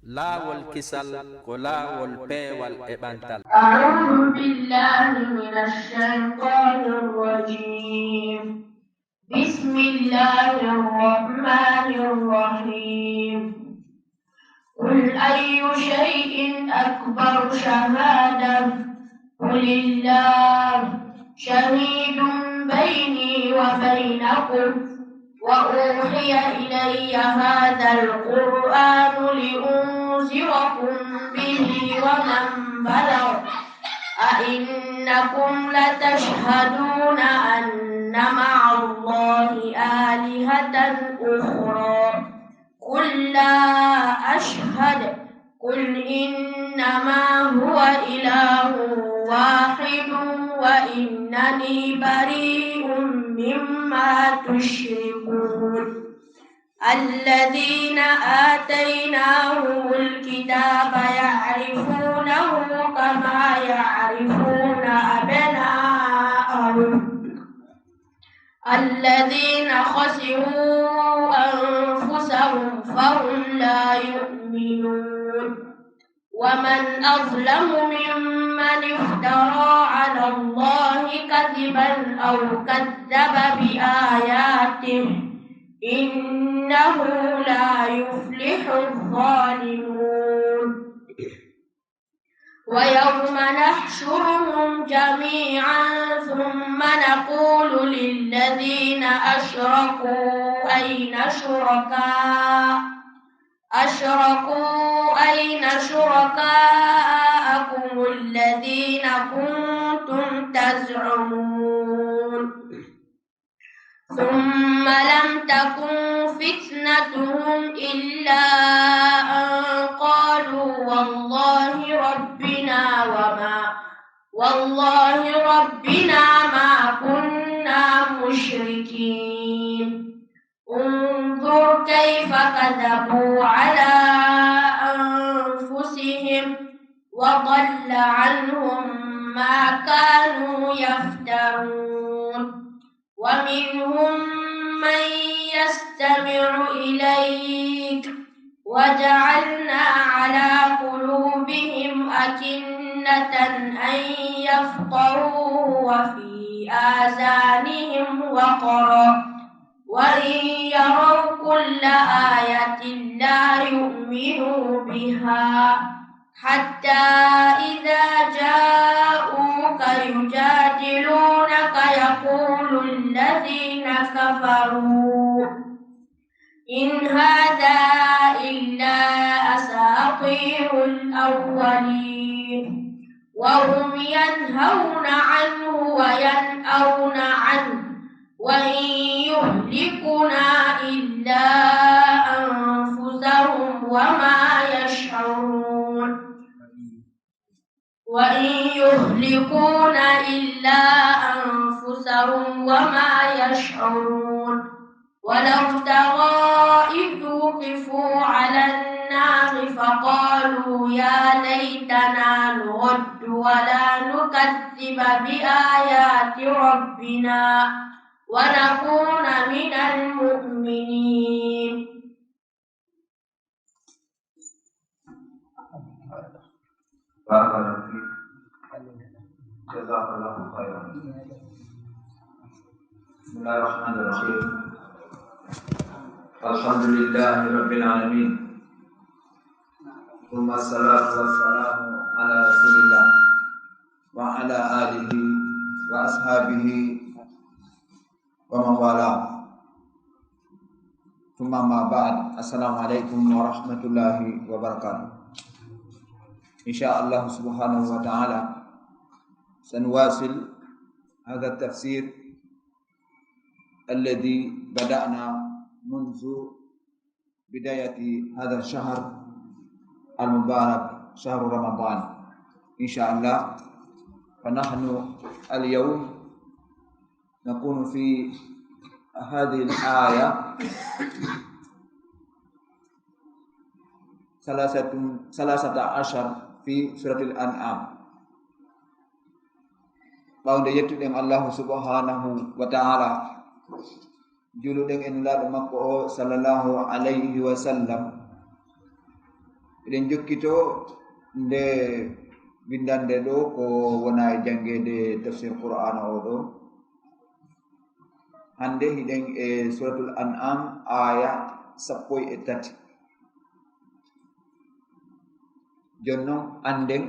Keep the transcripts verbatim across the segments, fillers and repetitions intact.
Laawol kisal ko laawol peewal e ɓantal. أعوذ بالله من الشيطان الرجيم. بسم الله الرحمن الرحيم. قل أي شيء أكبر شهادة، قل الله شهيد بيني وبينكم، وأوحي إلي هذا القرآن لأنذركم به ومن بلغ، أئنكم لتشهدون أن مع الله آلهة أخرى، قل لا أشهد، قل إنما هو إله واحد وإنني بريء مما تشركون. الذين آتيناهم الكتاب يعرفونه كما يعرفون أبناءهم، الذين خسروا أنفسهم فهم لا يؤمنون. ومن أظلم ممن افترى على الله كذبا أو كذب بآياته، إنه لا يفلح الظالمون. ويوم نحشرهم جميعا ثم نقول للذين أشركوا أين شركاء أشركوا أين شركاءكم الذين كنتم تزعمون، ثم لم تكن فتنتهم إلا أن قالوا والله ربنا وما والله ربنا ما كنا مشركين. انظر كيف كذبوا على أنفسهم وضل عنهم ما كانوا يفترون. ومنهم من يستمع إليك وجعلنا على قلوبهم أكنة أن يفقهوه وفي آذانهم وقرا وإن يروا كل آية لا يؤمنوا بها حتى إذا جاءوك يجادلونك يقول الذين كفروا إن هذا إلا أساطير الأولين وهم ينهون عنه وينأون عنه وإن يهلكون إلا أنفسهم وما يشعرون. وإن يهلكون إلا أنفسهم وما يشعرون. ولو ترى إذ وقفوا على النار فقالوا يا ليتنا نرد ولا نكذب بآيات ربنا ونكون من المؤمنين. بارك الله فيك. جزاك الله خيرا. بسم الله الرحمن الرحيم. الحمد لله رب العالمين. ثم الصلاة والسلام على رسول الله وعلى آله وأصحابه ومن والاه. ثم أما بعد، السلام عليكم ورحمة الله وبركاته. إن شاء الله سبحانه وتعالى سنواصل هذا التفسير الذي بدأنا منذ بداية هذا الشهر المبارك، شهر رمضان، إن شاء الله. فنحن اليوم نكون في هذه الآية ثلاثة، ثلاثة عشر في سورة الأنعام. Ɓawnde yettuɗen Allahu subhanahu wa ta'ala, juluɗen e Nulaaɗo makko o sallallahu alayhi wa sallam, Eɗen jokkito nde winndannde ɗo ko wona e janngeede tafsir Qur'aana o ɗo. Hannde hiɗen e Suratul An'am, aaya sappo e tati. Jooni noon, annden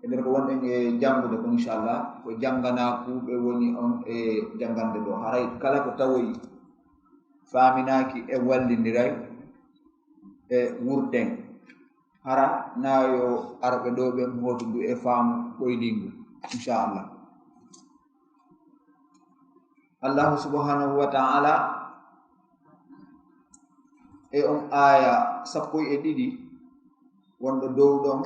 e nder ko wonɗen e janngude ko, inchallah, ko jannganaaku ɓe woni on e janngande ɗo. Haray kala ko tawoyi faaminaaki e wallindiray e wurten. Hara na yo arɓe ɗo ɓen hootu ndu e faamu ɓoyliingu, inchallah. Allahu subhanahu wa ta'ala e on aaya sappo e ɗiɗi wonɗo dow ɗon,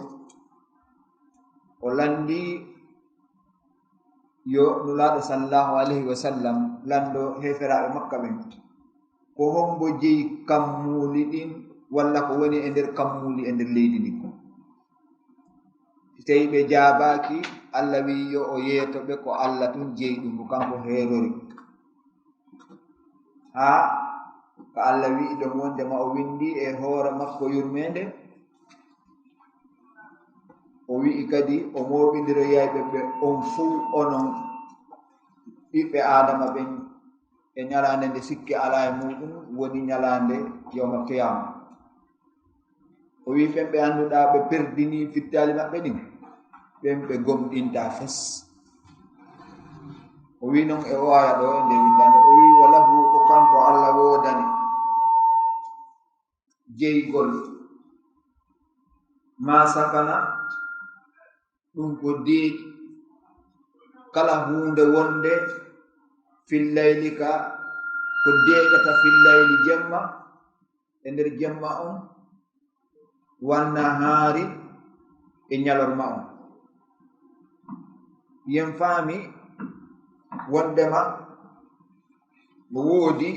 o lanndi yo Nulaaɗo sallallahu alayhi wa sallam lanndo heeferaaɓe Makka ɓen, ko hombo jeyi kammuuli ɗin, walla ko woni e nder kammuuli e nder leydi ndin? Si tawii ɓe jaabaaki, Allah wi'i yo o yeeto ɓe ko Allah tun jeyi ɗum, ko kanko heerori. Haa ka Allah wi'i ɗon wondema o winndi e hoore makko yurmeende, o wi'i kadi o mooɓindiroyay ɓe, ɓe on fuu onon ɓiɓɓe Aadama ɓen e ñalaande nde sikke alaa e muuɗum, woni ñalaande yawmal qiyaama. O wi'i ɓen ɓe annduɗaa ɓe perdini fittaali maɓɓe ɗin, ɓen ɓe gomɗintaa fes. O wi'i non e o aaya ɗo e nde winndande, o wi'i, "Wa lahu," ko kanko Allah woodani jeygol, "ma sakana," ɗum ko deeƴi, kala huunde wonde, "fil layli," ka ko deeƴata, "fil layli," jemma, e nder jemma on, "wan nahaari," e ñalorma on. Yen faami wondema no woodi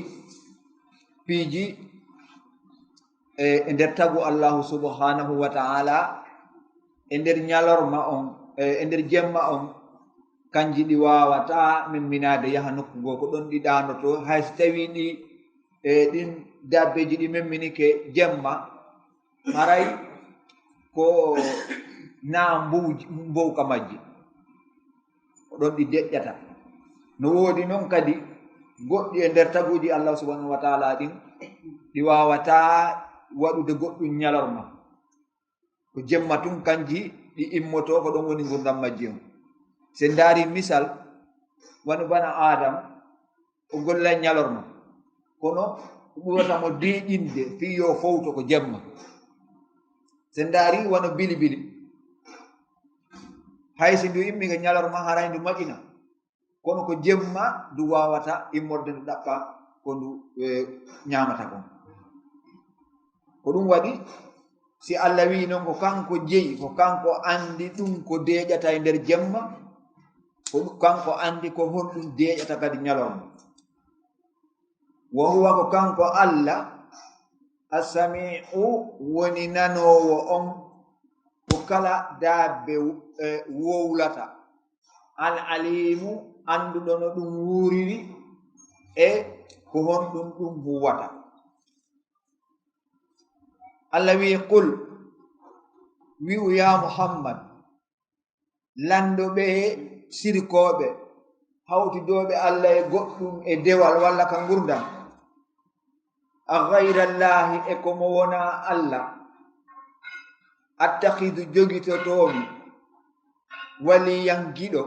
piiji e, e nder tagu Allahu subhanahu wa ta'ala, e nder ñalorma on, e, e nder jemma on, kanji ɗi waawata memminaade yaha nokku goo, ko ɗon ɗi ɗaanoto, hay so tawii ɗi, e, ɗin dabbeeji ɗi memminike jemma, haray ko na mbow-, mbowka majji. Ko ɗon ɗi deƴƴata. No woodi non kadi goɗɗi e nder taguuji Allah subhanahu wa ta'ala ɗin, ɗi waawataa waɗude goɗɗum ñalorma. Ko jemma tun kanji ɗi immotoo, ko ɗon woni ngurndan majji on. Si en ndaari misal, wano bana Aadam, o gollay ñalorma, kono ko ɓurata mo deeƴinde fii yo fowto ko jemma. Si en ndaari wano bilibili, hay si ndu immike ñalorma, haray ndu maƴina, kono ko jemma ndu waawata immorde, ndu ɗaɓɓa ko ndu, eh, ñaamata kon. Ko ɗum waɗi, si Allah wi'i non ko kanko jeyi, ko kanko anndi ɗum ko deeƴata e nder jemma, ko ɗum kanko anndi ko honɗum deeƴata kadi ñalorma. Wa huwa, ko kanko Allah, As-Sami'u, woni nanoowo on ko kala daabbe, eh, wowlata. Al-Alimu, annduɗo no ɗum wuuriri e ko honɗum ɗum huwata. Allah wi'i, "Qul," wi'u ya Muhammad, lanndo ɓe sirkooɓe, hawtidooɓe Allah e goɗɗum e dewal walla ka ngurndan, "A ghayra Allahi, e ko mo wonaa Allah, attakhidu, jogitotoomi, waliyan, giɗo,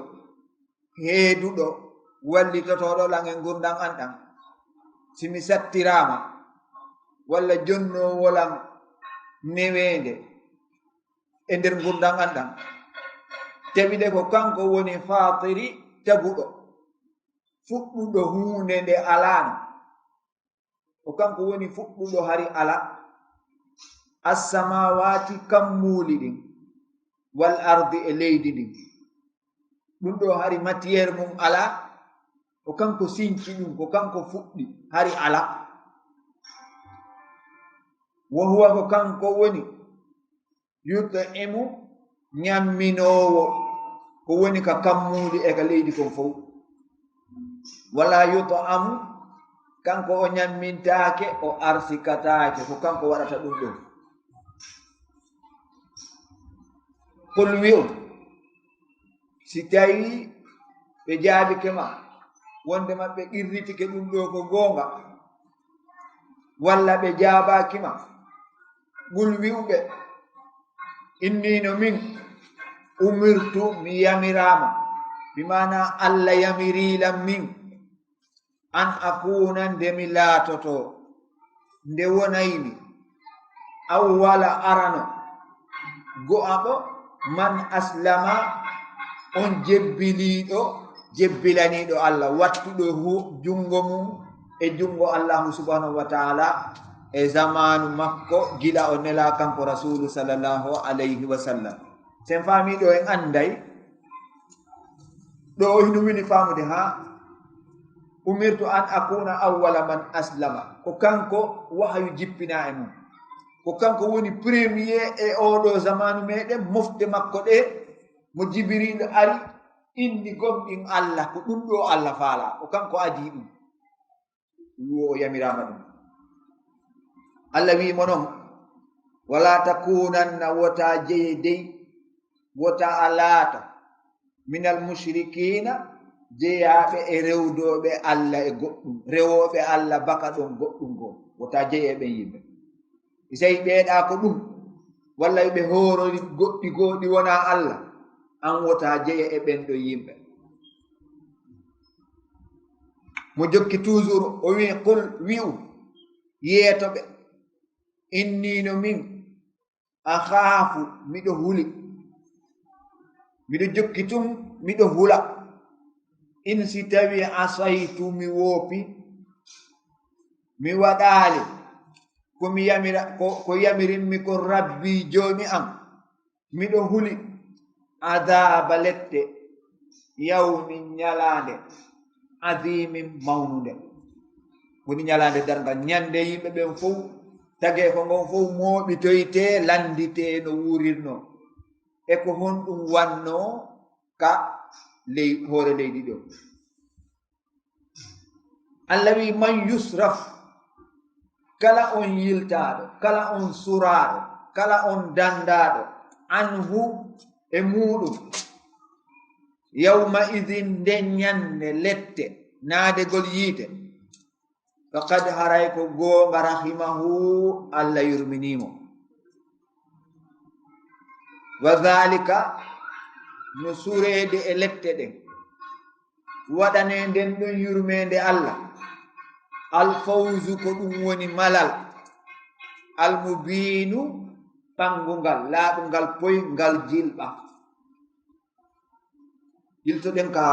heeduɗo, wallitotooɗo lan e ngurndan an ɗan? Si mi sattiraama, walla jonnoowo lan neweende e nder ngurndan an ɗan?" Tawi de ko kanko woni Faatiri, taguɗo, fuɗɗuɗo huunde nde alaano. Ko kanko woni fuɗɗuɗo hari alaa. As-samaawaati, kammuuli ɗin, wal ardi, e leydi ndin. Ɗum ɗo hari matière mum alaa. Ko kanko sinci ɗum, ko kanko fuɗɗi, hari alaa. Wa huwa, ko kanko woni yut'imu, ñamminoowo ko woni ka kammuuli e ka leydi kon fow. Wala yut'amu, kanko o ñammintaake, o arsikataake, ko kanko waɗata ɗum ɗon. Qul, wi'u, si tawii ɓe jaabike ma, wonde ma ɓe qirritike ɗum ɗoo ko goonga, walla ɓe jaabaaki ma, qul, wi'u ɓe, inni no min, umirtu, mi yamiraama, bi maana Alla yamiriilam min, an akuuna, nde mi laatoto, nde wonaymi, awwala, arano, go'aɓo, man aslama, on jebbiliiɗo, jebbilaniiɗo Alla, wattuɗo hu-, junngo mum e junngo Allahu subhanahu wa ta'ala e zamaanu makko, gila o nelaa kanko Rasuulu sallallahu alayhi wa sallam. Sen faamii ɗoo, en annday ɗoo o hino wini faamude haa, umirtu an akuna awwala man aslama. Ko kanko wahayu jippinaa e mum. Ko kanko woni premier e oo ɗoo zamaanu meɗen, mofte makko ɗee, mo Jibriilu ari, inni gomɗin Alla, ko ɗum ɗoo Alla faalaa. Ko kanko adii ɗum. Wo o yamiraama ɗum. Alla wi'i mo non, wala takunanna, wota jeye dey, wota a laata, minal mushrikiina, jeyaaɓe e rewdooɓe Alla e goɗɗum, rewooɓe Alla baka ɗon goɗɗum goo. Wota jeye e ɓen yimɓe. Isay ɓeeɗa ko ɗum, walla ɓe hoorori goɗɗi goo ɗi wonaa Alla, an wota jeye e ɓen ɗon yimɓe. Mo jokki toujours, o wi'i, qul, wi'u, yeeto ɓe, inni no min, akhaafu, miɗo huli, miɗo jokki tun, miɗo hula, in si tawi asaytu, mi woopi, mi waɗaali ko mi yamira, ko, ko yamirimmi ko Rabbi Joomi am. Miɗo huli adaaba lette, yawmin, ñalaande, azimin, mawnunde. Woni ñalaande darngal, ñande yimɓe ɓen fow, tageefo ngon fow mooɓitoyte, lanndite no wuurirno. E ko honɗum wanno ka ley-, hoore leydi ɗo. Alla wi'i, man yusraf, kala on yiltaaɗo, kala on suraaɗo, kala on danndaaɗo, anhu, e muuɗum, yawma idin, nden ñande lette, naadegol yiite, faqad, haray ko goonga, rahimahu, Alla yurminii mo. Wa dhalika, no sureede e lette ɗen, waɗanee nden ɗon yurmeende Alla. Al fawzu, ko ɗum woni malal. Al mubiinu, ɓanngungal, laaɓungal poy, ngal jilɓa. Yiltoɗen ka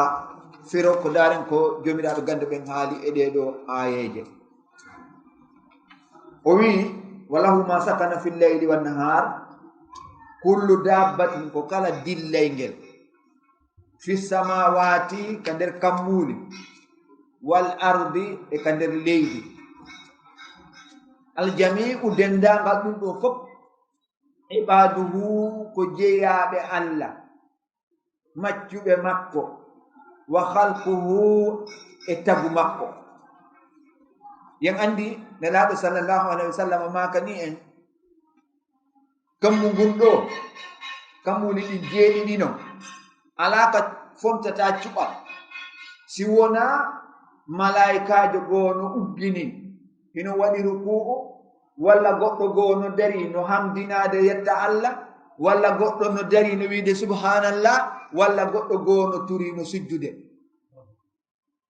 firo ko daaren ko Joomiraaɗo gannde ɓen haali e ɗee ɗoo aayeeje. O wi'i, wa lahu ma sakana fil layli wan nahar, kullu dabbatin, ko kala dillaygel, fi samawati, ka nder kammuuli, wal ardi, e ka nder leydi. Al jami'u, denndaangal ɗum ɗoo fof, ibaduhu, ko jeyaaɓe Alla, maccuɓe makko, wa khalquhu, e tagu makko. Yen anndi Nelaaɗo sallallahu alayhi wa sallam maakani en, kammu ngun ɗoo, kammuuli ɗin jeeɗiɗi non, alaa ka fontata cuɓal, si wonaa malaa'ikaajo goo no uggini, hino waɗi rukuu'u, walla goɗɗo goo no darii no hamdinaade yetta Alla, walla goɗɗo no darii no wiide subhanallah, walla goɗɗo goo no turii no sujjude.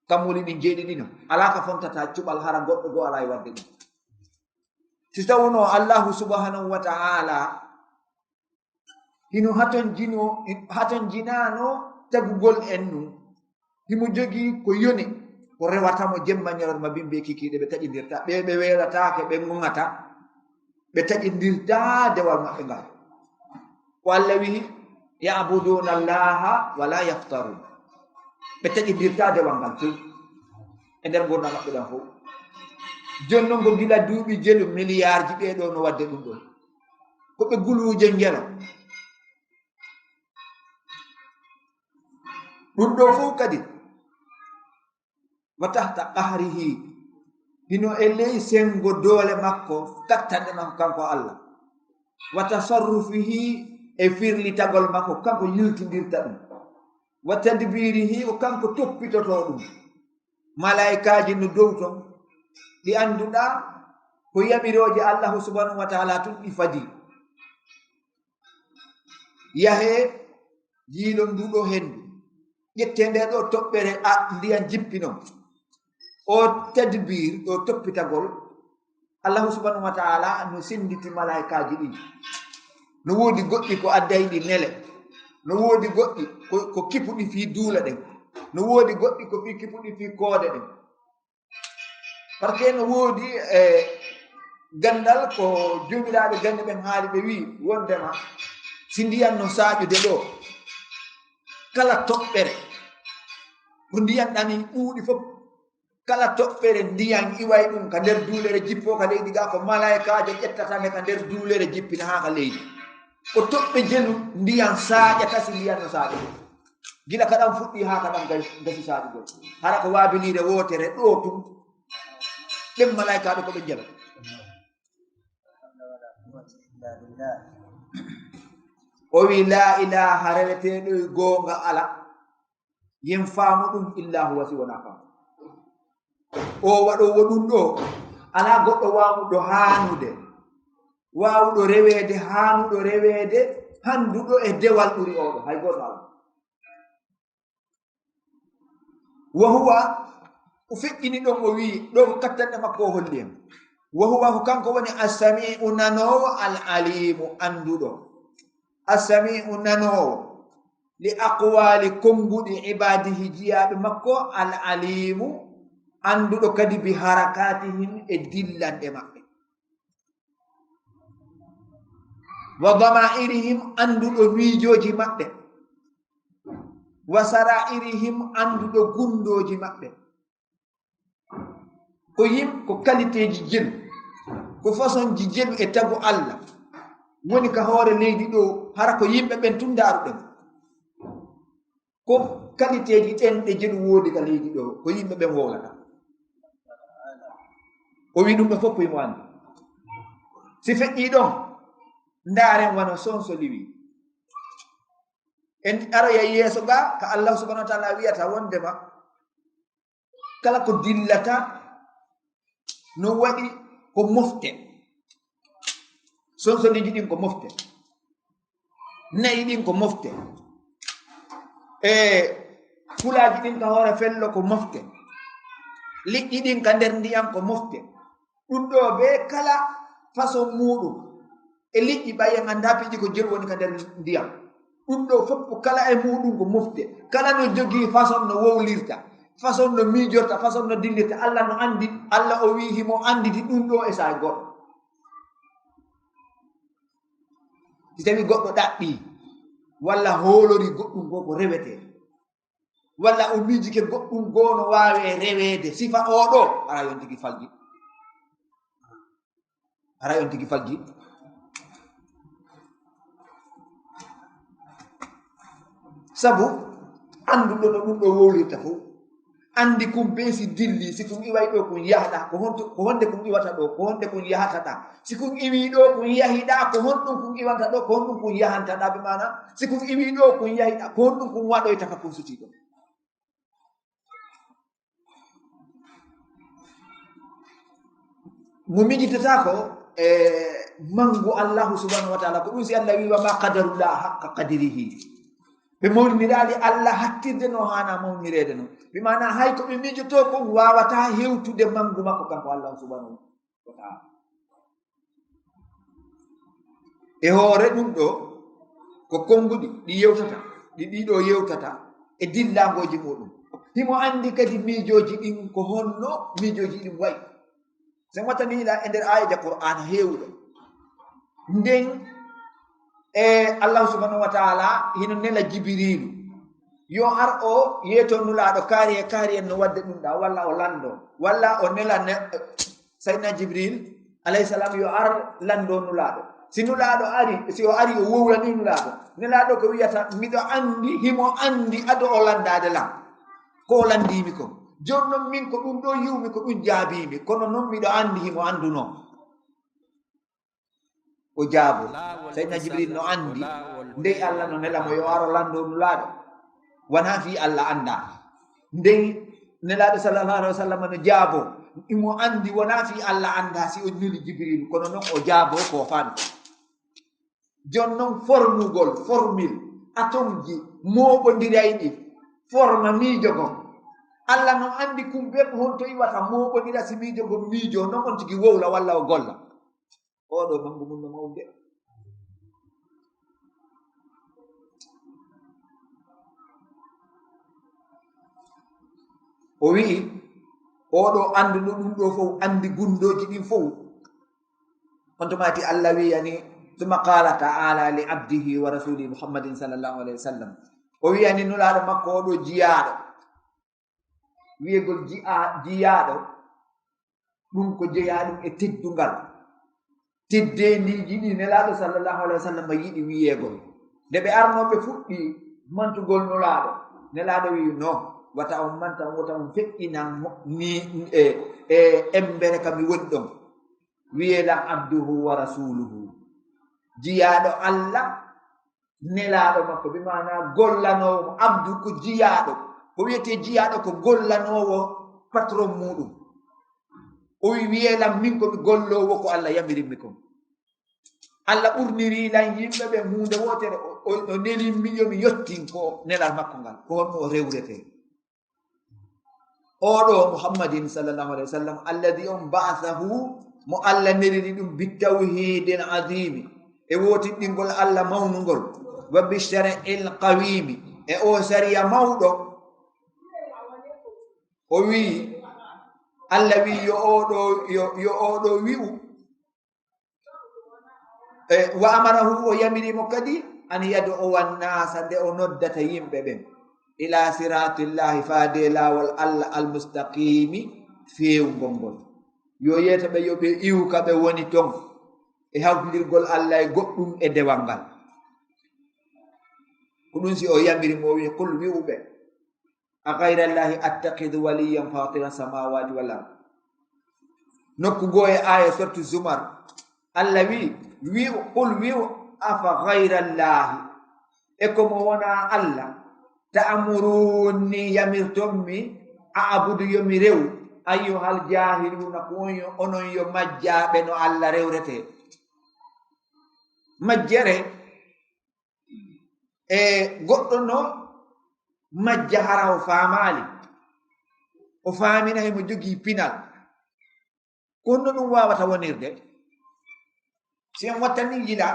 Kammuuli ɗin jeeɗiɗi non, alaa ka fontata cuɓal hara goɗɗo goo alaa e waɗde ɗum. Si tawno Allahu subhanahu wa ta'ala hino hatonjino-, hatonjinaano tagugol en nun. Himo jogii ko yoni, ko rewata mo jemma ñalawma, bimbi e kikiiɗe ɓe taƴindirta, ɓe ɓe weelataake, ɓe ŋoŋata, ɓe taƴindirta dewal maɓɓe ngal. Ko Alla wi'i, ya'buduna Allaha wa la yaftarun. Ɓe taƴindirta dewal ngal few e nder ngurndan maɓɓe ɗan fow. Jooni non ko gila duuɓi jelu, miliyarji ɓee ɗoo no waɗde ɗum ɗoo. Ko ɓe guluuje ngelo. Ɗum ɗoo fow kadi, wa tahta qahrihi, hino e ley senngo doole makko, kattanɗe makko kanko Alla. Wa tasarrufihi, e firlitagol makko, kanko yiltindirta ɗum. Wa tadbirihi, ko kanko toppitotoo ɗum. Malaa'ikaaji no dow ton, ɗi annduɗaa ko yamirooje Allahu subhanahu wa ta'ala tun ɗi fadi. Yahee, yiilon ndu ɗo henndu. Ƴettee nde ɗo toɓɓere, a, ndiyan jippinon. O tadbir, o toppitagol, Allahu subhanahu wa ta'ala no sennditi malaa'ikaaji ɗin. No woodi goɗɗi ko adday ɗi nele. No woodi goɗɗi ko, ko kipuɗi fii duule ɗen. No woodi goɗɗi ko fii kipuɗi fii koode ɗen. Parce que no woodi, e, ganndal ko joomiraaɓe gannde ɓen haali, ɓe wi'i wondema si ndiyan no saaƴude ɗo, kala toɓɓere ko ndiyan ɗan ɗuuɗi fof, kala toɓɓere ndiyan iway ɗum ka nder duulere jippoo ka leydi ga, ko malaa'ikaajo ƴettata nde ka nder duulere jippina haa ka leydi. Ko toɓɓe jelu ndiyan saaƴata si ndiyan no saaƴa. Gila ka ɗan fuɗɗi haa ka ɗan gay-, gasi saaƴugol. Hara ko waabiliire wootere ɗo tun, ɓen malaa'ikaaɓe ko ɓe jala. O wi, "Laa ilaaha reweteeɗo e goonga ala, yen faamu ɗum, illaa huwa, si wonaa kanko." O waɗoowo ɗum ɗo, alaa goɗɗo waawuɗo haanude, waawuɗo reweede, haanuɗo reweede, hannduɗo e dewal ɓuri oɗo, hay gooto alaa. Wa huwa, o feƴƴini ɗon, o wi'i, ɗo ko kattanɗe makko o holli en. Wa huwa, ko kanko woni As-Sami'u, nanoowo, Al-Alimu, annduɗo. As-Sami'u, nanoowo, li aqwali, konnguɗi, ibadihi, jiyaaɓe makko, Al-Alimu, annduɗo kadi bi harakatihim, e dillanɗe maɓɓe. Wa dama'irihim, annduɗo miijooji maɓɓe. Wa sara'irihim, annduɗo gunndooji maɓɓe. Ko yim-, ko qualitéeji jelu, ko façonji jelu e tagu Allah woni ka hoore leydi ɗo, hara ko yimɓe ɓen tun ndaaruɗen. Ko qualitéeji ɗen ɗe jelu woodi ka leydi ɗo, ko yimɓe ɓen wowlata. O wi ɗum ɗo fof ko himo anndi. Si feƴƴii ɗon, ndaaren wano sonsoli wi. En aroya yeeso ga, ka Allah subhanahu wa ta'ala wi'ata wondema, kala ko dillata no waɗi ko mofte. Sonsondiiji ɗin ko mofte. Na'i ɗin ko mofte. E kulaaji ɗin ka hoore fello ko mofte. Liƴƴi ɗin ka nder ndiyan ko mofte. Ɗum ɗo be kala façon muuɗum. E liƴƴi ɓay en anndaa piiji ko jelu woni ka nder ndiyan. Ɗum ɗo fof kala e muuɗum ko mofte. Kala no jogii façon no wowlirta, façon no miijorta, façon no dillirta. Allah no anndi, Allah o wi'i himo annditi ɗum ɗo e saay goɗɗo. Si tawi goɗɗo ɗaɓɓii, walla hoolori goɗɗum ko ko rewetee, walla o miijike goɗɗum goo no waawee reweede sifa oo ɗoo, hara on tigi falji. Hara on tigi falji. Sabu annduɗo no ɗum ɗo wowlirta fof, anndi kun bee si dilli, si kun iway ɗo kun yahata, ko honto, ko honde kun iwata ɗo, ko honde kun yahata ɗa. Si kun iwi ɗo kun yahi ɗa, ko honɗum kun iwanta ɗo, ko honɗum kun yahanta ɗa, bi maana, si kun iwi ɗo kun yahi ɗa, ko honɗum kun waɗoyta ka kun suti ɗo. Mo miijitata ko e manngu Allahu subhanahu wa ta'ala, ko ɗum si Allah wi, "Wa ma qadarullah haqqa qadrihi." Ɓe mawniraali Allah hattirde no haana mawnireede no. Bi maana hay ko ɓe miijotoo kon waawataa hewtude manngu makko kanko Allahu subhanahu wa ta'ala. E hoore ɗum ɗo, ko konnguɗi ɗi yewtata, ɗi ɗiɗo yewtata e dillaangooji muɗum. Himo anndi kadi miijooji ɗin ko honno miijooji ɗin wayi. Sen wattani ila e nder aayeeje Qur'aana heewuɗo. Nden e Allah subhanahu wa ta'ala hino nela Jibriilu. Yo ar o yeeto Nulaaɗo kaari e kaari en no waɗde ɗum ɗa, walla o lanndo, walla o nela ne-, Sayyidina Jibril alayhi salam yo ar lanndo Nulaaɗo. Si Nulaaɗo ari, si o ari o wowlani Nulaaɗo. Nulaaɗo ko wiyata, miɗo anndi, himo anndi ado o lanndaade lan. Ko o lanndii mi kon. Jooni non min ko ɗum ɗo yi'umi, ko ɗum jaabii mi. Kono non miɗo anndi himo anndunoo. O jaabo. Sayyidina Jibril no anndi ndey Allah no nela mo yo aro lanndo Nulaaɗo. Wonaa fii Allah anndaa. Ndey Nelaaɗo sallallahu alaihi wasallam no jaabo. Imo anndi wonaa fii Allah anndaa si o neli Jibril, kono non o jaabo ko faami. Jon non formugol, formule, atomji, mooɓondirayɗi, forma miijo gon. Allah no anndi kum bee ko honto iwata mooɓondira si miijo gon miijo, non on tigi wowla walla o golla. Oɗo mangu mum no mawde. O wi'i, oɗo annduɗo ɗum ɗo fow, anndi gunndooji ɗin fow. On to maati Allah wi'ani, ثم قال تعالى لعبده ورسوله محمد صلى الله عليه وسلم. O wi'ani Nulaaɗo makko oɗo jiyaaɗo. Wi'egol ji'a-, jiyaaɗo, ɗum ko jeyaa ɗum e teddungal. Teddeendiiji ɗi Nelaaɗo sallallahu alaihi wasallam yiɗi wi'eegol. Nde ɓe arnoo ɓe fuɗɗi mantugol Nulaaɗo, Nelaaɗo wi'i, "No, wata on manta, wata on feƴƴinan mo-, ni, e, e embere ka mi woni ɗon." Wi'ee lan abduhu wa rasuluhu. Jiyaaɗo Allah, Nelaaɗo makko, bi maanaa gollanoowo mo. Abdu ko jiyaaɗo. Ko wi'etee jiyaaɗo ko gollanoowo patron muuɗum. O wi-, wi'ee lan min ko mi golloowo ko Allah yamirimmi kon. Allah ɓurnirii lan yimɓe ɓen huunde wootere, o, o, o nelimmi yo mi yottin ko nelal makko ngal. Ko honno o rewretee? Oɗo Muhammadin sallallahu alaihi wasallam, alladhi on ba'athahu, mo Allah neliri ɗum, bitawhidil azimi, e wootiɗɗingol Allah mawnungol, wa bishar'il qawimi, e o sariya mawɗo. O wi'i, Allah wi'i yo oɗo, yo, yo oɗo wi'u, E, wa amarahu, o yamiri mo kadi, an yad'uwa nnasa, nde o noddata yimɓe ɓen, ila siratillahi, faade laawol Allah, almustaqimi, feewngol ngol. Yo yeeto ɓe, yo ɓe iwu ka ɓe woni ton, e hawtindirgol Allah e goɗɗum e dewal ngal. Ko ɗum si o yamiri mo, o wi, "Qul", wi'u ɓe, "A ghayra Allahi attakhidhu waliyan fatira samawati wal ard." Nokku goo e aaya sortu Zumar, Allah wi, wi'u, "Qul", wi'u, "Afa ghayra Allahi", e ko mo wonaa Allah, "ta'muruni", yamirton mi, "a'budu", yo mi rewu, "ayyuhal jahiluna", ko on yo, onon yo majjaaɓe no Allah rewretee. Majjere, e goɗɗo no majja hara o faamaali, o faaminay mo jogii pinal. Ko honno ɗum waawata wonirde? Si en wattani yila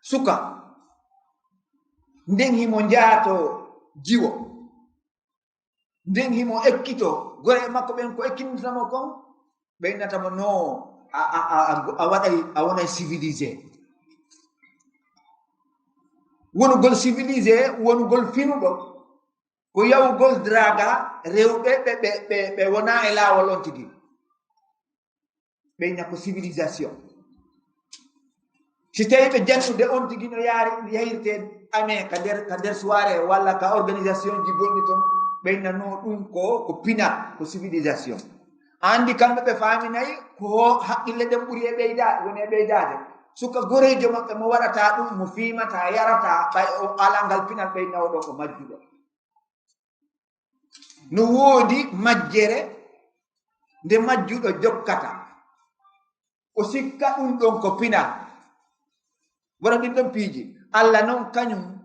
suka, nden himo njaato jiwo, nden himo ekkito, gore makko ɓen ko ekkinta mo kon, ɓe innata mo, "No, a, a, a, a, a waɗay, a wonay civilisé." Wonugol civilisé, wonugol finuɗo, ko yawugol draga rewɓe ɓe, ɓe, ɓe, ɓe wonaa e laawol on tigi. Ɓe inna ko civilisation. Si tawi ɓe jannude on tigi no yaari, yahirte amee ka nder, ka nder soirée walla ka organisation ji bonɗi ton, ɓe inna no ɗum ko, ko pinal, ko civilisation. Anndi kamɓe ɓe faaminay ko haqqille ɗen ɓuri e ɓeyda-, woni e ɓeydaade. Suka goreejo maɓɓe mo waɗata ɗum, mo fiimata, yarata, ɓay o alaa ngal pinal, ɓe inna o ɗo ko majjuɗo. No woodi majjere nde majjuɗo jokkata. O sikka ɗum ɗon ko pinal. Wara ɗin ɗon piiji. Allah non kañum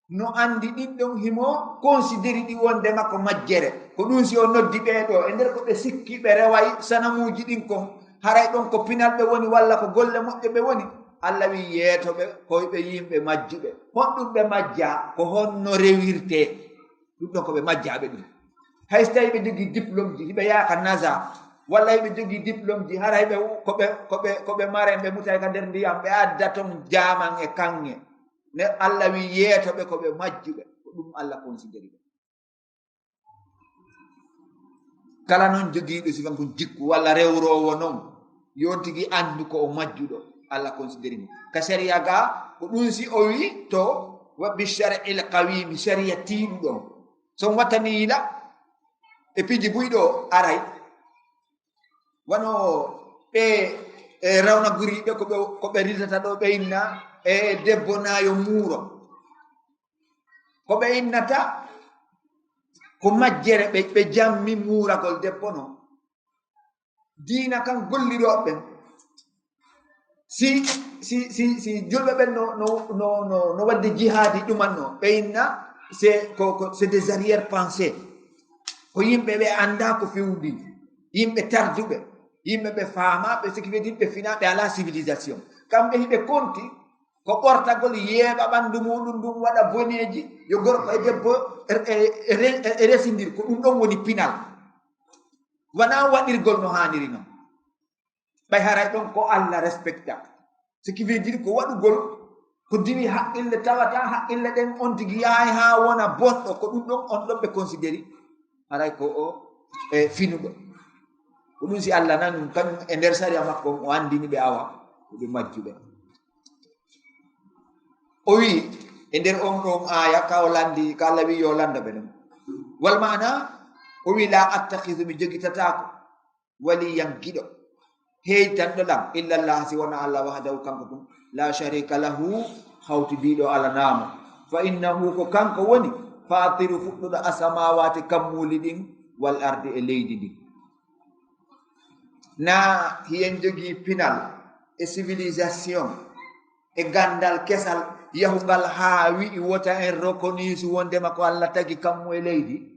no anndi ɗin ɗon, himo considéri ɗi wonde makko majjere. Ko ɗum si o noddi ɓee ɗo, e nder ko ɓe sikki ɓe reway sanamuuji ɗin kon, haray ɗon ko pinal ɓe woni walla ko golle moƴƴe ɓe woni. Allah wi yeeto ɓe, koy ɓe yimɓe majjuɓe. Honɗum ɓe majja? Ko honno rewirtee? Ɗum ɗon ko ɓe majjaaɓe ɗum. Hay so tawi ɓe jogii diplôme ji, hiɓe yaaka NASA, walla hiɓe jogii diplôme ji, haray ɓe, ko ɓe, ko ɓe, ko ɓe maren, ɓe mutay ka nder ndiyam, ɓe adda ton jaaman e kaŋŋe. Ne Allah wi yeeto ɓe ko ɓe majjuɓe, ko ɗum Allah considéri ɓe. Kala non jogiiɗo sifa ngun jikku walla rewroowo non, yo on tigi anndu ko o majjuɗo, Allah considéri mo. Ka sariya ga, ko ɗum si o wi to, "Wa bi shar'il qawimi", sariya tiiɗuɗo on. So on wattani yila, e piiji buy ɗo aray, wano ɓe e rawna guriiɓe ko ɓe, ko ɓe ritata ɗo ɓe inna e debbo na yo muuro. Ko ɓe innata ko majjere ɓe, ɓe jammi muuragol debbo no. Diina kan gollirooɓe ɓen. Si, si, si, si julɓe ɓen no, no, no, no, no waɗde jihaadi ɗumanno, ɓe inna, c'est ko, ko, c'est des arrière-pensées. Ko yimɓe ɓe anndaa ko fewndi. Yimɓe tarduɓe. Yimɓe ɓe faamaa, ɓe, ce qui veut dire ɓe finaa, ɓe alaa civilisation. Kamɓe hiɓe konti ko ɓortagol yeeɓa ɓanndu muɗum ndun, waɗa boneeji, yo gorko e debbo e, e, e, e resindir. Ko ɗum ɗon woni pinal. Wanaa waɗirgol no haaniri non. Ɓay haray ɗon ko Allah respecta. Ce qui veut dire ko waɗugol ko diwi haqqille, tawata haqqille ɗen on tigi yahay haa wona bonɗo, ko ɗum ɗon on ɗon ɓe considéri haray ko o e finuɗo. Ko ɗum si Allah nan ɗum kañum e nder sariya makko on, o anndini ɓe awa ko ɓe majjuɓe. O wi e nder on ɗon aaya ka o landi, ka Allah wi yo landa ɓe ɗum. Wal maana, o wi la attakhidu, mi jogitataako waliyan giɗo heytanɗo lam, illa Allah, si wona Allah, wahdahu, kanko ɗum, la sharika lahu, hawtidiiɗo alanaamo. Fa innahu, ko kanko woni fatiru, fuɗɗuɗo asamawati, kammuuli ɗin, wal ardi, e leydi ndin. Na hiyen jogii pinal e civilisation e gandal kesal yahungal haa wi'i wota en reconnaisse wondema ko Allah tagi kammu e leydi.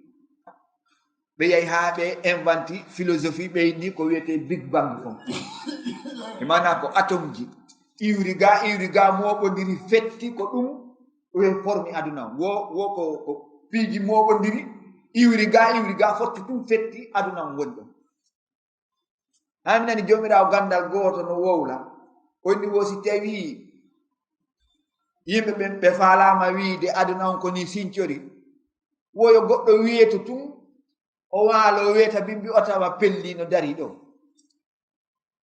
Ɓe yahi haa ɓe inventi philosophie, ɓe inni ko wiyetee Big Bang kon. E maana ko atomji iwri ga, iwri ga, mooɓondiri, fetti, ko ɗum o formi aduna on. Wo, wo ko, ko piiji mooɓondiri, iwri ga, iwri ga, fotti ɗum, fetti aduna on woni ɗon. Haa mi nani Joomiraawo ganndal gooto no wowla, o inni wo si tawii yimɓe ɓen ɓe faalaama wiide aduna on ko nii sincori, wo yo goɗɗo wiyeto tun, o waalo weta bimbi o tawa pelli no darii ɗo.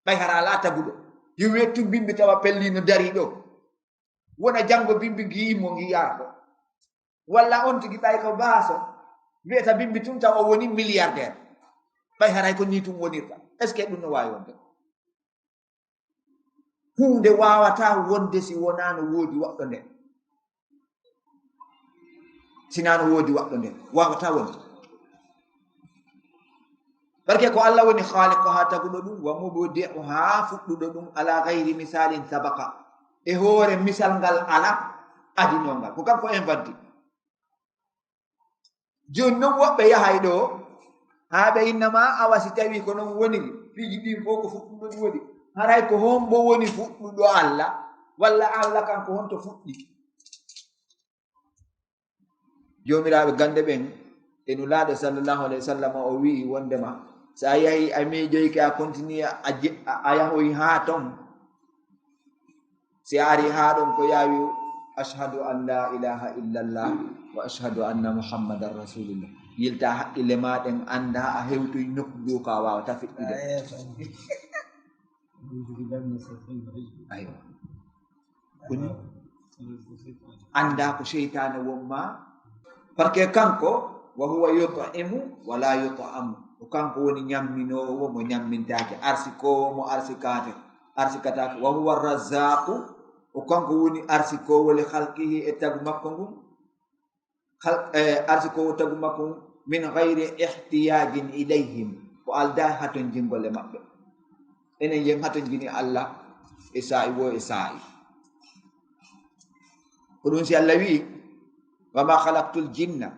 Ɓay hara alaa taguɗo, yo wet tun bimbi tawa pelli no darii ɗo. Wona janngo bimbi ngi yimmo ngi yaha ɗo. Walla on tigi ɓay ko baaso, wiyata bimbi tun taw o woni milliardaire. Ɓay haray ko nii tun wonirta. Est-ce que ɗum no waawi wonde? Huunde waawataa wonde si wonaa no woodi waɗɗo nde. Si naa no woodi waɗɗo nde, waawataa wonde. Barke ko Allah woni khaliquha, taguɗo ɗum, wa mubdi'uha, fuɗɗuɗo ɗum, ala ghayri misalin sabaqa, e hoore misal ngal alaa adinoo ngal. Ko kanko inventi. Jooni non woɓɓe yahay ɗo, haa ɓe innama awa si tawii ko non woniri, piiji ɗin fof ko fuɗɗuɗo ɗum woni. Haray ko hombo woni fuɗɗuɗo Allah? Walla Allah kanko honto fuɗɗi? Joomiraaɓe gannde ɓen e Nulaaɗo sallallahu alayhi wa sallam o wi'i wondema, so a yahi a miijoyke, a continue, a je-, a, a yahoy haa ton, si a ari haa ɗon ko yaawi, ashhadu an la ilaha illallah wa ashhadu anna muhammadan rasulullah. Yilta haqqille ma ɗen, annda a hewtoy nokku goo ko a waawata feƴƴude. Aywa. Koni annda ko seytaane won ma. Parce que kanko, wa huwa yut'imu wa la yut'amu. Ko kanko woni ñamminoowo mo ñammintaake, arsikoowo mo arsikaate, arsikataake. Wa huwa razzaqu, ko kanko woni arsikoowo li khalqihi, e tagu makko ngun. Hal-, eh, arsikoowo tagu makko min ghayri ihtiyajin ilayhim, ko aldaa hatonjingol e maɓɓe. Enen yen hatonjini Allah e saa'i wo e saa'i. Ko ɗum si Allah wi'i, "Wa ma khalaqtul jinna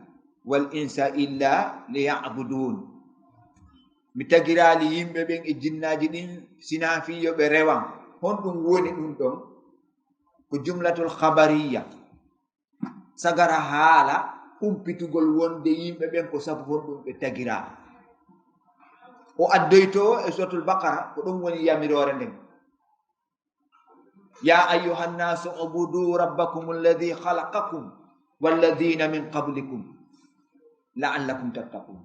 wal insa illa liya'budun." Mi tagiraali yimɓe ɓen e jinnaaji ɗin sinaa fii yo ɓe rewan. Honɗum woni ɗum ɗon? Ko jumlatul khabariya. Sagara haala humpitugol wonde yimɓe ɓen ko sabu honɗum ɓe tagiraa. O addoyto e Suratul Baqara, ko ɗum woni yamiroore nden. "Ya ayyuhan nasu ubudu rabbakum alladhi khalaqakum walladhina min qablikum la'allakum tattaqun."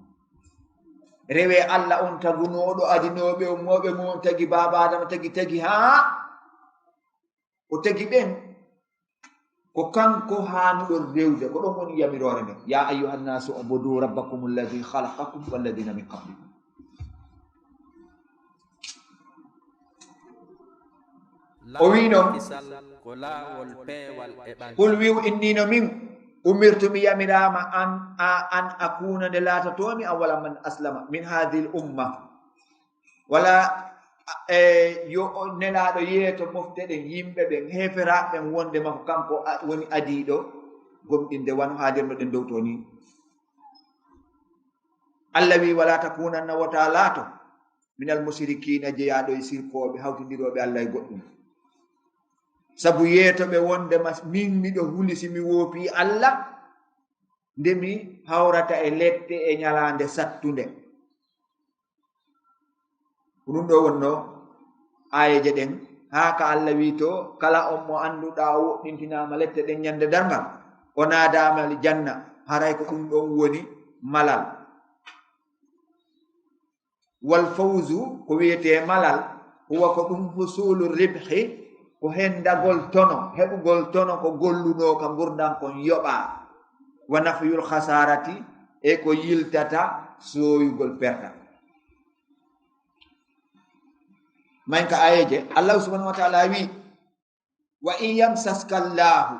Rewe Allah on tagunooɗo adinooɓe on, mooɓe mo on tagi, baaba Adama tagi, tagi haa o tagi ɓen, ko kanko haanuɗon rewde, ko ɗon woni yamiroore nden. "Ya ayyuhan nasu ubudu rabbakum alladhi khalaqakum walladhina min qablikum." O wi non, qul wi'u, inni no min, umirtu, mi yamiraama, an, a, an akuna, nde laatotoomi, awwala man aslama min hadhihi l umma. Wala, e, yo o Nelaaɗo yeeto mofte ɗen, yimɓe ɓen, heeferaaɓe ɓen, wonde makko kanko a, woni adiiɗo gomɗinde, wano haadirno ɗen dow to ni. Allah wi, wala takunanna, wota laato, minal mushrikina, jeyaaɗo e sirkooɓe, hawtindirooɓe Allah e goɗɗum. Sabu yeeto ɓe wonde mas, min miɗo huli si mi woopi Allah, nde mi hawrata e lette e ñalaande sattunde. Ko ɗum ɗo wonno aayeeje ɗen, haa ka Allah wi to, kala on mo annduɗaa o woɗɗintinaama lette ɗen ñande darngal, o naadaama aljanna, haray ko ɗum ɗon woni malal. Wal fawzu, ko wiyetee malal, huwa ko ɗum husulu ribhi, ko hendagol tono, heɓugol tono ko gollunoo ka ngurndan kon yoɓaa. Wa nafyul khasarati, e ko yiltata sooyugol perta. Mayn ka aayeeje, Allah subhanahu wa ta'ala wi, wa in yamsaska Allahu,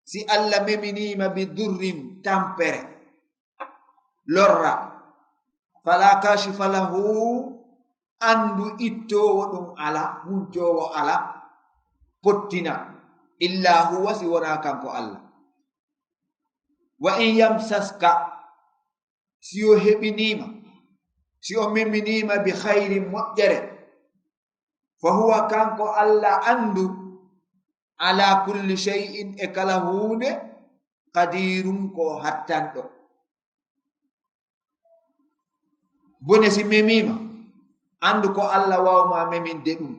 si Allah meminiima bi durrin, tampere, lorra, fala kashifa lahu, anndu ittoowo ɗum ala, huncoowo ala, pottina, illa huwa, si wonaa kanko Allah. Wa in yamsaska, si o heɓiniima, si o meminiima bi khayrin, moƴƴere, fa huwa, kanko Allah, anndu, ala kulli shay'in, e kala huunde, qadirun, ko hattanɗo. Bone si memiima, anndu ko Allah waawma meminde ɗum.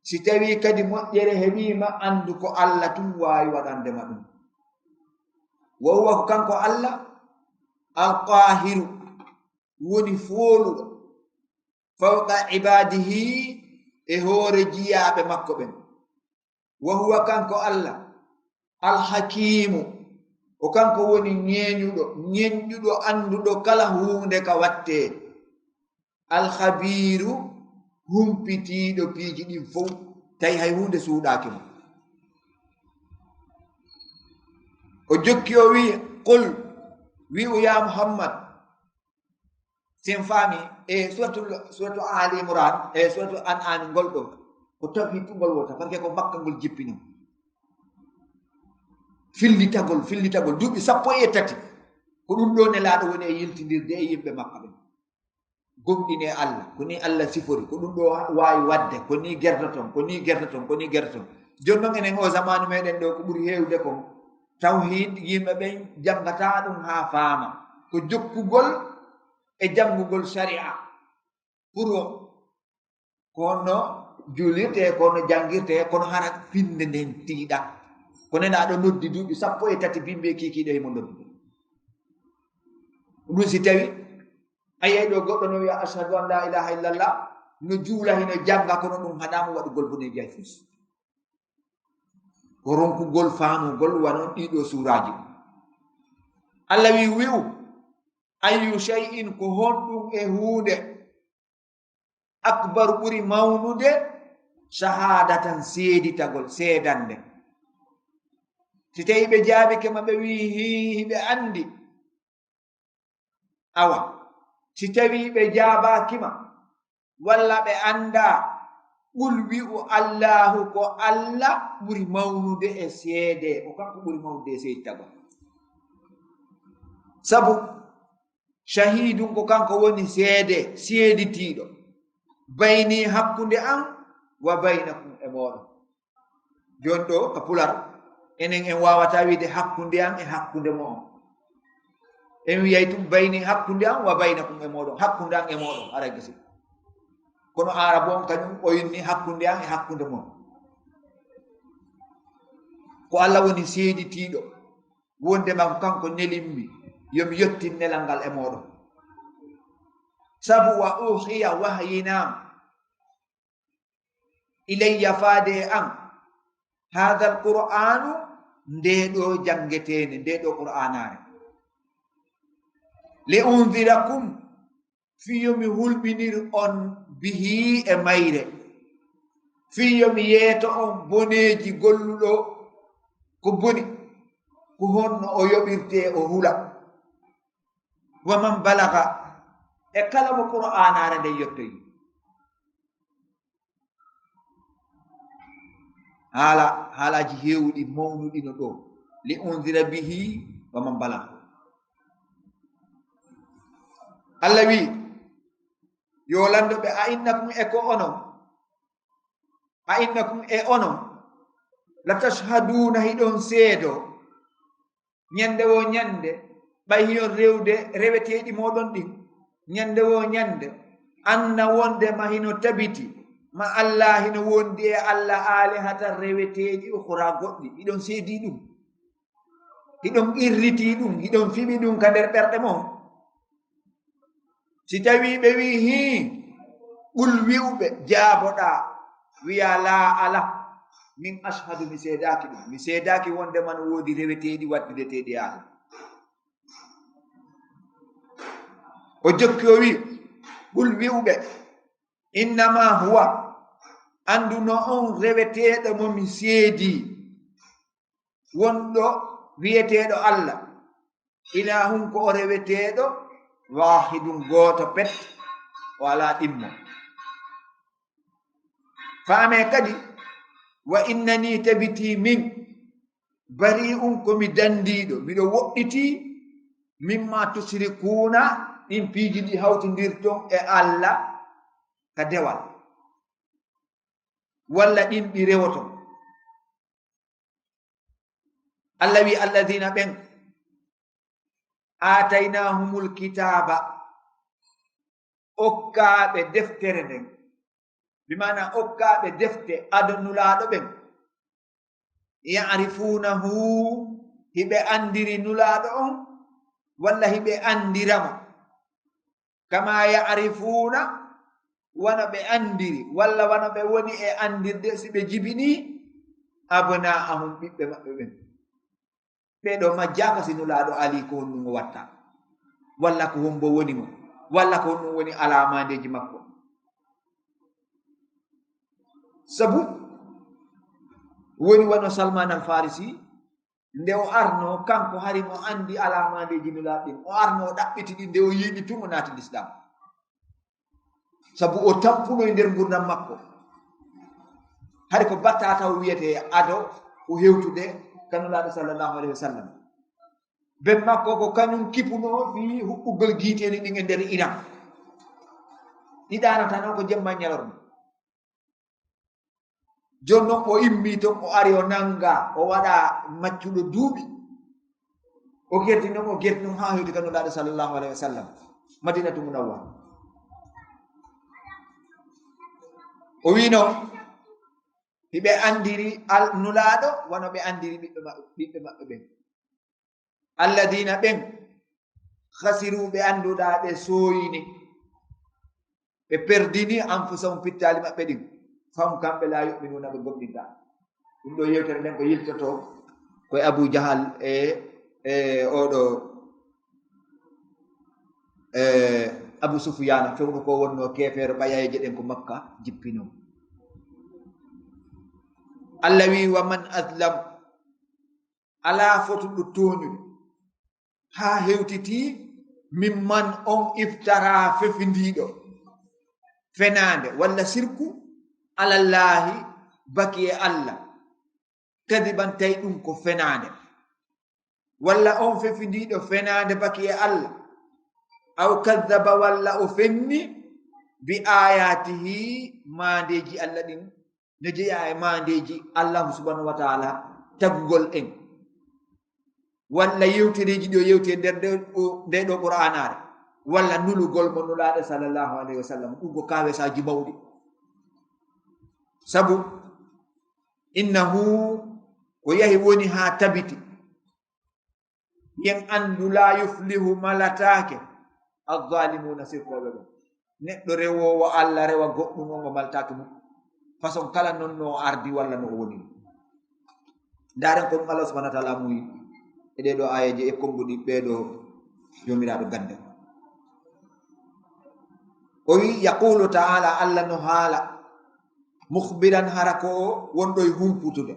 Si tawii kadi moƴƴere heɓiima, anndu ko Allah tun waawi waɗande ma ɗum. Wa huwa, ko kanko Allah, al-qaahiru, woni fooluɗo, fawqa ibaadihi, e hoore jiyaaɓe makko ɓen. Wa huwa, kanko Allah, al-hakiimu, o kanko woni ñeeñuɗo, ñenƴuɗo, annduɗo kala huunde ka wattee. Al-khabiiru, humpitiiɗo piiji ɗin fow, tawi hay huunde suuɗaaki mo. O jokki o wi, qul, wi'u ya Muhammad, sen faami, e suratu, suratu Ali Imran, e suratu An'am ngol ɗo, ko tawhid ngol wota, parce que ko Makka ngol jippino. Fillitagol, fillitagol, duuɓi sappo e tati. Ko ɗum ɗo Nelaaɗo woni e yiltindirde e yimɓe Makka ɓen. Gomɗinee Allah, ko ni Allah sifori, ko ɗum ɗo waawi waɗde, ko ni gertoton, ko ni gertoton, ko ni gertoton. Jooni non enen o zamaanu meɗen ɗo ko ɓuri heewde kon, tawhid yimɓe ɓen janngataa ɗum haa faama. Ko jokkugol e janngugol sharia. Pour ko no juulirtee, ko no janngirtee, kono hara finnde nden tiiɗa. Ko Nelaaɗo noddi duuɓi sappo e tati bimbi e kiikiiɗe himo noddude. Ɗum si tawi a yiyay ɗo goɗɗo no wiya, "Ashhadu an la ilaha illallah," no juula, hino jannga, kono ɗum haɗaama waɗugol boneeji hay fus. Ko ronkugol faamugol wano ɗiɗo suuraaji. Allah wi, wi'u, "Ayyu shay'in," ko honɗum e huunde, "akbaru," ɓuri mawnude, "shahadatan," seeditagol, seedande. Si tawi ɓe jaabike ma, ɓe wi, "Hii, hiɓe anndi." Awa, si tawi ɓe jaabaaki ma, walla ɓe anndaa, qul, wi'u, "Allahu," ko Allah ɓuri mawnude e seede, ko kanko ɓuri mawnude e seeditagol. Sabu, shahidun, ko kanko woni seede, seeditiiɗo, "bayni," hakkunde an, "wa baynakum," e mooɗon. Jooni ɗo ka Pular, enen en waawataa wiide hakkunde an e hakkunde mo'on. En wiyay tun, "Bayni," hakkunde an, "wa baynakum," e mooɗon, hakkunde an e mooɗon, haray gasi. Kono Aarabu on kañum o inni hakkunde an e hakkunde mo'on. Ko Allah woni seeditiiɗo, wonde ma ko kanko nelimmi, yo mi yottin nelal ngal e mooɗon. Sabu, "wa uhiya," wahyinaama, "ilayya," faade e an, "haadal qur'aanu," ndee ɗo janngeteende, ndee ɗo qur'aanaare, "li unzirakum," fii yo mi hulɓinir on, "bihi," e mayre, Fii yo mi yeeto on boneeji golluɗo ko boni, ko honno o yoɓirtee, o hula. Wa man balaga, e kala mo Qur'aanaare nden yottoyi. Haala, haalaaji heewuɗi mawnuɗi no ɗoo. Li unzira bihi wa man balaga. Allah wi, yo lanndo ɓe, a innakum, e ko onon, a innakum, e onon, la tashhaduuna, hiɗon seedo, ñande woo ñande, ɓay hiyon rewde reweteeɗi mooɗon ɗin, ñande woo ñande, anna wonde ma hino tabiti, ma Allah hino wondi e Allah aalihata reweteeɗi ukhra goɗɗi, hiɗon seedi ɗum, hiɗon qirriti ɗum, hiɗon fiɓi ɗum ka nder ɓerɗe mon. Si tawii ɓe wi'i, "Hii," qul, wi'u ɓe, jaaboɗaa, wi'aa, "Laa, alaa, min ashhadu, mi seedaaki ɗum. Mi seedaaki wonde man woodi reweteeɗi waddideteeɗi e Allah." O jokki o wi'i, "Qul," wi'u ɓe, "Innama huwa," anndu no on reweteeɗo mo mi seedi, wonɗo wi'eteeɗo Allah, ilahun, ko o reweteeɗo, waahidun, gooto pet, o alaa ɗimmo. Faamee kadi, wa innani, tabitii min, bari'un, ko mi dandiiɗo, miɗo woɗɗitii, mimma tushrikuuna, ɗin piiji ɗi hawtindirton e Allah ka dewal, walla ɗin ɗi rewoton. Allah wi, "Alladina ɓen, aataynahumul kitaaba, okkaaɓe deftere nden," bi maana okkaaɓe defte ado Nulaaɗo ɓen, "ya'rifuunahu," hiɓe andiri Nulaaɗo on, walla hiɓe andira mo. "Kama ya'rifuuna," wano ɓe andiri, walla wano ɓe woni e andirde, si ɓe jibini, "abna'ahum," ɓiɓɓe maɓɓe ɓen. Ɓee ɗoo majjaaka si Nulaaɗo alii ko honɗum o watta, walla ko hombo woni mo, walla ko honɗum woni alaamandeeji makko. Sabu woni wano Salman Al Farisi, nde o arno, kanko hari mo andi alaamandeeji Nulaaɗo ɗin, o arno o ɗaɓɓiti ɗi, nde o yiiɗi tun o naati Lislaam. Sabu o tampuno e nder ngurdam makko. Hari ko batta taw wiyete ado o hewtude ka Nulaaɗo sallallahu alaihi wasallam. Ben makko ko kañum kipuno fii huɓɓugol giiteeli ɗin e nder Iran. Ɗi ɗaanata non ko jemma ñalorma. Jooni non o immi ton, o ari o nanga, o waɗa maccuɗo duuɓi. O gerti non, o gerti non haa hewti ka Nulaaɗo sallallahu alaihi wasallam, Madinatu Munawwara. O wi non, hiɓe andiri al-, Nulaaɗo wano ɓe andiri ɓiɓɓe maɓɓe, ɓiɓɓe maɓɓe ɓen. Alladina ɓen, khasiru, ɓe annduɗaa ɓe sooyini, ɓe perdini, anfusahum, pittaali maɓɓe ɗin, fahum, kamɓe, la yu'minuna, ɓe gomɗinta. Ɗum ɗo yewtere nden ko yiltoto koye Abu Jahal e, e oɗo, e Abu Sufyana, fewndo ko wonno keefeero ɓayayeeje ɗen ko Makka jippino. Allah wi, "Wa man azlam," alaa fotuɗo tooñude, haa hewtitii, mimman, on, iftara, fefindiiɗo fenaande, walla sirku, alallaahi, baki e Allah, kadiban, tawi ɗum ko fenaande, walla on fefindiiɗo fenaande baki e Allah, aw kaddaba, walla o fenni, bi aayaatihi, maandeeji Allah ɗin, no jeyaa e maandeeji Allahu subhanahu wa ta'ala tagugol en, walla yewtereeji ɗi o yewti e nder nde, o, nde ɗo Qur'aanaare, walla nulugol mo Nulaaɗo sallallahu alayhi wa sallam. Ɗum ko kaawesaaji mawɗi. Sabu, innahu, ko yahi woni haa tabiti, yen anndu, laa yuflihu, malataake, azzalimuuna, sirkooɓe ɓen. Neɗɗo rewoowo Allah, rewa goɗɗum, on o maltaaki mo. Façon kala non no o ardi walla no o woni. Ndaaren ko ɗum Allah subhanahu wa ta'ala muuyi e ɗee ɗoo aayeeje e konnguɗi ɓee ɗoo joomiraaɓe gannde. O wi, yaqulu ta'ala, Allah no haala, Mukhbiran, hara ko o wonɗo e humputude.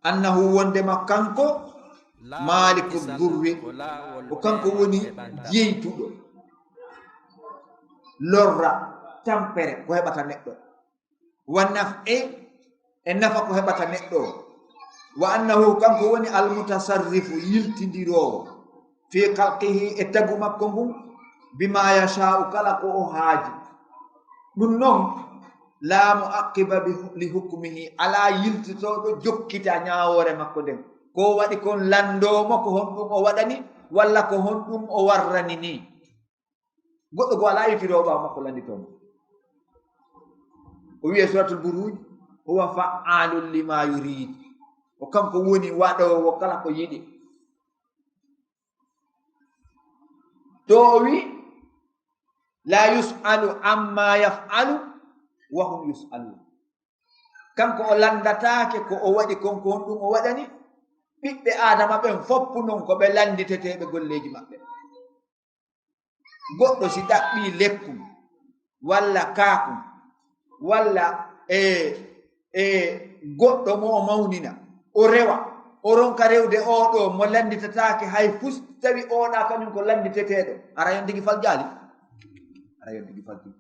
Annahu, wondema kanko, maliku durri, o kanko woni jeytuɗo lorra, tampere ko heɓata neɗɗo, wa naf'i, e nafa ko heɓata neɗɗo o. Wa annahu, kanko woni almutasarrifu, yiltindiroowo, fi khalqihi, e tagu makko ngun, bima yasha'u, kala ko o haaji. Ɗum noon, la mu'aqqiba bi, li hukmihi, alaa yiltitooɗo jokkita ñaawoore makko nden. Ko o waɗi kon lanndoo mo ko honɗum o waɗani, walla ko honɗum o warrani nii. Goɗɗo goo alaa yiltitoowo ɓaawo makko lannditoo mo. O wi'e Suratul Buruj, huwa fa'alun lima yurid. O kanko woni waɗoowo kala ko yiɗi. To o wi, la yus'alu amma yaf'alu wa hum yus'alun. Kanko o lanndataake ko o waɗi kon, ko honɗum o waɗani. Ɓiɓɓe Aadama ɓen fof noon ko ɓe lannditeteeɓe golleeji maɓɓe. Goɗɗo si ɗaɓɓii lekkum, walla kaakum, walla e, e goɗɗo mo o mawnina, o rewa, o ronka rewde oo ɗoo mo lannditataake hay fus, tawi oo ɗaa kañum ko lannditeteeɗo, ara yon tigi faljaali? Ara yon tigi faljaali.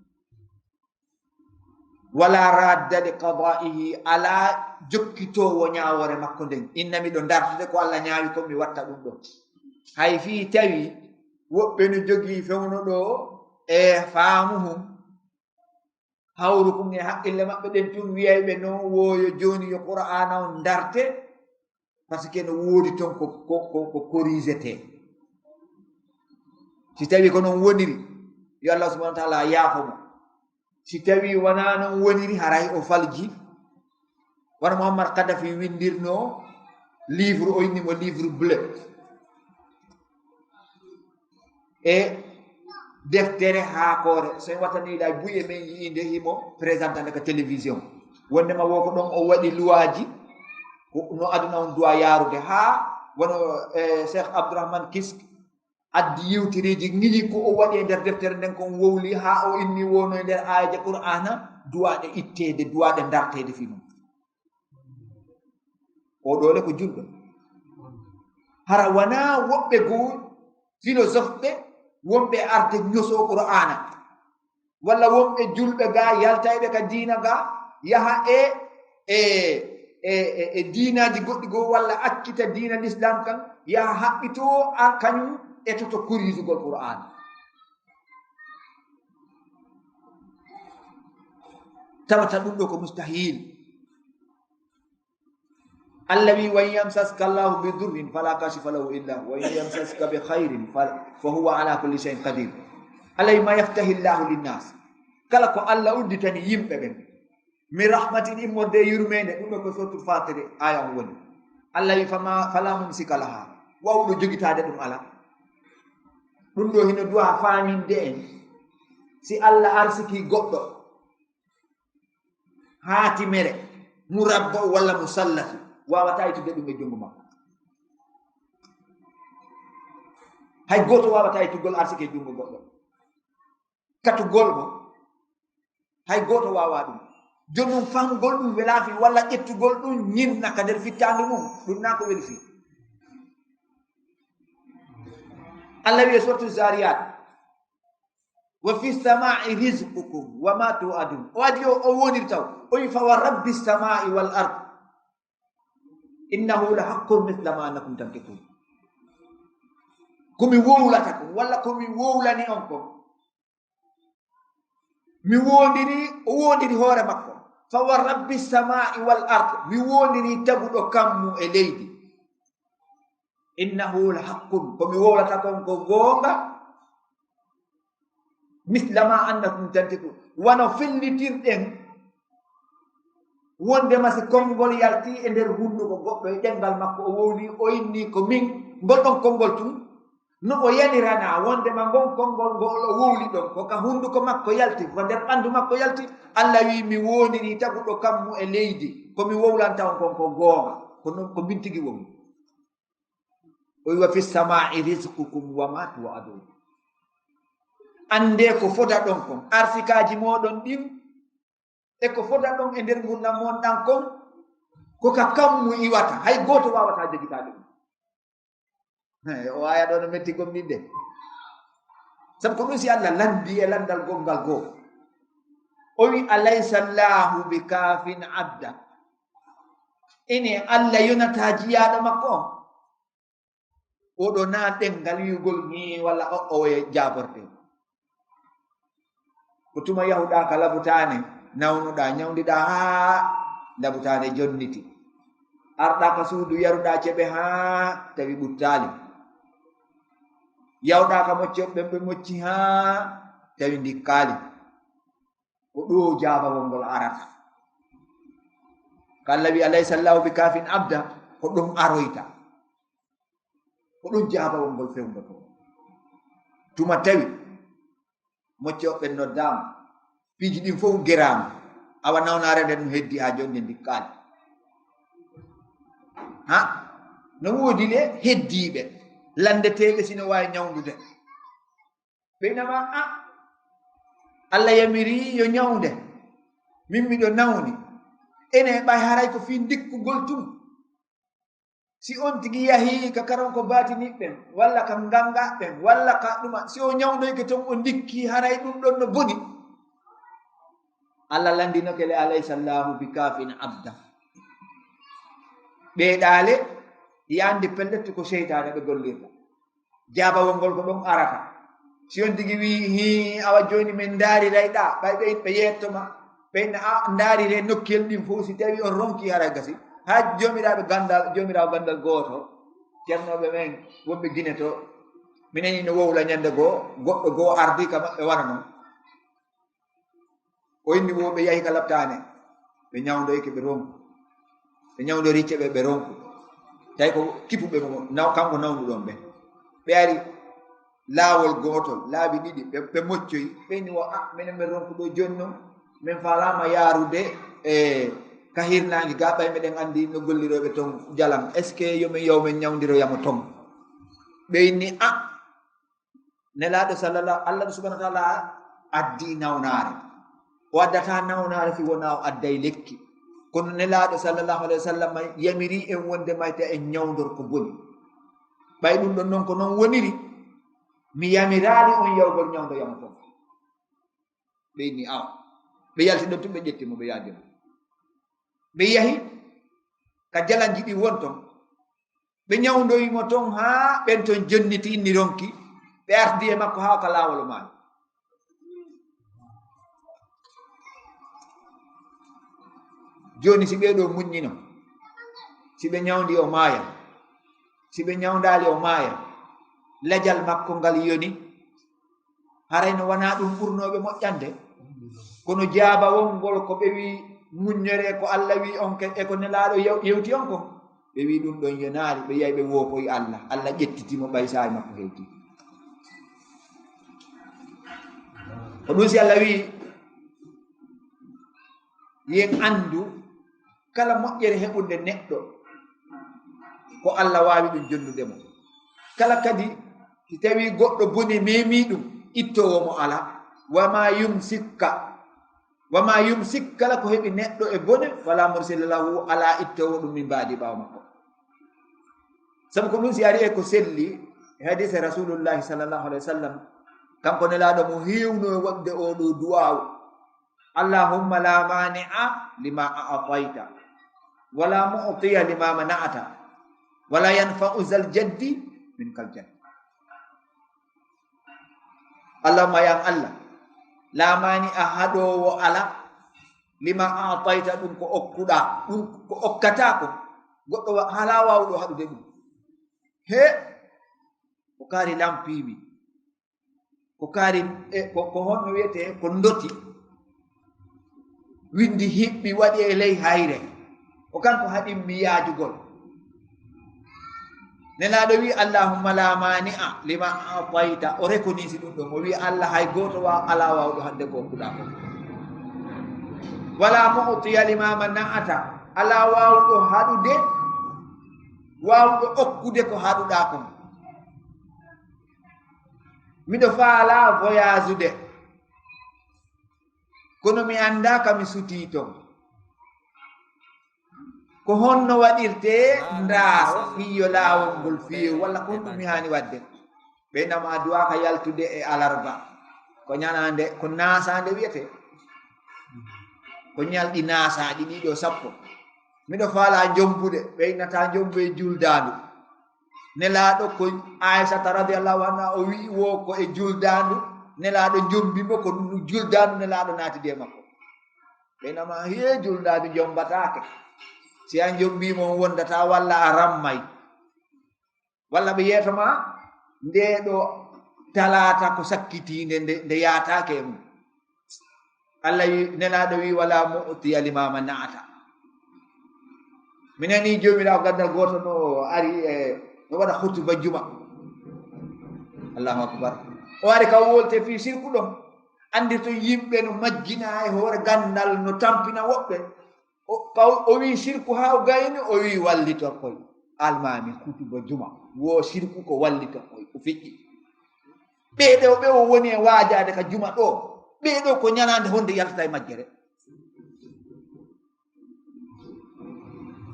Wala radda li qada'ihi, alaa jokkitoowo ñaawoore makko nden. Inna miɗo dartude ko Alla ñaawi kon, mi watta ɗum ɗon. Hay fii tawi woɓɓe no jogii fewndo ɗoo e faamuhum, hawrukum e haqqille maɓɓe ɗen tun, wiyayɓe non wooyo jooni yo Qur'aana on darte, parce que no woodi ton ko, ko, ko, ko corrigetee. Si tawi ko non woniri, yo Allah subhanahu wa ta'ala yaafo mo. Si tawi wonaa non woniri, haray o falji. Wano Muammar Kadhafi winndirnoo livre, o inni mo livre bleu. E deftere haakoore, so en wattanii ɗa buy e men yi'inde himo présentande ka télévision. Wondema wo ko ɗon o waɗi luwaaji, ko no aduna on duwa yaarude. Haa wano, eh, Cheikh Abdourahmane Kisk addi yewtereeji ŋiñi ko o waɗi e nder deftere nden, kon wowli haa o inni wono e nder aayeeje Qur'aana duwaaɗe itteede, duwaaɗe darteede fii mum. O ɗoo le ko julɗo. Hara wanaa woɓɓe goo philosophe ɓe wonɓe arde ñosoo Qur'aana, walla wonɓe julɓe gaa, yaltayɓe ka diina gaa, yaha e, e, e, e, e diinaaji goɗɗi goo, walla accita diina Lislaam kan, yaha haɓɓitoo a kañum e toto kurisugol Qur'aana. Tawata ɗum ɗoo ko mustahil. Allah wi, "Wa in yamsaska Allahu bi durrin fala kashifa lahu illa hu, wa in yamsaska bi khairin fa, fa huwa ala kulli shay'in qadir." Allah wi, "Ma yaftahi Allahu linnas." Kala ko Allah udditani yimɓe ɓen, "mi rahmatin", immorde e yurmeende, ɗum ɗo ko Suratul Fatiri, aya on woni. Allah wi, "Fama, fala mumsika laha." Wawɗo jogitaade ɗum ala. Ɗum ɗo hino duwa faaminde en. Si Allah arsiki goɗɗo, haatimere, murabba walla musallasi, waawata ittude ɗum e junngo makko. Hay gooto waawata ittugol arsike e junngo goɗɗo. Katugol mo, hay gooto waawaa ɗum. Jooni noon, famugol ɗum welaa fii, walla ƴettugol ɗum ñinna ka nder fittaandu mum, ɗum naa ko weli fii. Allah wi'i e Suratu Zariyat, "Wa fi samaa'i rizqukum wa ma tu'adun." O adi o, o woniri taw. O wi, "Fa wa rabbi samaa'i wal ard. Innahu la haqqun mithla ma annakum tantiqun." Ko mi wowlata kon, walla ko mi wowlani on kon. Mi wondiri, o wondiri hoore makko. "Fa wa rabbi samaa'i wal ard." Mi wondiri taguɗo kammu e leydi. "Innahu la haqqun." Ko mi wowlata kon ko goonga. "Misla ma annakum tantiqun." Wano fellitirɗen. Wondema si konngol yalti e nder hunduko goɗɗo e ɗemngal makko, o wowli, o inni ko min, ngol ɗon konngol tun, no o yanirana wondema ngon konngol ngol o wowli ɗon, ko ka hunduko makko yalti, ko nder ɓandu makko yalti. Allah wi, "Mi woniri taguɗo kammu e leydi, ko mi wowlanta on kon ko goonga, ko non ko min tigi woni." O wi, "Wa fi samaa'i rizqukum wa ma tu'adun." Annde ko foda ɗon kon, arsikaaji mooɗon ɗin, E ko fota ɗon e nder ngurndan mon ɗan kon, ko ka kammu iwata, hay gooto waawataa jogitaade ɗum. He, o aya ɗo no metti gomɗinde. Sabu ko ɗum si Allah lanndi e lanndal gonngal goo. O wi, "Alaysa Allahu bi kaafin abda." Ene Allah yonataa jiyaaɗo makko on? Oɗo na ɗenngal wi'ugol ni walla o, o e jaaborde. Ko tuma yahuɗaa ka labutaane, nawnuɗaa, ñawndiɗaa haa labutaane jonniti. Arɗaa ka suudu, yaruɗaa ceɓe haa tawi ɓuttaali. Yawɗaa ka moccoɓe, ɓe mocci haa tawi ndikkaali. Ko ɗo jaabawol ngol arata. Ko Allah wi, "Alaysa Allahu bi kaafin abda," ko ɗum aroyta. Ko ɗum jaabawol ngol fewndoto. Tuma tawi moccoɓe noddaama, piiji ɗin fof geraama, awa nawnaare nden no heddi haa jonde ndikkaali. Ha? No woodi le heddiiɓe, lanndeteeɓe sino waawi ñawndude. Ɓe inama, "A, Allah yamiri yo ñawnde, min miɗo nawni." Ene ɓay haray ko fii ndikkugol tun. Si on tigi yahi ka karanko baatiniɓɓen, walla ka nganga ɓen, walla ka ɗuma, si o ñawndoyke ton o ndikki, haray ɗum ɗon no boni. Allah landinoke le, "Alaysa Allahu bi kaafin abda." Ɓe ɗaale, i andi pellet ko seytaane ɓe gollirta. Jaabawol ngol ko ɗon arata. Si on tigi wi, "Hii, awa jooni min ndaariray ɗa," ɓay ɓe, ɓe yetto ma, ɓe inna, "A, ndaarire nokkel ɗin fof, si tawi on ronki hara gasi." Haa joomiraaɓe gandal, joomiraawo gandal gooto, ceernooɓe men wonɓe Gine to, mi nani no wowla ñande goo, goɗɗo goo ardi ka maɓɓe wano non. O inni wo ɓe yahi ka laptaane, ɓe ñawndoyke ɓe ronku. Ɓe ñawndori ceɓe ɓe ronku. Tawi ko kipuɓe mo, naw-, kanko nawnuɗon ɓe. Ɓe ari laawol gootol, laabi ɗiɗi, ɓe, ɓe moccoyi. Ɓe inni wo, "A, minen min ronku ɗo jooni non. Min faalaama yaarude e ka hirnaange ga, ɓay meɗen anndi no gollirooɓe ton jalan. Est-ce que yo min yaw min ñawndiroyamo ton?" Ɓe inni, "A, Nelaaɗo sallallahu, Allah subhanahu wa ta'ala addi nawnaare. O addataa nawnaare si wonaa o adday lekki. Kono Nelaaɗo sallallahu alayhi wa sallam yamiri en wonde mayta en ñawndor ko boni. Ɓay ɗum ɗon non ko non woniri, mi yamiraali on yawgol ñawndoyamo ton." Ɓe inni, "Awa." Ɓe yalti ɗon tun, ɓe ƴetti mo, ɓe yaadi mo. Ɓe yahi ka jalanji ɗi won ton. Ɓe ñawndoyi mo ton haa ɓen ton jonniti inni ronki. Ɓe ardi e makko haa ka laawol o maayi. Jooni, si ɓee ɗoo muññino, si ɓe ñawndi o maaya, si ɓe ñawndaali o maaya, lajal makko ngal yoni, haray no wanaa ɗum ɓurnooɓe moƴƴande? Kono jaabawol ngol ko ɓe wi muññoree ko Allah wi on ke-, e ko Nelaaɗo yew-, yewti on kon. Ɓe wi ɗum ɗon yonaali, ɓe yahi ɓe woopoyi Allah. Allah ƴettiti mo ɓay saa'i makko heewti. Ko ɗum si Allah wi, yen anndu kala moƴƴere heɓunde neɗɗo, ko Allah waawi ɗum jonnude mo. Kala kadi, si tawi goɗɗo bone memi ɗum, ittoowo mo alaa. Wa ma yumsikka, wa ma yumsik, kala ko heɓi neɗɗo e bone, wala mursila lahu, alaa ittoowo ɗum min baadi ɓaawo makko. Sabu ko ɗum si ari e ko selli, e hadise Rasulullahi sallallahu alaihi wa sallam, kanko Nelaaɗo mo heewno e waɗde oo ɗoo du'aawu. Allahumma la mani'a lima a'tayta, wala mu'tiya lima mana'ta, wala yanfa'u zal jaddi minkal jadd. Allahumma, yan Allah, la mani'a, haɗoowo alaa, lima a'tayta, ɗum ko okkuɗaa, ɗum ko okkataa ko, goɗɗo wa-, alaa waawɗo haɗude ɗum. He, ko kaari lampiimi. Ko kaari, e, ko, ko honno wiyetee? Ko ndoti. Winndi hiɓɓi waɗi e ley hayre. Ko kanko haɗimmi yaajugol. Nelaaɗo wi, "Allahumma la mani'a lima a'tayta." O reconnaît si ɗum ɗon. O wi, "Allah, hay gooto wa-, alaa waawɗo haɗde ko okkuɗaa ko. Wala mu'tiya lima mana'ta." Alaa waawɗo haɗude, waawɗo okkude ko haɗuɗaa kon. Miɗo faalaa voyage-ude. Kono mi anndaa ka mi sutii ton. Ko honno waɗirtee ndaaro fiyo laawol ngol feewi, walla ko honɗum mi haani waɗde? Ɓe nama duwaaka yaltude e alarba. Ko ñalaande, ko naasaande wiyetee. Ko ñalɗi naasaaɗi ɗiɗo sappo. Miɗo faalaa jombude, ɓe innata jombu e juldaandu. Nelaaɗo ko Aysata radiyallahu anha, o wi'i wo ko e juldaandu, Nelaaɗo jombi mo, ko ɗum juldaandu Nelaaɗo naatidi e makko. Ɓe nama, "Hee, juldaandu jombataake. Si a jombi mo, on wondata walla a rammay." Walla ɓe yeeto ma, "Nde ɗo talaata ko sakkitiinde, nde, nde yaataake e mum." Allah wi, Nelaaɗo wi, "Wala mu'tiya lima mana'ta." Mi nani Joomiraaɗo gandal gooto no ari e, no waɗa hutuba juma. Allahu akbar. O ari ka wolte fii sirku ɗon. Andirto yimɓe no majjina e hoore gandal, no tampina woɓɓe. O, ka o, o wi sirku haa o gayni, o wi wallitorkoy. Almaami hutuba juma. Wo sirku ko wallitorkoy. O feƴƴi. Ɓee ɗo ɓe o woni e waajaade ka juma ɗo. Ɓee ɗo ko ñalaande honde yaltata e majjere.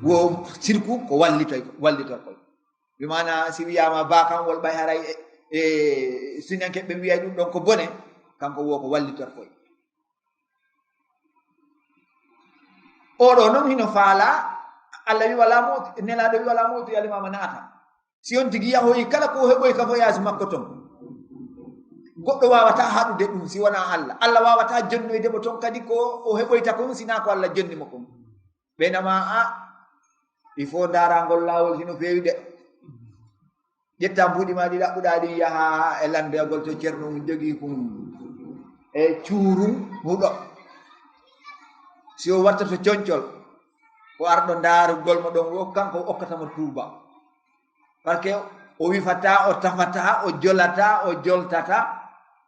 Wo sirku ko wallitoy, wallitorkoy. Bi maana si wiyaama baakanwol ɓay haray e, e sunanke ɓe wiyay ɗum ɗon ko bone, kanko wo ko wallitorkoy. Oɗo non hino faala, Allah wi wala mawti, Nelaaɗo wi wala mawti, alima ma naata. Si on tigi yahoyi kala ko heɓoy ka voyage makko ton. Goɗɗo waawata haɗude ɗum si wonaa Allah. Allah waawata jonnoyde mo ton kadi ko o heɓoyta kon sinaa ko Allah jonni mo kon. Ɓe nama a, il faut ndaarangol laawol hino feewi de. Ƴetta mbuuɗi ma ɗi ɗaɓɓuɗaa ɗin yaha e lanndagol to ceerno mum jogii kun e cuurum huɗo. Si o watta to concol, ko arɗo ndaarugol mo ɗon wo, kanko okkata mo tuuba. Parce que o wifata, o tafata, o jolata, o joltata,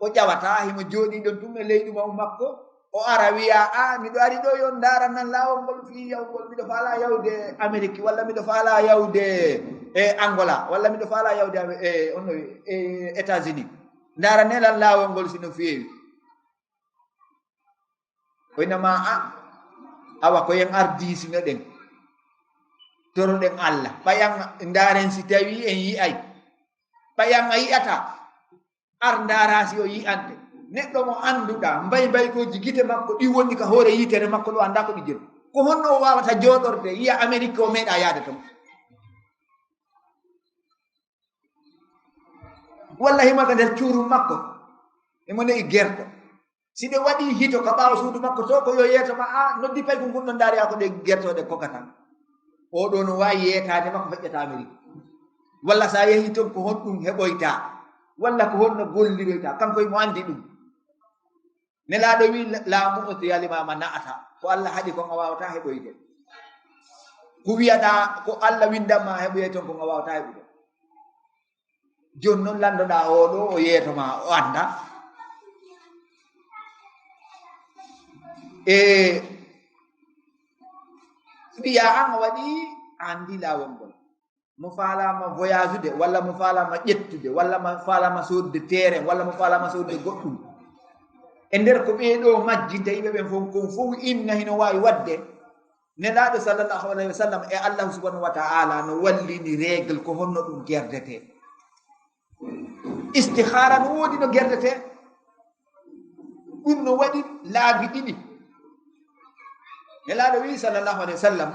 o ƴawata, himo jooɗii ɗon tun e leydi maw makko, o ara wiya, "A, miɗo ari ɗo yo ndaara nan laawol ngol fii yawgol, miɗo faala yawde Amérique, walla miɗo faala yawde e Angola, walla miɗo faala yawde Ame-, e, on no, e États-Unis. Ndaara nelan laawol ngol si no feewi." Koynama a, awa ko en ardisino ɗen. Toroɗen Allah. Ɓayan ndaaren si tawi en yi'ay. Ɓayan a yi'ata. Ar ndaara si o yi'ante. Neɗɗo mo annduɗaa, mbaybaykooji gite makko ɗi woni ka hoore yitere makko ɗo anndaa ko ɗi joni. Ko honno o waawata jooɗorde, yi'a Amérique o meeɗaa yaade ton? Walla himo ka nder cuurum makko, himo ne'i gerto. Si ɗe waɗi hito ka ɓaawo suudu makko to, ko yo yeeto ma, a, noddi paykun kun ɗon ndaari, a, ko ɗe gertooɗe kokata. Oo ɗoo no waawi yeetaade makko feƴƴata Amérique. Walla sa yehi ton ko honɗum heɓoyta, walla ko honno golliroyta, kanko himo anndi ɗum. Nelaaɗo wi, "Laamu o tiyalima ma na'ata, ko Allah haɗi kon a waawata heɓoyde. Ko wiyaɗaa, ko Allah windan ma heɓoyay ton kon a waawata heɓude." Jooni non lanndoɗaa oo ɗoo, o yeeto ma, o annda. E wiya an a waɗi, a anndi laawol ngol. Mo faalaama voyage-ude, walla mo faalaama ƴettude, walla mo faalaama soodde terrain, walla mo faalaama soodde goɗɗum. E nder ko ɓee ɗoo majjinta yimɓe ɓen fof, kon fof inna hino waawi waɗde. Nelaaɗo sallallahu alayhi wa sallam e Allah subhanahu wa ta'ala no wallini règle ko honno ɗum gerdetee. Istihara no woodi no gerdetee. Ɗum no waɗi laabi ɗiɗi. Nelaaɗo wi sallallahu alayhi wa sallam,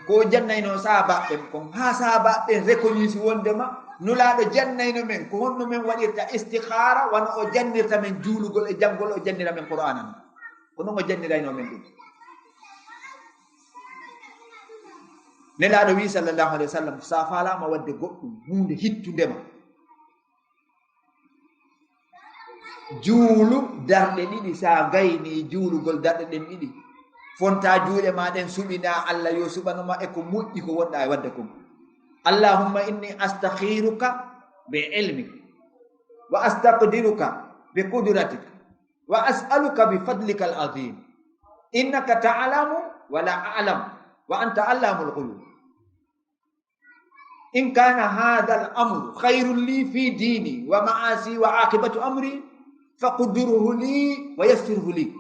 ko o jannayno sahaabaaɓe ɓen kon, haa sahaabaaɓe ɓen reconnaître wondema Nulaaɗo jannayno men ko honno men waɗirta istihara, wano o jannirta men juulugol e janngol, o jannira men Qur'aana non. Ko non o jannirayno men ɗum. Nelaaɗo wi sallallahu alayhi wa sallam, sa faalaama waɗde goɗɗum, huunde hittundema, juulu darɗe ɗiɗi, sa gayni juulugol darɗe ɗen ɗiɗi, fonta juuɗe ma ɗen, suɓina Allah yo suɓano ma e ko moƴƴi ko wonɗa e waɗde kon. Allahumma inni astakhiruka bi ilmik, wa astaqdiruka bi qudratik, wa as'aluka bi fadlika al-azim. Innaka ta'lamu wa la a'lam, wa anta allamul ghuyub. In kana hadha al-amru khayrun li fi dini wa ma'asi wa aqibatu amri, faqdurhu li wa yassirhu li.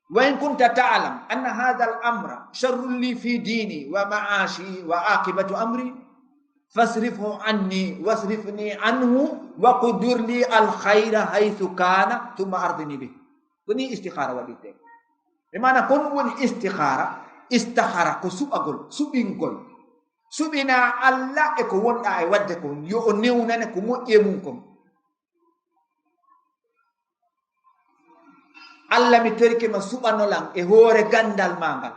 وإن كنت تعلم أن هذا الأمر شر لي في ديني ومعاشي وعاقبة أمري فاصرفه عني واصرفني عنه واقدر لي الخير حيث كان ثم أرضني به. Ko ni istikhara waɗirte. E maana kon woni istikhara, istakhara ko suɓagol, suɓingol. Suɓina Allah e ko wonɗa e waɗde kon, yo o newnane ko moƴƴi e mum kon. Allah, mi torike ma, suɓanolan e hoore gandal ma ngal.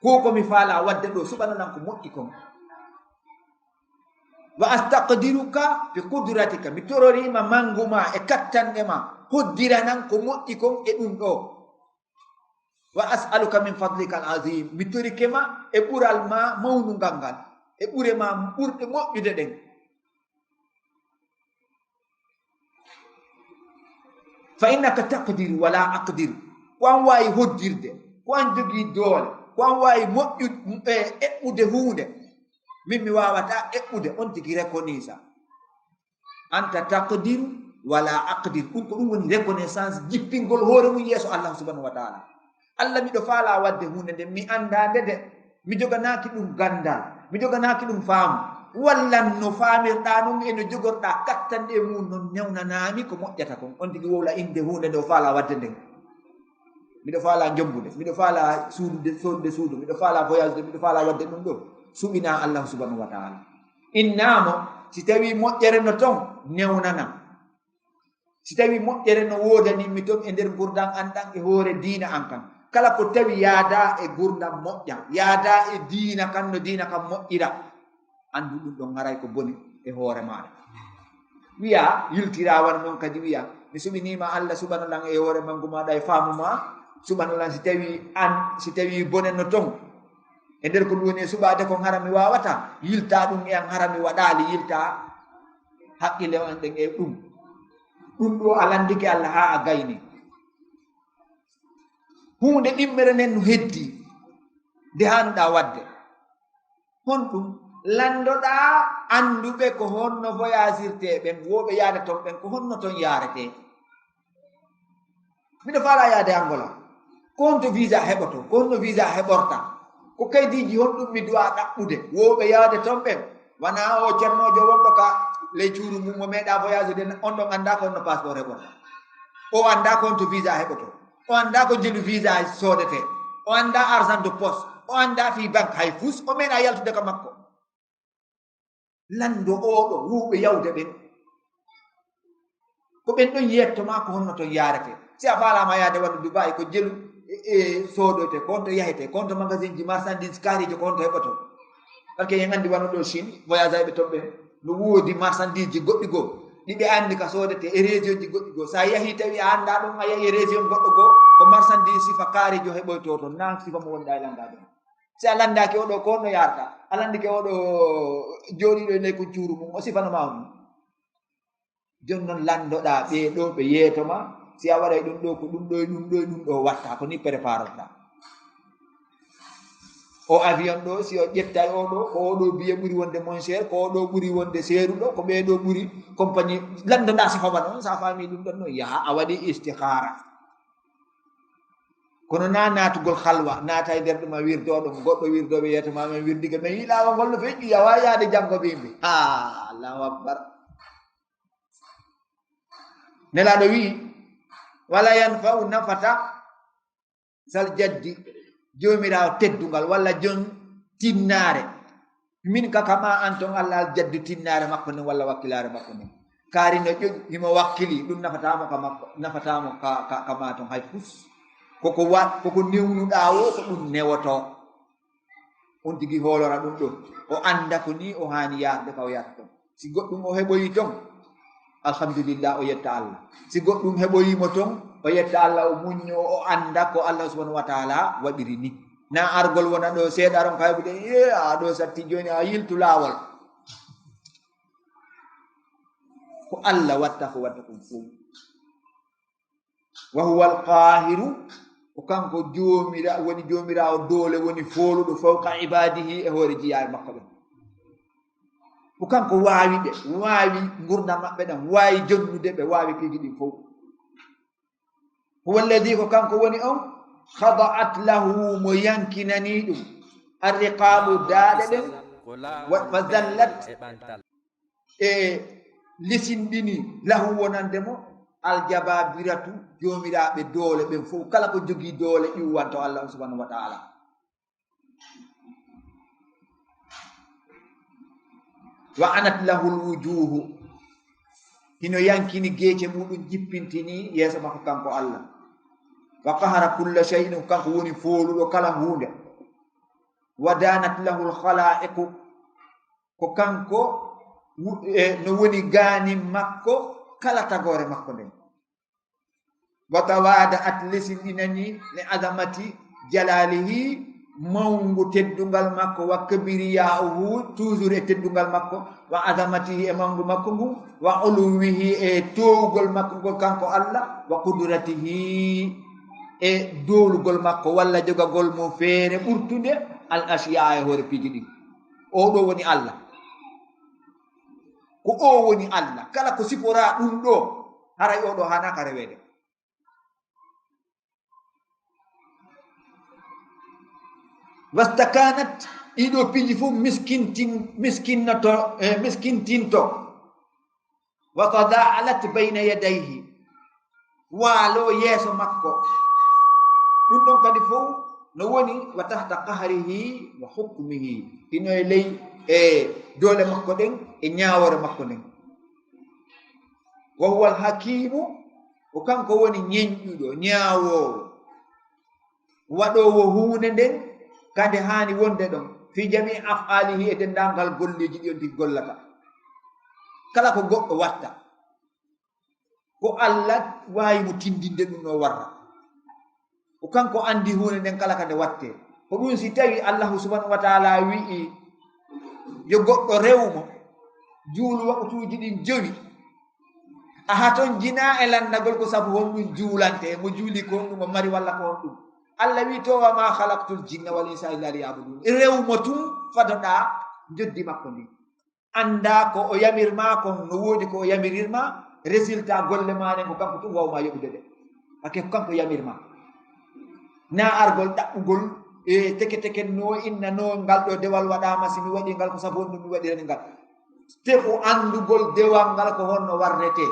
Ko ko mi faala waɗde ɗo, suɓanolan ko moƴƴi kon. Wa astaqdiruka bi qudratika, mi tororima mangu ma e kattanɗe ma, hoddiranan ko moƴƴi kon e ɗum ɗo. Wa as'aluka min fadlika al azim, mi torike ma e ɓural ma mawnungal ngal, e ɓure ma ɓurɗe moƴƴude ɗen. Fa innaka taqdiru wala aqdir, ko an wawi hoddirde, ko an jogii doole, ko an wawi moƴƴu-, e, eɓɓude huunde, min mi wawata eɓɓude, on tigi reconnaissance. Anta taqdiru wala aqdir. Ɗum ko ɗum woni reconnaissance, jippingol hoore mum yeeso Allah subhanahu wa taala. Allah, miɗo faala waɗde huunde nde, mi annda nde de, mi joganaaki ɗum ganndal, mi joganaaki ɗum faamu. Wallan no faamirɗaa noon e no jogorɗaa kattanɗe e mum noon, newnanaami ko moƴƴata kon. On tigi wowla innde huunde nde o faala waɗde nden. Miɗo faala jommbude, miɗo faala suudude, soodude suudu, miɗo faala voyage de, miɗo faala waɗde ɗum ɗo. Suɓinaa Allah subhanahu wa taala. Innaa mo, si tawii moƴƴere no toon, newnanam. Si tawii moƴƴere no woodanimmi toon e nder nguurndam an ɗan e hoore diina an kan. Kala ko tawi yaadaa e nguurndam moƴƴam, yaadaa e diina kan no diina kan moƴƴira, anndu ɗum ɗon haray ko bone e hoore maaɗa. Wiya, yiltira wano noon kadi wiya, mi suɓiniima Allah, suɓano lan e hoore manngu maaɗa e faamu ma, suɓano lan si tawii an, si tawii bone no toon. E nder ko ɗum woni e suɓaade kon hara mi waawata, yilta ɗum e an hara mi waɗaali, yilta haqqille an ɗen e ɗum. Ɗum ɗo a lanndike Allah haa a gayni. Huunde ɗimmere nden no heddi nde haanuɗaa waɗde. Honɗum? Lanndoɗaa annduɓe ko honno voyagirtee ɓen, wooɓe yaade ton ɓen, ko honno ton yaaretee. Miɗo faala yaade Angola. Ko honto visa heɓoto? Ko honno visa heɓorta? Ko kaydiiji honɗum mi duwa ɗaɓɓude wooɓe yaade ton ɓen? Wanaa o ceernoojo wonɗo ka ley cuuru mum, o meeɗaa voyage de, on ɗon anndaa ko honno passeport heɓorta. O anndaa ko honto visa heɓoto. O anndaa ko jelu visa soodetee. O anndaa argent de poche. O anndaa fii banque hay fus. O meeɗaa yaltude ka makko. Lanndo oɗo, wowɓe yawde ɓen. Ko ɓen ɗon yetto ma ko honno ton yaarete. Si a faalaama yaade wano Dubai, ko jelu e, e soodoyte, ko honto yahete, ko honto magasin ji, marchandise, kaariijo, ko honto heɓoto. Parce que en anndi wano ɗo Chine, voyage ayɓe ton ɓen, no woodi marchandise ji goɗɗi goo, ɗi ɓe anndi ka soodete e région ji goɗɗi goo. Si a yahii tawi a anndaa ɗon, a yahii e région goɗɗo goo, ko marchandise sifa kaariijo heɓoyto ton, naa sifa mo wonɗaa e lanndaade. Si a lanndaaki oɗo ko honno yaarta, a lanndike oɗo jooɗiiɗo e ley kun cuuru mum, o sifano ma on. Jooni non lanndoɗaa ɓee ɗoo ɓe yeeto ma, si a waɗay ɗum ɗoo, ko ɗum ɗoo e ɗum ɗoo e ɗum ɗoo watta, ko ni préparoɗaa. O avion ɗoo, si o ƴettay oo ɗoo, ko oo ɗoo billet ɓuri wonde moins cher, ko oo ɗoo ɓuri wonde seeruɗo, ko ɓee ɗoo ɓuri compagnie, lanndoɗaa sifa ma ɗon, si a faamii ɗum ɗon non, yaha, a waɗii istikhara. Kono naa naatugol halwa, naata e nder ɗum a wirdo ɗum, goɗɗo wirdo ɓe yeeto ma, men wirdige, men yi laawol ngol no feƴƴi, yawa yaade janngo ɓe yimɓe. Ha, Allahu Akbar. Nelaaɗo wi'i, "Wala yanfa'u nafata zal jaddi," Joomiraawo teddungal, walla jon tinnaare. Min ka kama an ton Allah al jaddu tinnaare makko nden, walla wakkilaare makko nden. Kaari no ƴoƴi, himo wakkili, ɗum nafataamo ka makko, nafataamo ka, ka, ka ma ton hay fus. Koko wa-, koko newnuɗaa wo, ko ɗum newoto. On tigi hoolora ɗum ɗo. O annda ko ni o haani yaarde ka o yaarta ton. Si goɗɗum o heɓoyi ton, alhamdulillah, o yetta Allah. Si goɗɗum heɓoyi mo ton, o yetta Allah, o muñño, o annda ko Allah subhanahu wa taala waɗiri ni. Na argol wona ɗo seeɗa ron ka heɓude, "Ee, a ɗo satti jooni, a yiltu laawol." Ko Allah watta ko watta kon fof. Wa huwa al-qaahiru, ko kanko joomira-, woni joomiraawo doole, woni fooluɗo fawqa ibaadihi, e hoore jiyaaɓe makko ɓen. Ko kanko waawi ɓe, waawi ngurndan maɓɓe ɗan, waawi jonnude ɓe, waawi piiji ɗin fof. Huwa alladhi, ko kanko woni on, khada'at lahu, mo yankinani ɗum, arriqabu, daaɗe ɗen, wa, wa zallat, e lisinɗini, lahu, wonande mo, aljababiratu, joomiraaɓe doole ɓen fof, kala ko jogii doole iwwanto Allah on subhanahu wa ta'ala. Wa anat lahul wujuhu, hino yankini geece muɗum, jippintini yeeso makko kanko Allah. Wa qahara kulla shay'in, ko kanko woni fooluɗo kala huunde. Wa danat lahul khalaiqu, ko kanko wu-, e, no woni gaanin makko kala tagoore makko nden. Wa tawada'at, lesinɗinani, li azamati jalalihi, mawngu teddungal makko, wa kibriya'uhu, toujours e teddungal makko, wa azamatihi, e mawngu makko ngun, wa uluwihi, e toowugol makko ngol kanko Allah, wa qudratihi, e doolugol makko walla jogagol mo feere ɓurtunde al ashiya, e hoore piiji ɗin. Oo ɗoo woni Allah. Ko o woni Allah. Kala ko siforaa ɗum ɗoo, haray oo ɗoo haanaaka reweede. Wastakanat, ɗii ɗoo piiji fof miskintin-, miskinnoto, eh, miskintinto. Wa tada'alat bayna yadayhi, waaloo yeeso makko. Ɗum ɗon kadi fof no woni wa tahta qahrihi wa hukmihi. Hino e ley e doole makko ɗen, e ñaawoore makko nden. Wa huwa al-hakimu, ko kanko woni ñenƴuɗo, ñaawoowo, waɗoowo huunde nden ka nde haani wonde ɗon, fi jami'i af'alihi, e denndaangal golleeji ɗi on tigi gollata. Kala ko goɗɗo watta, ko Allah waawi mo tindinde ɗum no warra. Ko kanko anndi huunde nden kala ka nde wattee. Ko ɗum si tawi Allahu subhanahu wa ta'ala wi'i yo goɗɗo rew mo, juulu waqtuuji ɗin jowi, a haton jinaa e lanndagol ko sabu honɗum juulante, mo juuli ko honɗum o mari walla ko honɗum. Allah wi'i to, wa ma khalaqtul jinna wal insa illa liya'budun. Rew mo tun fadoɗaa njoddi makko ndin. Anndaa ko o yamir maa kon no woodi ko o yamirir maa, résultat golle maa ɗen ko kanko tun waaw maa yoɓude ɗe. Parce que ko kanko yamir maa. Naa argol ɗaɓɓugol, e teke teke no inna no ngal ɗoo dewal waɗaama, si mi waɗii ngal ko sabu honɗum mi waɗirani ngal. Tefu anndugol dewal ngal ko honno warretee.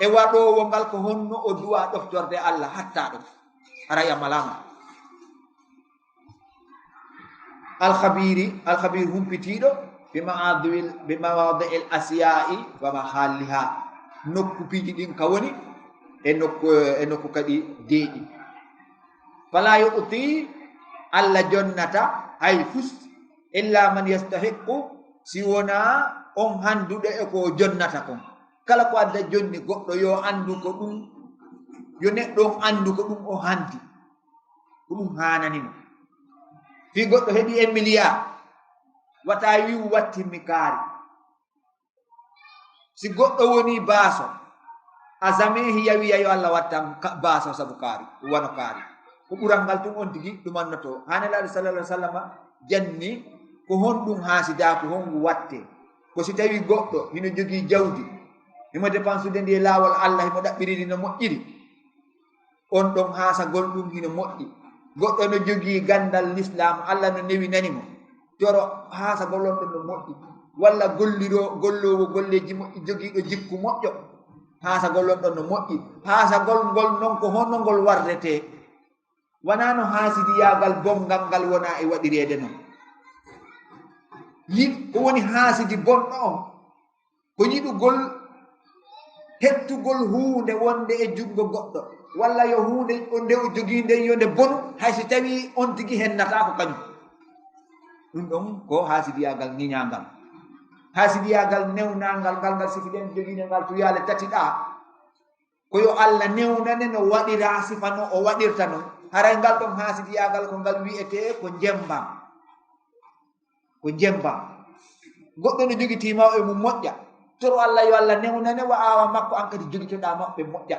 E waɗoowo ngal ko honno o duwaa ɗoftorde Allah, hatta ɗon. Haray a malaama. Alkhabiri, alkhabir humpitiiɗo, bi mawadil, bi mawadi'il asya'i wa mahalliha. Nokku piiji ɗin ka woni, e nokku, e nokku kadi deeƴi. Fala yu'ti, Allah jonnata hay fus, illa man yastahiqqu, si wonaa on hannduɗo e ko o jonnata kon. Kala ko adda jonni goɗɗo yo anndu ko ɗum, yo neɗɗo on anndu ko ɗum o hanndi. Ko ɗum haanani mo. Fii goɗɗo heɓi un milliard, wata wi'u wattinmi kaari. Si goɗɗo woni baaso, a jamais hiya wi'a yo Allah wattan ka-, baaso sabu kaari, wano kaari. Ko ɓural ngal tun on tigi ɗumannotoo. Haa Nelaaɗo sallallahu alaihi wasallam janni ko honɗum haasidaaku, honɗum wattee. Ko si tawi goɗɗo hino jogii jawdi, himo dépensude ndi e laawol Allah, himo ɗaɓɓiri ndi no moƴƴiri. On ɗon haasagol ɗum hino moƴƴi. Goɗɗo no jogii ganndal Lislaam, Allah no newinani mo. Toro haasagol on ɗon no moƴƴi. Walla golliroo, golloowo golleeji moƴƴi, jogiiɗo jikku moƴƴo. Haasagol on ɗon no moƴƴi. Haasagol ngol non ko honno ngol warretee. Wanaa no haasidiyaagal bonngal ngal wona e waɗireede non. Yi-, ko woni haasidi bonɗo on? Ko yiɗugol hettugol huunde wonde e junngo goɗɗo, walla yo huunde nde o jogii nden yo nde bonu, hay si tawii on tigi hennataa ko kañum. Ɗum ɗon ko haasidiyaagal ŋiñaangal. Haasidiyaagal newnaangal ngal, ngal sifi ɗen jogiinde ngal tuyaale tati ɗaa. Ko yo Allah newnane no waɗiraa sifa no o waɗirta non. Haray ngal ɗon haasidiyaagal ko ngal wi'etee ko njemmbam. Ko njemmbam. Goɗɗo no jogitii mawɓe mum moƴƴa. Toro Allah yo Allah newnane wa awa makko an kadi jogitoɗaa mawɓe moƴƴa.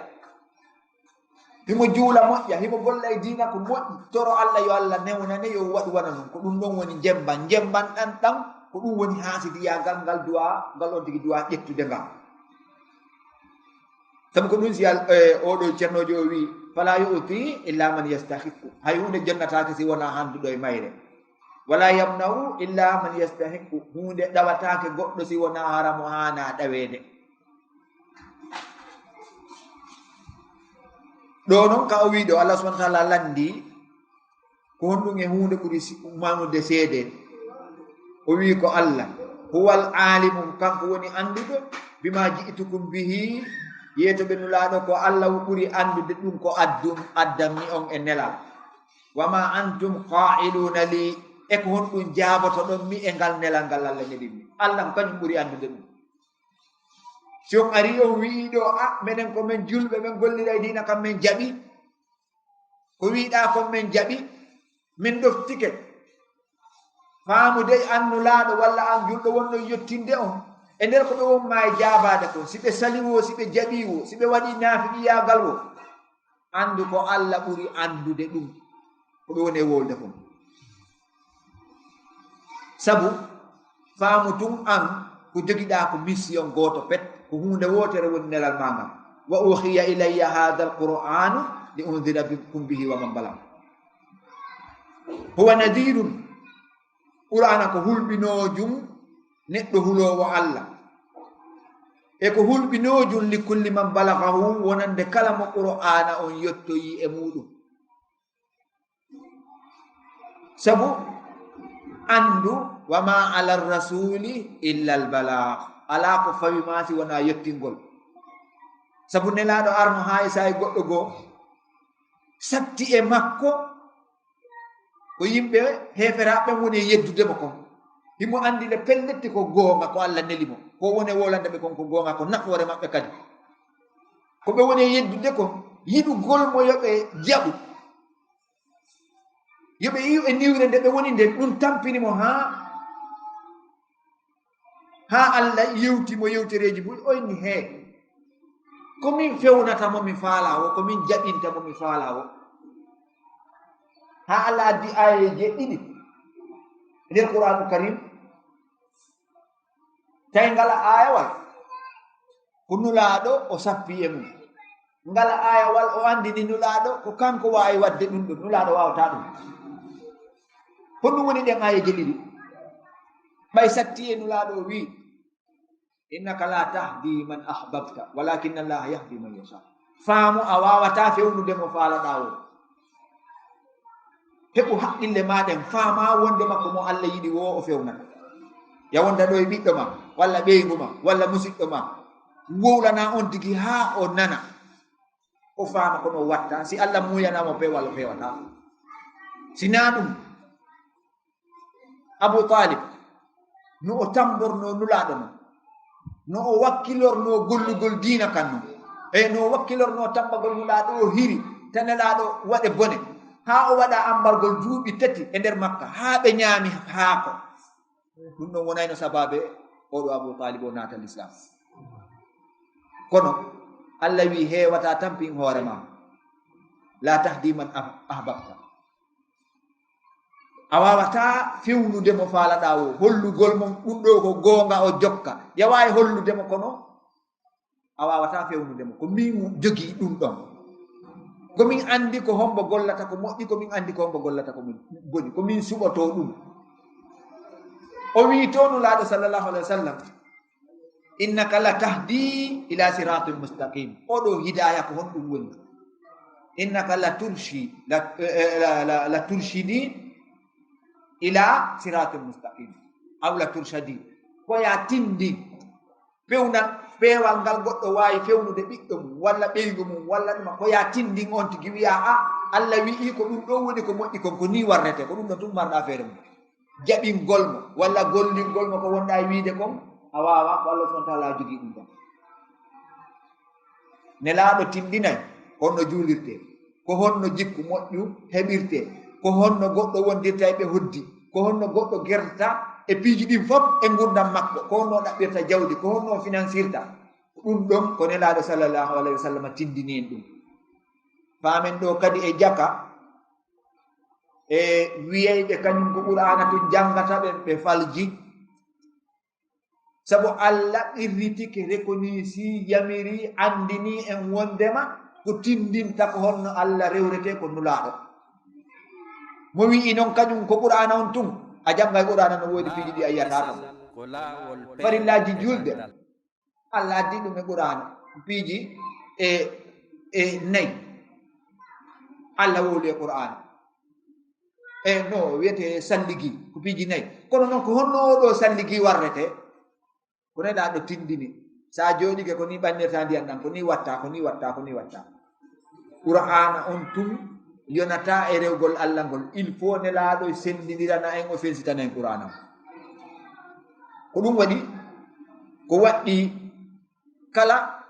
Himo juula moƴƴa, himo golla e diina ko moƴƴi. Toro Allah yo Allah newnane yo waɗu wano non. Ko ɗum ɗon woni njemmbam. Njemmbam ɗan ɗan, ko ɗum woni haasidiyaagal ngal duwaa, ngal on tigi duwaa ƴettude ngal. Sabu ko ɗum si al-, e, oɗo ceernoojo o wi'i, Fala yu'ti illa man yastahiqqu. Hay huunde jonnataake si wonaa hannduɗo e mayre. Wala yamna'u illa man yastahiqqu. Huunde ɗawataake goɗɗo si wonaa hara mo haanaa ɗaweede. Ɗo non ka o wii ɗo, Allah subhanahu wa ta'ala lanndii, ko honɗum e huunde ɓuri si-, mawnude seede? O wii ko Allah. Huwal alimu, kanko woni annduɗo, bima ji'tukum bihi, yeeto ɓe Nulaaɗo, ko Allah ɓuri anndude ɗum ko addum, addanmi on e nelal. Wa ma antum qa'iluna li, e ko honɗum jaabotoɗon mi e ngal nelal ngal Allah nelimmi. Allah ko kañum ɓuri anndude ɗum. Si on ari on wi'i ɗo, a, menen ko men julɓe, men gollira e diina kam men jaɓi. Ko wi'ɗaa kon men jaɓi, min ɗoftike. Faamude an Nulaaɗo walla an julɗo wonɗo yettinde on. E nder ko ɓe won maa e jaabaade kon, si ɓe sali wo, si ɓe jaɓi wo, si ɓe waɗi naafiqiyaagal wo, anndu ko Allah ɓuri anndude ɗum, ko ɓe woni e wolde kon. Sabu, faamu tun an, ko jogiɗaa ko mission gooto pet, ko huunde wootere woni nelal maa ngal. Wa uhiya ilayya hadha al-Qur'anu li unzirakum bihi wa man balagh. Huwa nadhirun, Qur'aana ko hulɓinoojum neɗɗo huloowo Allah. E ko hulɓinoojum li kulli man balaghahu, wonande kala mo Qur'aana on yottoyi e muuɗum. Sabu anndu, wa ma ala rasuli illa al balagh. Alaa ko fawi maa si wonaa yottingol. Sabu Nelaaɗo arno haa e saa'i goɗɗo goo, satti e makko, ko yimɓe heeferaaɓe woni e yeddude mo kon. Himo anndi le pelletti ko goonga, ko Allah neli mo. Ko woni e wolande ɓe kon ko goonga, ko nafoore maɓɓe kadi. Ko ɓe woni e yeddude kon, yiɗugol mo yo ɓe jaɓu. Yo ɓe iwu e niwre nde ɓe woni nden, ɗum tampini mo haa, haa Allah yewti mo yewtereeji buy, o inni, "Hee, ko min fewnata mo mi faalaa wo, ko min jaɓinta mo mi faalaa wo." Haa Allah addi aayeeje ɗiɗi nder Qur'aanu Karim. Tawi ngala aayawal ko Nulaaɗo o sappi e mum. Ngala aayawal o anndini Nulaaɗo ko kanko waawi waɗde ɗum ɗo, Nulaaɗo waawataa ɗum. Honɗum woni ɗen aayeeje ɗiɗi? Ɓay satti e Nulaaɗo o wii, "Innaka la tahdi man ahbabta, walakin Allah yahdi man yasha." Faamu a waawataa fewnude mo faalaɗaa o. Heɓu haqqille maa ɗen, faamaa wonde makko mo Allah yiɗi wo o fewnata. Ya wonda ɗo e ɓiɗɗo ma, walla ɓeyngu ma, walla musiɗɗo ma. Wowlana on tigi haa o nana. O faama kono o watta. Si Allah muuyana mo peewal, o feewata. Si naa ɗum, Abu Talib, no o tambornoo Nulaaɗo non, no o wakkilornoo gollugol diina kan non, e no o wakkilornoo tambagol Nulaaɗo o hiri, ta Nelaaɗo waɗe bone, haa o waɗa ambargol duuɓi tati e nder Makka, haa ɓe ñaami haako. Ɗum ɗon wonayno sabaabe oɗo Abu Talib o naata Lislaam. Kono Allah wii, "Heewata tampin hoore ma, la tahdi man ah-, ahbabta." A waawataa fewnude mo faalaɗaa o, hollugol mo ɗum ɗo ko goonga o jokka. Ya waawi hollude mo kono a waawataa fewnude mo. Ko min jogii ɗum ɗon. Ko min anndi ko hombo gollata ko moƴƴi, ko min anndi ko hombo gollata ko boni. Ko min suɓotoo ɗum. O wii to Nulaaɗo sallallahu alaihi wasallam, "Innaka la tahdi ila siratin mustaqim." Oɗo hidaaya ko honɗum woni? "Innaka la turshi, la, eh, eh, la, la, la turshidi ila siratin mustaqim." Aw la turshadi. Ko ya tindi. Pewnal, peewal ngal goɗɗo waawi fewnude ɓiɗɗo mum, walla ɓeyngu mum, walla ɗuma. Ko ya tindin on tigi wiya, "A, Allah wi'i ko ɗum ɗo woni ko moƴƴi kon, ko ni warrete." Ko ɗum ɗon tun marɗa feere mum. Jaɓingol mo, walla gollingol mo ko wonɗa e wiide kon, a waawa, ko Allah subhanahu wa ta'ala jogii ɗum ɗon. Nelaaɗo tindinay honno juulirtee, ko honno jikku moƴƴu heɓirtee, ko honno goɗɗo wondirta e ɓe hoddi, ko honno goɗɗo gertata e piiji ɗin fof e ngurdam makko, ko honno o ɗaɓɓirta jawdi, ko honno o finansirta. Ɗum ɗon ko Nelaaɗo sallallahu alaihi wasallam tindini en ɗum. Faamen ɗo kadi e jaka, e wiyayɓe kañum ko Qur'aana tun janngata ɓe, ɓe falji. Sabu Allah qirritike, reconnaissii, yamirii, anndinii en wonndema Ko tindinta ko honno Allah rewretee ko Nulaaɗo. Mo wi'i non kañum ko Qur'aana on tun, a janngay Qur'aana no woodi piiji ɗi a yi'ataa ɗon. Farillaaji julde, Allah addi ɗum e Qur'aana, piiji e, e nayi. Allah wowli e Qur'aana. E no wi'etee salligi, ko piiji nayi. Kono non ko honno oo ɗoo salligi warretee? Ko Nelaaɗo tindini. Sa jooɗike ko ni ɓannirta ndiyan ɗan, ko ni watta, ko ni watta, ko ni watta. Qur'aana on tun yonataa e rewgol Allah ngol. Il faut Nelaaɗo sendindirana en, o fensitana en Qur'aana on. Ko ɗum waɗi ko waɗɗi kala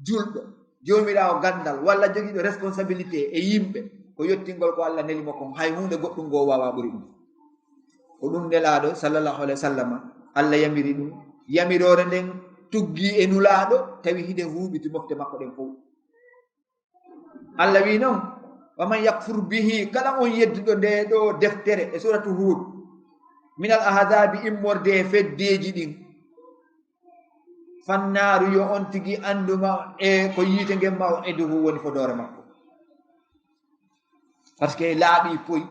julɗo, joomiraawo ganndal, walla jogiiɗo responsabilité e yimɓe, ko yottingol ko Allah neli mo kon, hay huunde goɗɗum goo waawaa ɓuri ɗum. Ko ɗum Nelaaɗo, sallallahu alayhi wa sallam, Allah yamiri ɗum. Yamiroore nden tuggi e Nulaaɗo, tawi hide huuɓiti mofte makko ɗen fow. Allah wi non, "Wa man yakfur bihi," kala on yedduɗo nde ɗoo deftere e suratu Huud, "minal ahzaabi," immorde e feddeeji ɗin, "fannaaru," yo on tigi anndu ma e ko yiite ngen, "maw'iduhu," woni fodoore makko. Parce que laaɓi poy,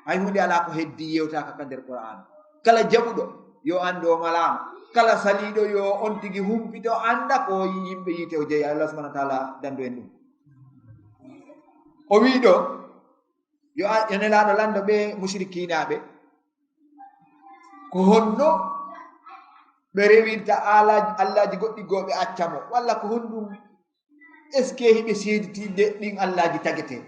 hay huunde alaa ko heddi yewtaaka ka nder Qur'aana. Kala jaɓuɗo yo anndu o malaama, kala saliiɗo yo on tigi humpito annda ko yimɓe yiite o jeyi. Allah subhanahu wa ta'ala dandu en ɗum. O wi ɗo, yo a-, yo Nelaaɗo lanndo ɓe mushrikiinaaɓe, ko honno ɓe rewirta ala-, allaaji goɗɗi goo ɓe acca mo, walla ko honɗum, est-ce que hiɓe seediti nde ɗin allaaji tagetee?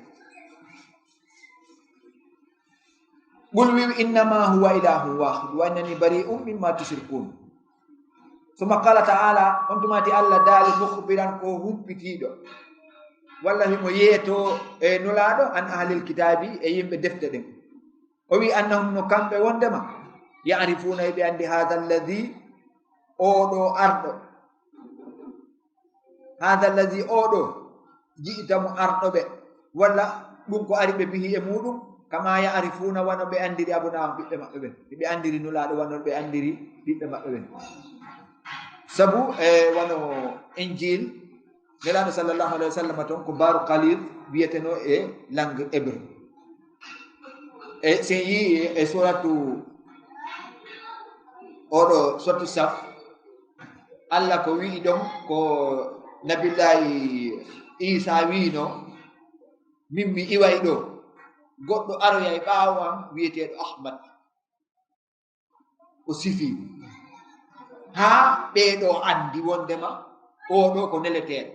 Qul, wi'u, "Innama huwa ilahun wahid, wa innani bari'un mimma tushrikun." Summa qala ta'ala, on tumati Allah daali, mukhbiran, ko humpitiiɗo, walla himo yeeto e Nulaaɗo, an ahlil kitaabi, e yimɓe defte ɗen. O wi, "Annahum," no kamɓe wondema, "ya'rifuna," ɓe anndi, "hadha alladhi," oo ɗoo arɗo, "hadha alladhi," oo ɗoo, "ji'ta," mo arɗo ɓe, walla ɗum ko ari ɓe, "bihi," e muɗum, "kama ya'rifuna," wano ɓe anndiri, "abna'ahum," ɓiɓɓe maɓɓe ɓen. Ɓe anndiri Nulaaɗo wano ɓe anndiri ɓiɓɓe maɓɓe ɓen. Sabu, e, wano Injil, Nelaaɗo sallallahu alayhi wa sallam ton ko baaru qalil wi'eteno e langue hébreu. E sen yii e suratu, oɗo suratu Saf, Allah ko wi'i ɗon ko Nabillahi Isa wi'ino, "Min mi iway ɗo, goɗɗo aroyay ɓaawo am wi'eteeɗo Ahmad." O sifi. Haa ɓee ɗoo anndi wondema oo ɗoo ko neleteeɗo.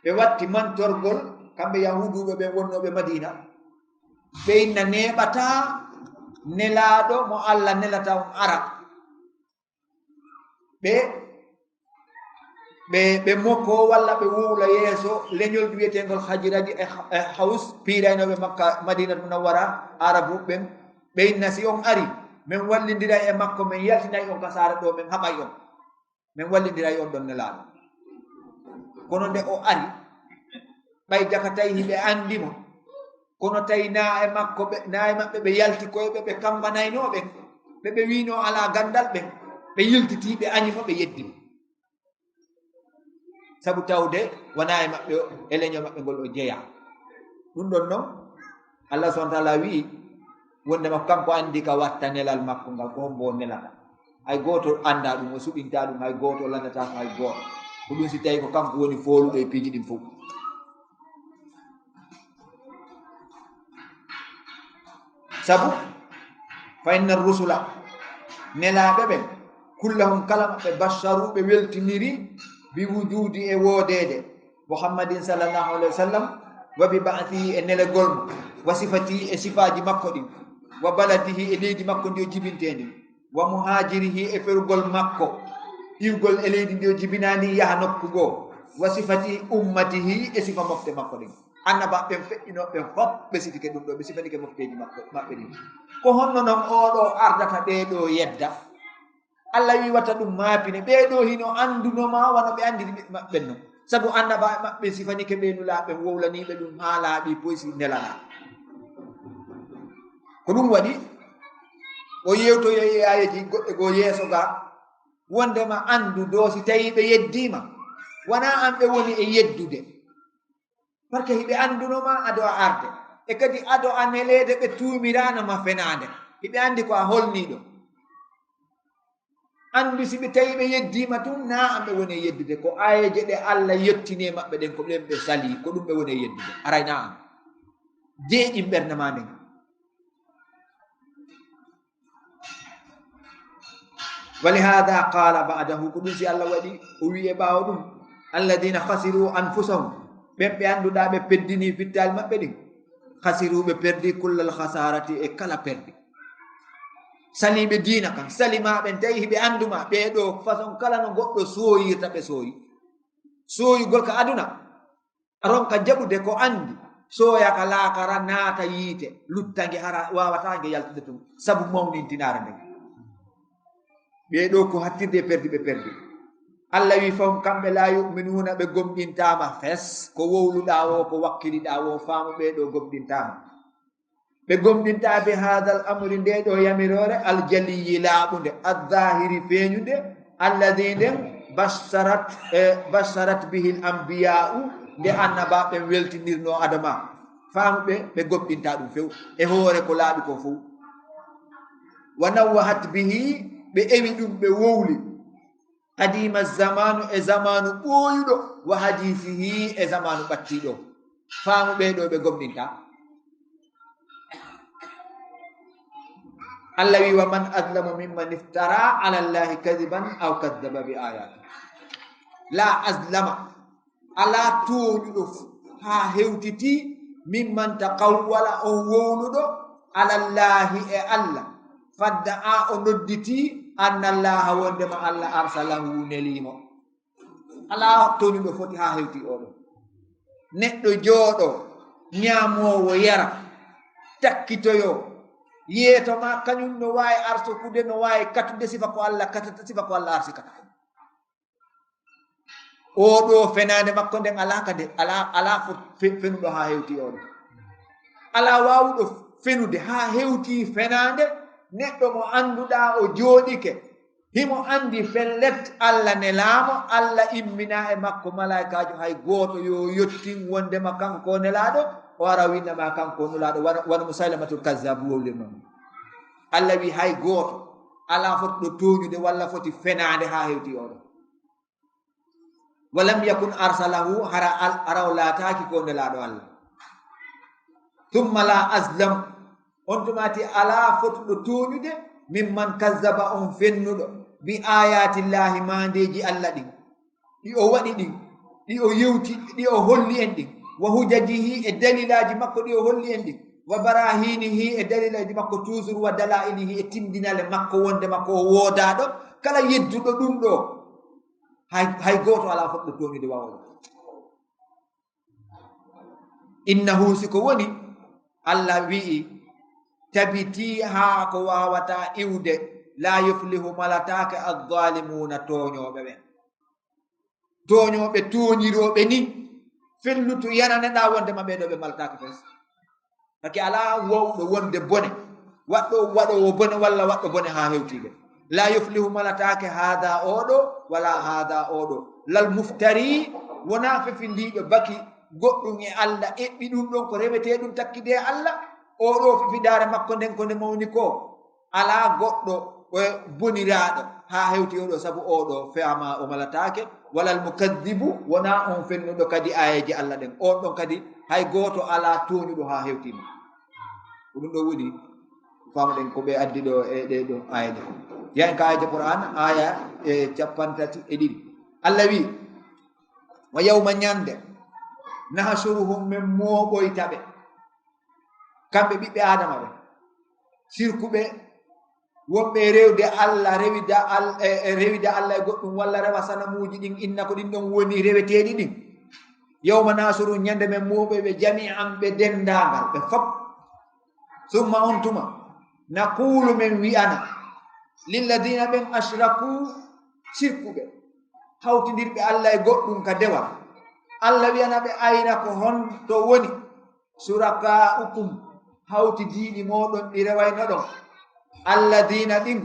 Ɓe watti mantorgol, kamɓe Yahuuduɓe ɓen wonnooɓe Madiina. Ɓe inna neeɓataa nelaaɗo mo Allah nelata on ara. Ɓe, ɓe, ɓe moko walla ɓe wowla yeeso leñol wi'eteengol Hajiraji e, e Haws, piiraynooɓe Makka, Madiinatu Munawwara, Arabuɓe ɓen. Ɓe inna, "Si on ari, men wallindiray e makko, men yaltinay on ka saare ɗoo, men haɓay on. Men wallindiray on ɗon nelaaɗo." Kono nde o ari, ɓay jaka tawi hiɓe anndi mo, kono tawi naa e makko ɓe, naa e maɓɓe ɓe yalti koye ɓe, ɓe kammbanaynoo ɓen, ɓe, ɓe wiinoo alaa ganndal ɓen, ɓe yiltitii, ɓe añi mo, ɓe yeddi mo. Sabu tawde wonaa e maɓɓe o, e leñol maɓɓe ngol o jeyaa. Ɗum ɗon non, Allah subhanahu wa ta'ala wi'i, wondema kanko anndi ka watta nelal makko ngal, ko hombo o nelata. Hay gooto anndaa ɗum, o suɓintaa ɗum hay gooto, o lanndataako hay gooto. Ko ɗum si tawi ko kanko woni fooluɗo e piiji ɗin fow. Sabu, "Fa inna rusula," nelaaɓe ɓen, "kullahum," kala maɓɓe, "basharu," ɓe weltiniri, "bi wujudi," e woodeede Muhammadin sallallahu alayhi wa sallam, "wa bi ba'thihi," e nelegol mo, "wa sifatihi," e sifaaji makko ɗin, "wa baladihi," e leydi makko ndi o jibintee ndin, "wa muhaajirihi," e ferugol makko, iwgol e leydi ndi o jibinaa ndin yaha nokku goo, "wa sifatihi," ummatihi, e sifa mofte makko ɗin. Annabaaɓe ɓen feƴƴinooɓe ɓen fof, ɓe sifike ɗum ɗoo, ɓe sifanike mofteeji makko, maɓɓe ɗin. Ko honno non oo ɗoo ardata ɓee ɗoo yedda? Allah wi wata ɗum maapine. Ɓee ɗoo hino anndunoo ma wano ɓe anndiri ɓiɓɓe maɓɓe ɓen non. Sabu annabaaɓe maɓɓe sifanike ɓe nulaaɓe ɓen, wowlaniiɓe ɗum haa laaɓi poy si nelanaa. Ko ɗum waɗi o yewtoyay e aayeeji goɗɗe goo yeeso gaa, wondema anndu ɗoo si tawii ɓe yeddiima, Wonaa an ɓe woni e yeddude. Parce que hiɓe annduno ma ado a arde. E kadi ado a neleede ɓe tuumiraano ma fenaande. Hiɓe anndi ko a holniiɗo. Anndu si ɓe tawi ɓe yeddiima tun, naa an ɓe woni e yeddude. Ko aayeeje ɗe Alla yettini e maɓɓe ɗen, ko ɓen ɓe salii, ko ɗum ɓe woni e yeddude. Aray naa an. Deeƴin ɓernde ma nden. Walihada qala ba'dahu, ko ɗum si Allah waɗi o wi'i e ɓaawo ɗum, alladina khasiru anfusahum, ɓen ɓe annduɗaa ɓe peddini fittaali maɓɓe ɗin, khasiru, ɓe perdi, kullal khasarati, e kala perdi. Saliiɓe diina kan, salima ɓen tawi hiɓe annduma, ɓee ɗoo façon kala no goɗɗo sooyirta ɓe sooyi. Sooyugol ka aduna, ronka jaɓude ko anndi, sooya ka laakara, naata yiite, luttange hara waawataa nge yaltude tun, sabu mawnintinaare nden. Ɓee ɗoo ko hattirde e perdi ɓe perdi. Allah wi fahum kamɓe la yu'minuna, ɓe gomɗintaama fes, ko wowluɗaa woo, ko wakkiliɗaa woo, faamu ɓee ɗoo gomɗintaama. Ɓe gomɗintaa bi hadal amri, nde ɗoo yamiroore, aljaliyi, laaɓunde, azzahiri, feeñunde, alladi nden bassarat, e, bassarat bihil anbiya'u, nde annabaaɓe ɓen weltinirnoo adama. Faamu ɓe, ɓe gomɗintaa ɗum few, e hoore ko laaɓi ko fow. Wa nawwahat bihi, ɓe ewi ɗum, ɓe wowli. Qadima zamanu, e zamanu ɓooyuɗo, wa hadisihi, e zamanu ɓattiiɗo. Faamu ɓee ɗoo ɓe gomɗinta. Allah wi, wa man azlamu mimman iftara ala Allahi kadiban aw kaddaba bi ayati. La azlama, alaa tooñuɗo haa hewtiti, mimman taqawwala, on wowluɗo, ala Allahi, e Allah, fadda a o nodditi, anna Allaha, wondema Allah, arsalahu, neliimo. Alaa tooñuɗo foti haa hewti oɗo. Neɗɗo jooɗo, ñaamoowo yara, takkitoyo, yeeto ma kañum no waawi arsukude, no waawi katude sifa ko Allah katata, sifa ko Allah arsikata. Oɗo fenaande makko nden alaa ka nde, alaa, alaa fo-, fe-, fenuɗo haa hewti oɗo. Alaa waawuɗo fenude haa hewti fenaande, neɗɗo mo annduɗaa o jooɗike, himo anndi fellet Allah nelaamo, Allah immina e makko malaa'ikaajo hay gooto yo yottin wondema kanko nelaaɗo, o ara winnama kanko nulaaɗo, wano, wano Musaylimatul Kazzab wowlirno. Allah wi hay gooto alaa foti ɗo tooñude walla foti fenaande haa hewti oɗo. Walam yakun arsalahu, hara al-, hara o laataaki ko nelaaɗo Allah. Thumma la azlam, on tumati alaa fotuɗo tooñude, mimman kazzaba, on fennuɗo, bi ayatillahi, maandeeji Allah ɗin, ɗi o waɗi ɗin, ɗi o yewti, ɗi o holli en ɗin, wa hujajihi, e dalilaaji makko ɗi o holli en ɗin, wa barahinihi, e dalilaaji makko toujours, wa dalailihi, e tindinale makko wonde makko o woodaaɗo, kala yedduɗo ɗum ɗo, hay, hay gooto alaa fotuɗo tooñude wa oɗo. Innahu, si ko woni, Allah wi'i, tabiti haa ko waawataa iwde, la yuflihu, malataake, adh-dhalimuna, tooñooɓe ɓen. Tooñooɓe, tooñirooɓe ni, fellutu yananeɗaa wondema ɓee ɗoo ɓe malataake fes. Hake alaa wowɗo wonde bone, waɗɗo, waɗoowo bone walla waɗɗo bone haa hewtiinde. La yuflihu, malataake, haada oɗo, wala haada oɗo. Lal muftari, wonaa fefindiiɗo baki goɗɗum e Allah, eɓɓi ɗum ɗon ko rewetee ɗum takkidee Allah. Oɗo fefindaare makko nden ko nde mawni ko. Alaa goɗɗo o boniraaɗo haa hewti oɗo, sabu oɗo fe'ama o malataake. Walal mukaddibu, wonaa on fennuɗo kadi aayeeje Allah ɗen. On ɗon kadi hay gooto alaa tooñuɗo haa hewti mo. Ko ɗum ɗo woni, faamaɗen ko ɓe addi ɗo e ɗee ɗoo aayeeje. Yahen ka aayeeje Qur'an, aaya e cappanɗe tati e ɗiɗi. Allah wi, wa yawma, ñande, nahshuruhum, men mooɓoyta ɓe. Kamɓe ɓiɓɓe Aadama ɓe, sirkuɓe, wonɓe e rewde Allah, rewida Al-, e, e rewida Allah e goɗɗum, walla rewa sanamuuji ɗin, inna ko ɗin ɗon woni reweteeɗi ɗin. Yawma nahshuruhum, ñande men mooɓoy ɓe jami'an, ɓe denndaangal, ɓe fop. Summa, on tuma, naqulu, men wi'ana, lilladina, ɓen, ashraku, sirkuɓe, hawtindirɓe Allah e goɗɗum ka dewal. Allah wi'ana ɓe, ayna, ko honto woni, shuraka'ukum, hawtidiiɗi mooɗon ɗi rewaynoɗon, alladina, ɗin,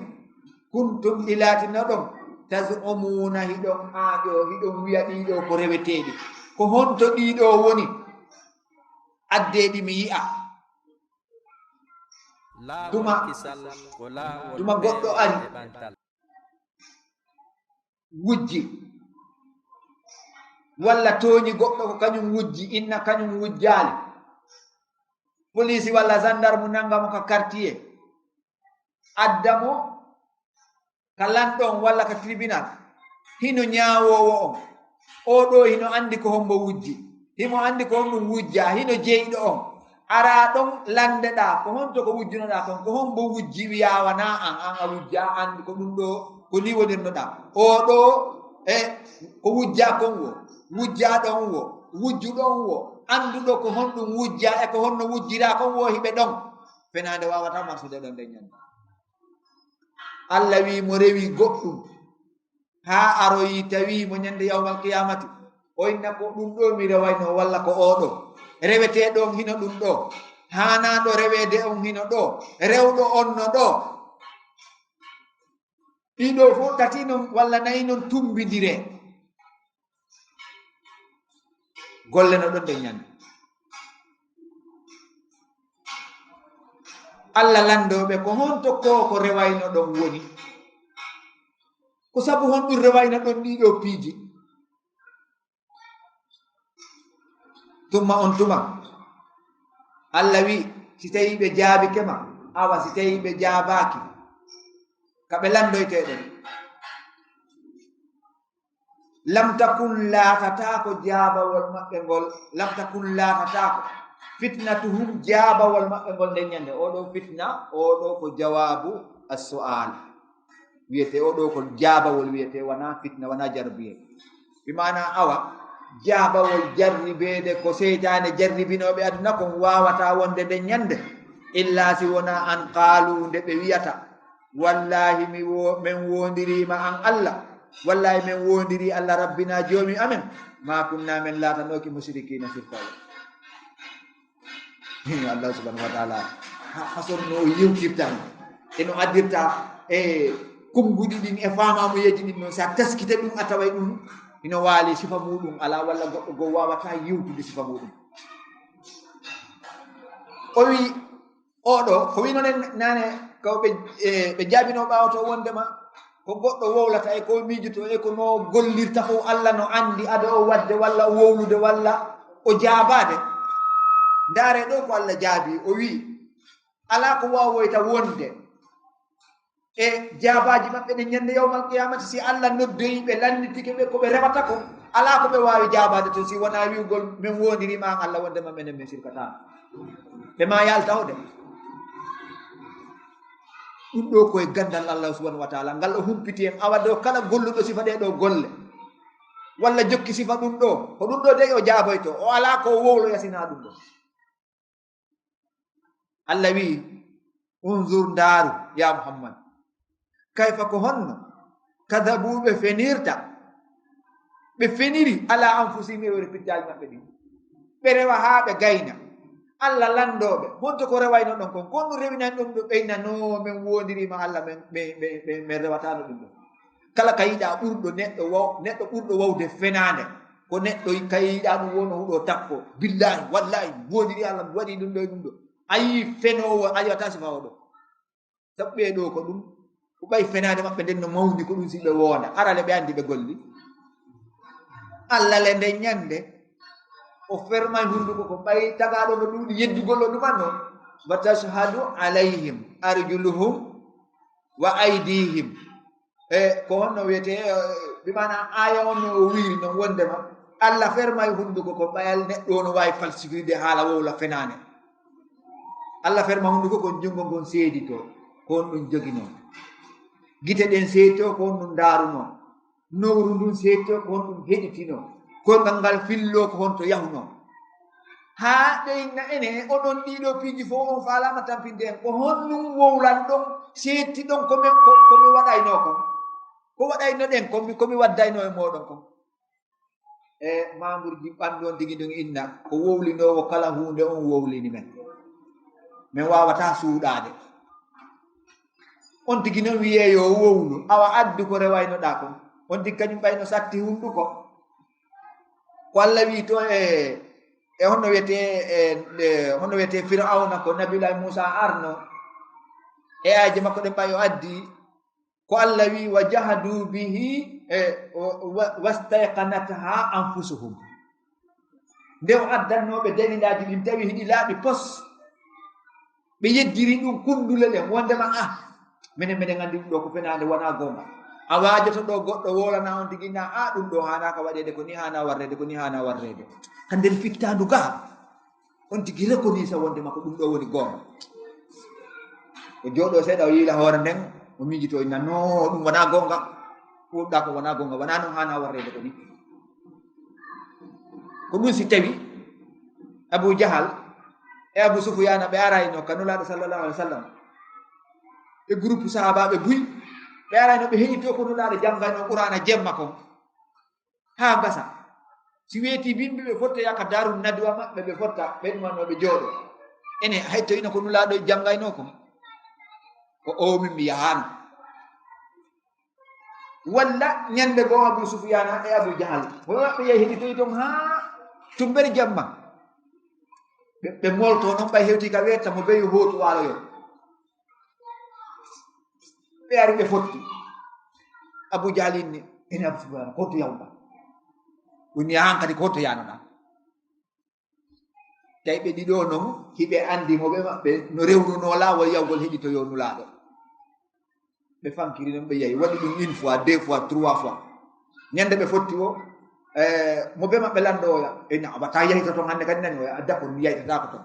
kuntum, ɗi laatinoɗon, Taz'umuna, hiɗon aaƴo, hiɗon wi'a ɗiɗo ko reweteeɗi. Ko honto ɗiɗo woni? Addee ɗi mi yi'a. Tuma, tuma goɗɗo ari, wujji, walla tooñi goɗɗo ko kañum wujji, inna kañum wujjaali. Poliisi walla gendarme nanga mo ka quartier, adda mo ka lanɗo on walla ka tribunal, hino ñaawoowo on. Oo ɗoo hino anndi ko hombo wujji. Himo anndi ko honɗum wujja. Hino jeyɗo on. Araa ɗon lanndeɗaa, ko honto ko wujjunoɗaa kon? Ko hombo wujji? Wi'aa wanaa an, an a wujjaa, an ko ɗum ɗoo, ko nii wonirnoɗaa. Oo ɗoo, e, ko wujjaa kon wo, wujjaaɗo on wo, wujjuɗo on wo, annduɗo ko honɗum wujjaa e ko honno wujjiraa kon wo, hiɓe ɗon. Fenaande waawataa marsude ɗon nden ñannde. Alla wi'i mo rewi goɗɗum, haa aroyi tawi mo ñande yawmal qiyamati, o inna ko ɗum ɗo mi rewayno, walla ko oo ɗo. Reweteeɗo on hino ɗum ɗo, haanaaɗo reweede on hino ɗo, rewɗo on no ɗo. Ɗiɗo fof tati non walla nayi non tumbindire. Golle no ɗon nden ñande. Alla lanndooɓe, ko honto ko ko rewayno ɗon woni? Ko sabu honɗum rewayno ɗon ɗiɗo piiji? Tumma on tuma, Alla wi, si tawi ɓe jaabike ma, awa si tawi ɓe jaabaaki, ka ɓe lanndoytee ɗon. Lam takun, laatataako jaabawol maɓɓe ngol, lam takun, laatataako, fitnatuhum, jaabawol maɓɓe ngol nden ñande. Oo ɗoo fitna, oo ɗoo ko jawaabu as-su'al. Wiyetee, oo ɗoo ko jaabawol wiyetee, wanaa fitna, wanaa jarribuyee. Bi maanaa, awa, jaabawol jarribeede ko seytaane jarribinooɓe aduna kon waawataa wonde nden ñande, illaa si wonaa an qaalu, nde ɓe wiyata, wallaahi, mi wo-, men woondiriima an Alla, wallaahi, men woondirii Alla Rabbinaa Joomi amen, maa kunnaa, men laatanooki musrikiina, sirkooɓe. Allahu subhanahu wa taala, ha, hasor no o yewtirta, e no addirta e konnguɗi ɗin e faamaamuyeeji ɗin noon, si a taskita ɗum, a taway ɗum hino waali sifa muɗum alaa, walla goɗɗo goo waawataa yewtude sifa muɗum. O wi, oo ɗoo, ko wino nen naane, ko ɓe, e, ɓe jaabinoo ɓaawo to wondema, ko goɗɗo wowlata e ko miijoto e ko no gollirta fof, Alla no anndi ado o wadde walla o wowlude walla o jaabaade. Ndaare ɗoo ko Alla jaabi, o wi, alaa ko waawoyta wonde e jaabaaji maɓɓe ɗin ñande yawmal qiyamati, si Alla noddoyi ɓe, lannditike ɓe ko ɓe rewata ko, alaa ko ɓe waawi jaabaade to, si wonaa wi'ugol, men woondiriima an Alla, wondema menen men sirkataa. Ɓe ma yalta o de. Ɗum ɗoo ko e ganndal Allah subhanahu wa taala, ngal o humpiti en. Awa ɗoo, kala golluɗo sifa ɗee ɗoo golle, walla jokki sifa ɗum ɗoo, ko ɗum ɗoo dey o jaaboyto. O alaa ko o wowloya sinaa ɗum ɗoo. Allah wi'i, unzur, ndaaru, ya Muhammad, kayfa, ko honno, kadabu, ɓe fenirta, ɓe feniri, ala anfusihim, e hoore pittaaji maɓɓe ɗin. Ɓe rewa haa ɓe gayna. Allah lanndooɓe, honto ko rewayno ɗon kon? Ko honɗum rewinan ɗum ɗo ɓeynanoo men woondiriima Allah, men, men, men, men, men rewataano ɗum ɗon? Kala ka yiɗaa ɓurɗo neɗɗo waw-, neɗɗo ɓurɗo wawde fenaande, ko neɗɗo ka yiɗaa ɗum wona huɗo takko. Billahi, wallahi, mi woondiri Allah, mi waɗi ɗum ɗo e ɗum ɗo. A yii fenoowo, a yi'ataa sifa o ɗo. Sabu ɓee ɗoo ko ɗum, ko ɓay fenaande maɓɓe nden no mawni, ko ɗum si ɓe woonda. Arale ɓe anndi ɓe golli. Allah le nden ñande, o fermay hunduko ko ɓay tagaaɗo no ɗuuɗi yeddugol o ɗuman noon. Wa tashhadu alayhim arjuluhum wa aydihim. E ko honno wiyetee, e, bi maana aaya on no o wi'i non wondema Allah fermay hunduko ko ɓayal neɗɗo o no waawi falsifide haala wowla fenaande. Allah ferma hunduko ko junngo ngon seeditoo, ko honɗum joginoo. Gite ɗen seeditoo, ko honɗum ndaarunoo. Nowru ndun seeditoo, ko honɗum heɗitinoo. Koyngal ngal filloo, ko honto yahunoo. Haa ɗe inna ene, oɗon ɗiɗo piiji fof on faalaama tampinde en. Ko honɗum wowlanɗon, seedtiɗon ko mi, ko, ko mi waɗaynoo kon? Ko waɗaynoɗen kon, mi, ko mi waddaynoo e mooɗon kon? E membre ji ɓandu on tigi ɗum inna, ko wowlinoowo kala huunde on wowlini men. Men waawataa suuɗaade. On tigi noon wiyee yo wowlu, awa addu ko rewaynoɗaa kon. On tigi kañum ɓay no satti hunnduko. Ko Allah wii to e, e honno wiyetee, e, e honno wiyetee Firawna ko Nabiyullaahi Muusaa arno. E aaje makko ɗen ɓay o addi, ko Allah wii, "Wa jahadu bihi, e, wa, wa, wastayqanatha anfusuhum." Nde o addannoo ɓe dalilaaji ɗin, tawi hiɗi laaɓi pos. Ɓe yeddiri ɗum kunndule ɗen, wondema, ah, menen, menen anndi ɗum ɗo ko fenaande, wonaa goonga. A waajoto ɗo goɗɗo wowlana on tigi na, ah, ɗum ɗo haanaaka waɗeede, ko ni haana warreede, ko ni haana warreede. Ka nder fittaandu ga, on tigi reconnaître wondema ko ɗum ɗo woni goonga. O jooɗo seeɗa, o yiila hoore nden, o miijito, inna, no, ɗum wonaa goonga. Ko ɗa ko wonaa goonga, wonaa noon haana warreede ko ni. Ko ɗum si tawi Abu Jahal e Abu Sufyaana ɓe arayno ka Nulaaɗo sallallahu alaihi wasallam. E groupe sahaabaaɓe buy, ɓe arayno ɓe heɗito ko Nulaaɗo janngayno Qur'aana jemma kon. Haa gasa. Si weeti bimbi ɓe fotta yaka Daaru Nadwa maɓɓe, ɓe fotta, ɓe ɗumanno ɓe jooɗo. Ene, hayto ino ko Nulaaɗo janngayno kon. Ko o min mi yahaano. Walla ñande goo Abu Sufyaana e Abu Jahal. Ko maɓɓe yahi heɗitoyi ton haa tumbere jamma. Ɓe, ɓe molto noon ɓay hewti ka weetta mo beyo hootu waaloyo. Ɓe ari ɓe fotti. Abu Jahal inni, ene Abu Sufyaana, ko to yawɗa? Woni an kadi ko to yanoɗa? Tawi ɓe ɗiɗo noon, hiɓe anndi mo ɓe maɓɓe no rewnunoo laawol yawgol heɗitoyoo Nulaaɗo. Ɓe fankiri noon, ɓe yahi. Waɗi ɗum une fois, deux fois, trois fois. Ñande ɓe fotti o, eh, mo be maɓɓe lanndooya. E na, awa, ta yahito toon hannde kadi nani, oya adda ko mi yahitataako toon.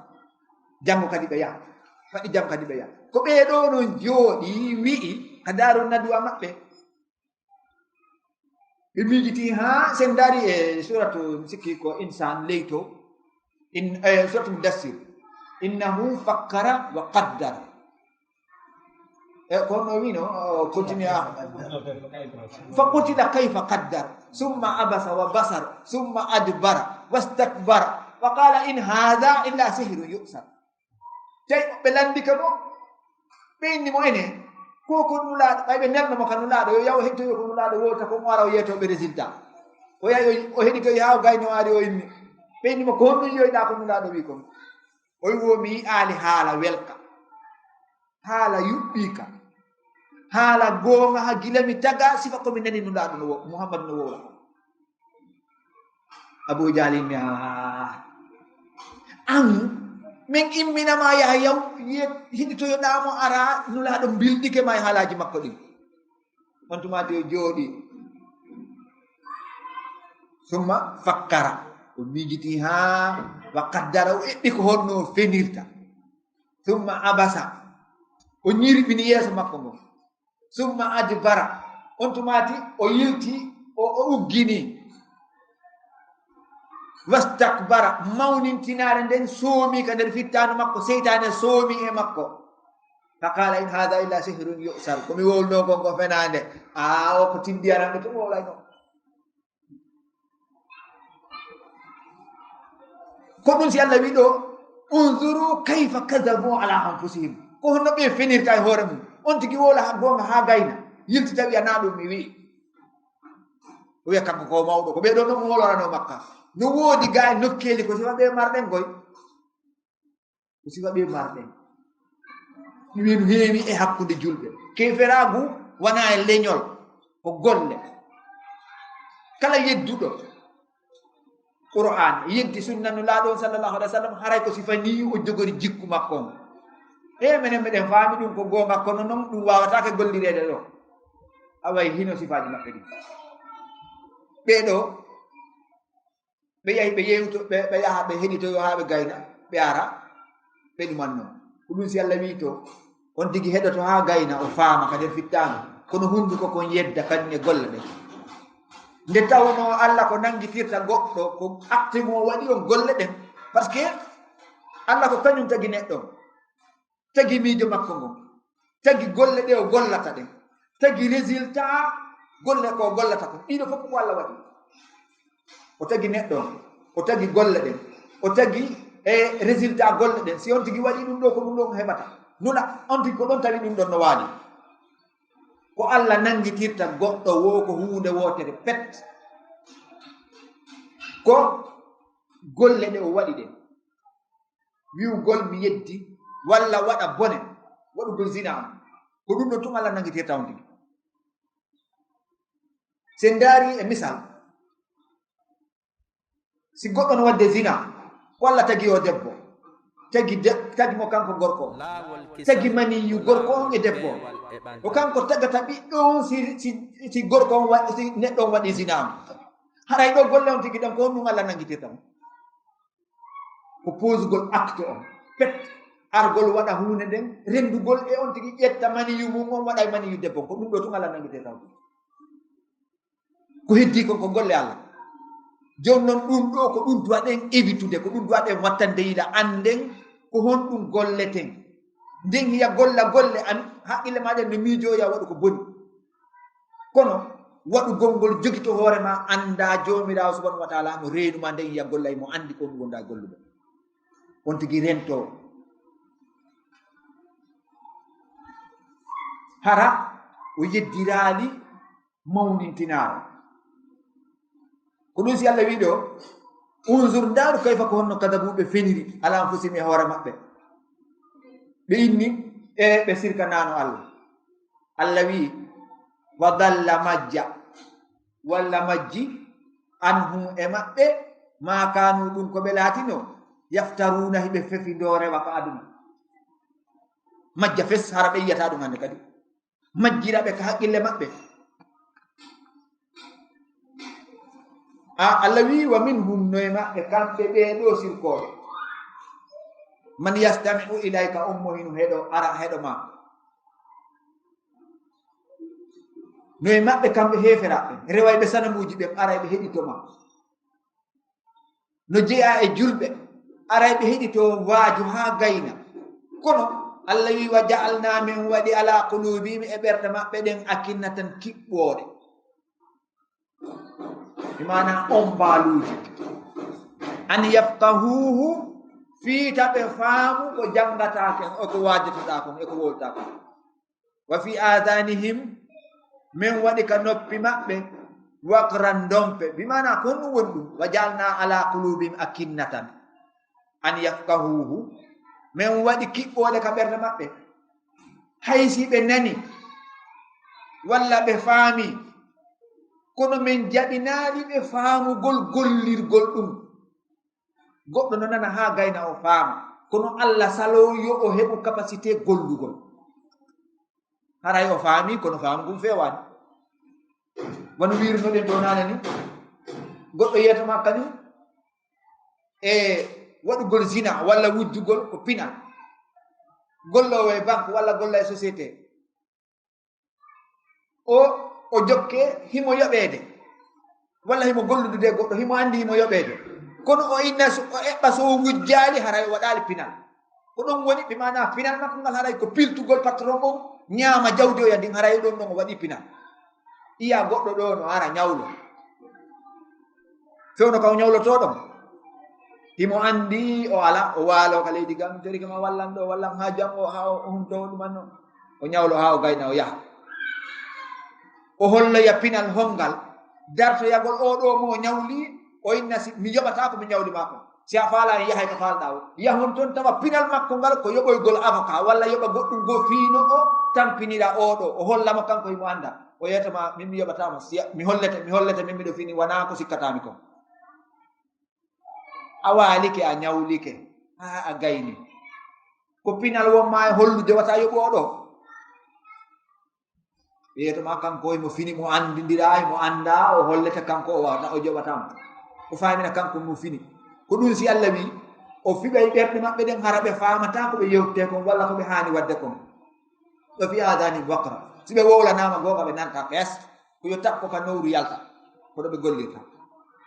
Janngo kadi ɓe yaha. Faɗi jam kadi ɓe yaha. Ko ɓee ɗoo noon jooɗi, wi'i, ka Daaru Nadwa maɓɓe. Ɓe miijiti haa sen ndaari e suratu, mi sikki ko Insaan leyto. In, eh, suratu Mudassir. Innahu fakkara wa qaddar. E, ko honno wino, o, continue a. Fa qutila kayfa qaddar. Summa abasa wa basar. Summa adbara wastakbara. Wa qala in hadha illa sihrun yu'sar. Tawi ɓe lanndike mo, ɓe inni mo ene, ko, ko Nulaaɗo, ɓay ɓe nelno mo ka Nulaaɗo, yo yaw heɗitoyo ko Nulaaɗo wowta, ko mo ara o yeetoo ɓe résultat. O yahi, o, o heɗitoyi haa o gayno ari o inni. Ɓe inni mo, ko honɗum yiyoyɗaa ko Nulaaɗo wii kon? O wi, wo mi yi'aali haala welka, haala yuɓɓiika, haala goonga, haa gila mi taga sifa ko mi nani Nulaaɗo no wo-, Muhammadu no wowla kon. Abu Jahal inni, "Aa, an, min immina ma yaha yaw, ye-, heɗitoyoɗaa mo ara Nulaaɗo mbilɗike ma e haalaaji makko ɗin." On tuma o jooɗi. Summa fakkara. O miijiti haa wa qaddara, o eɓɓi ko honno o fenirta. Summa abasa. O ñirɓini yeeso makko ngon. Summa adbara. On tumaati o yilti, o, o uggini. Wastakbara. Mawnintinaare nden soomi ka nder fittaandu makko, seytaane soomi e makko. Fa qala in hadha illa sihrun yu'sar. Ko mi wowlunoo kon ko fenaande. Aa, o ko tindiyaranɓe to wowlayno. Ko ɗum si Allah wi ɗo, "Unzuru kayfa kadhabu ala anfusihim." Ko honno ɓe fenirta e hoore mum. On tigi wowla ha goonga ha gayna. Yilti tawi ana ɗum mi wi'i. O wiya kanko ko mawɗo. Ko ɓe ɗo no wowlorano makka. No woodi ga e nokkeeli ko sifa ɓe marɗen koy. Ko sifa ɓe marɗen. Ɗum en heewi e hakkunde julɓe. Keferaagu wona e leñol, ko golle. Kala yedduɗo Qur'aan, yeddi sunna Nulaaɗo on sallallahu alaihi wasallam, haray ko sifa ni o jogori jikku makko on. E menen meɗen faami ɗum ko goonga, kono non ɗum waawataake gollireede ɗo. Away hino sifaaji maɓɓe ɗin. Ɓee ɗo, ɓe yahi, ɓe yewto, ɓe, ɓe yaha, ɓe heɗitoyo haa ɓe gayna, ɓe ara, ɓe ɗumanno. Ko ɗum si Allah wi to, on tigi heɗoto haa gayna, o faama ka nder fittaandu. Kono hunnduko kon yedda kañum e golle ɗen. Nde tawnoo Allah ko nanngitirta goɗɗo, ko acte mo waɗi on golle ɗen. Parce que Allah ko kañum tagi neɗɗo on. Tagi miijo makko ngon, tagi golle ɗe o gollata ɗen, tagi résultat golle ko o gollata kon. Ɗiɗo fof ko Allah waɗi. O tagi neɗɗo on, o tagi golle ɗen, o tagi e résultat golle ɗen. Si on tigi waɗi ɗum ɗo, ko ɗum ɗon heɓata. Nula, on tigi ko ɗon tawi ɗum ɗon no waali. Ko Allah nanngitirta goɗɗo woo ko huunde wootere pet. Ko golle ɗe o waɗi ɗen. Wi'ugol mi yeddi, walla waɗa bone, waɗugol zina on. Ko ɗum ɗon tun Allah nanngitirta on tigi. Si en ndaari e misal, si goɗɗo no waɗde zina, ko Allah tagi o debbo, tagi de-, tagi mo kanko gorko, tagi maniyu gorko on e debbo on. Ko kanko tagata ɓiɗɗo on si, si, si gorko on wa-, si neɗɗo on waɗi zina on. Haray ɗo golle on tigi ɗon, ko honɗum Allah nanngitirta mo? Ko posugol acte on. Pet, argol waɗa huunde nden, renndugol e on tigi ƴetta maniyu mum on, waɗa e maniyu debbo on. Ko ɗum ɗo tun Allah nanngitirta on. Ko heddii kon ko golle Allah. Jooni non ɗum ɗo ko ɗum duwaɗen évitude, ko ɗum duwaɗen wattande yila, annden ko honɗum golleten. Nden hiya golla golle an, haqqille maaɗa no miijoo ya waɗu ko boni. Kono waɗugol ngol jogito hoore ma, anndaa Joomiraawo subhaanahu wa taala no reenu ma, nden hiya golla e mo anndi ko honɗum wonɗaa gollude. On tigi rento. Hara o yeddiraali mawnintinaare. Ko ɗum si Allah wi'i ɗo, "Unzur, ndaaru kayfa ko honno kadabu ɓe feniri ala anfusihim e hoore maɓɓe." Ɓe inni e ɓe sirkanaano Allah. Allah wi'i, "Wa dalla, majja, walla majji, anhum, e maɓɓe, ma kaanu, ɗum ko ɓe laatino, yaftaruuna, hiɓe fefi ndoorewa ka aduna." Majja fes, hara ɓe yi'ataa ɗum hannde kadi. Majjira ɓe ka haqqille maɓɓe. A, Allah wi'i, "Wa minhum, no e maɓɓe kamɓe ɓee ɗoo sirkooɓe, man yastami'u ilayka, on mo hino heɗo, ara heɗo ma." No e maɓɓe kamɓe heeferaaɓe, rewayɓe sanamuuji ɓen, aray ɓe heɗito ma. No jeyaa e julɓe, aray ɓe heɗito waaju haa gayna. Kono Allah wi'i, "Wa ja'alna, men waɗi, ala qulubihim, e ɓerɗe maɓɓe ɗen, akinnatan, kiɓɓoore." Bi maana on mbaaluuji. An yafqahuhu, fii ta ɓe faamu ko janngata kon, e ko waajatoɗaa kon, e ko wowlataa kon. Wa fi aadanihim, men waɗi ka noppi maɓɓe, waqran, ndompe. Bi maana ko honɗum woni ɗum? Wa ja'alna ala qulubihim akinnatan an yafqahuhu, men waɗi kiɓɓoole ka ɓerɗe maɓɓe. Hay si ɓe nani, walla ɓe faami, kono men jaɓinaali ɓe faamugol gollirgol ɗum. Goɗɗo no nana haa gayna o faama, kono Allah saloo yo o heɓu capacité gollugol. Haray o faami, kono faamu ngun feewaani. Wano wiirunoɗen ɗo naane ni, goɗɗo yeeto ma kañum e waɗugol zina walla wujjugol ko pinal. Golloowo e banque walla golla e société. O, o jokke himo yoɓeede. Walla himo golludude e goɗɗo, himo anndi himo yoɓeede. Kono o inna so, o eɓɓa so o wujjaali, haray o waɗaali pinal. Ko ɗon woni, bi maana pinal makko ngal haray ko piltugol patron on, ñaama jawdi o ya ndin, haray ɗon ɗon o waɗi pinal. Iya goɗɗo ɗo no ara ñawlo. Fewno ka o ñawlotoo ɗon. Himo anndi o ala, o waalo ka leydi gam, tori kama wallan ɗo, wallan haa janngo, haa o hunto ɗuman non. O ñawlo haa o gayna, o yaha. O holloya pinal hongal dartoyagol oo ɗoo mo o ñawli, o inna si, "Mi yoɓataa ko mi ñawli maa kon. Si a faalaa, yahay ko faalɗaa o." Yahon ton tawa pinal makko ngal ko yoɓoygol avocat, walla yoɓa goɗɗum goo fii no o tampinira oo ɗoo, o holla mo kanko himo annda. O yeeto ma, "Min mi yoɓataa ma, si a, mi hollete, mi hollete, min miɗo fini, wanaa ko sikkataa mi kon." A waalike, a ñawlike, haa a gayni. Ko pinal won ma e hollude wata yoɓu oo ɗoo. Ɓeyeto ma kanko e mo fini, mo anndindiraa, mo anndaa, o hollete kanko o wawata, o joɓataa mo. O faamina kanko mo fini. Ko ɗum si Allah wi, o fiɓay ɓerɗe maɓɓe ɗen, hara ɓe faamataa ko ɓe yewtete kon, walla ko ɓe haani waɗde kon. Wa fi aadanihim waqra. Si ɓe wowlanaama goonga, ɓe nanta fes. Ko yo takko ka nowru yalta. Ko ɗo ɓe gollirta.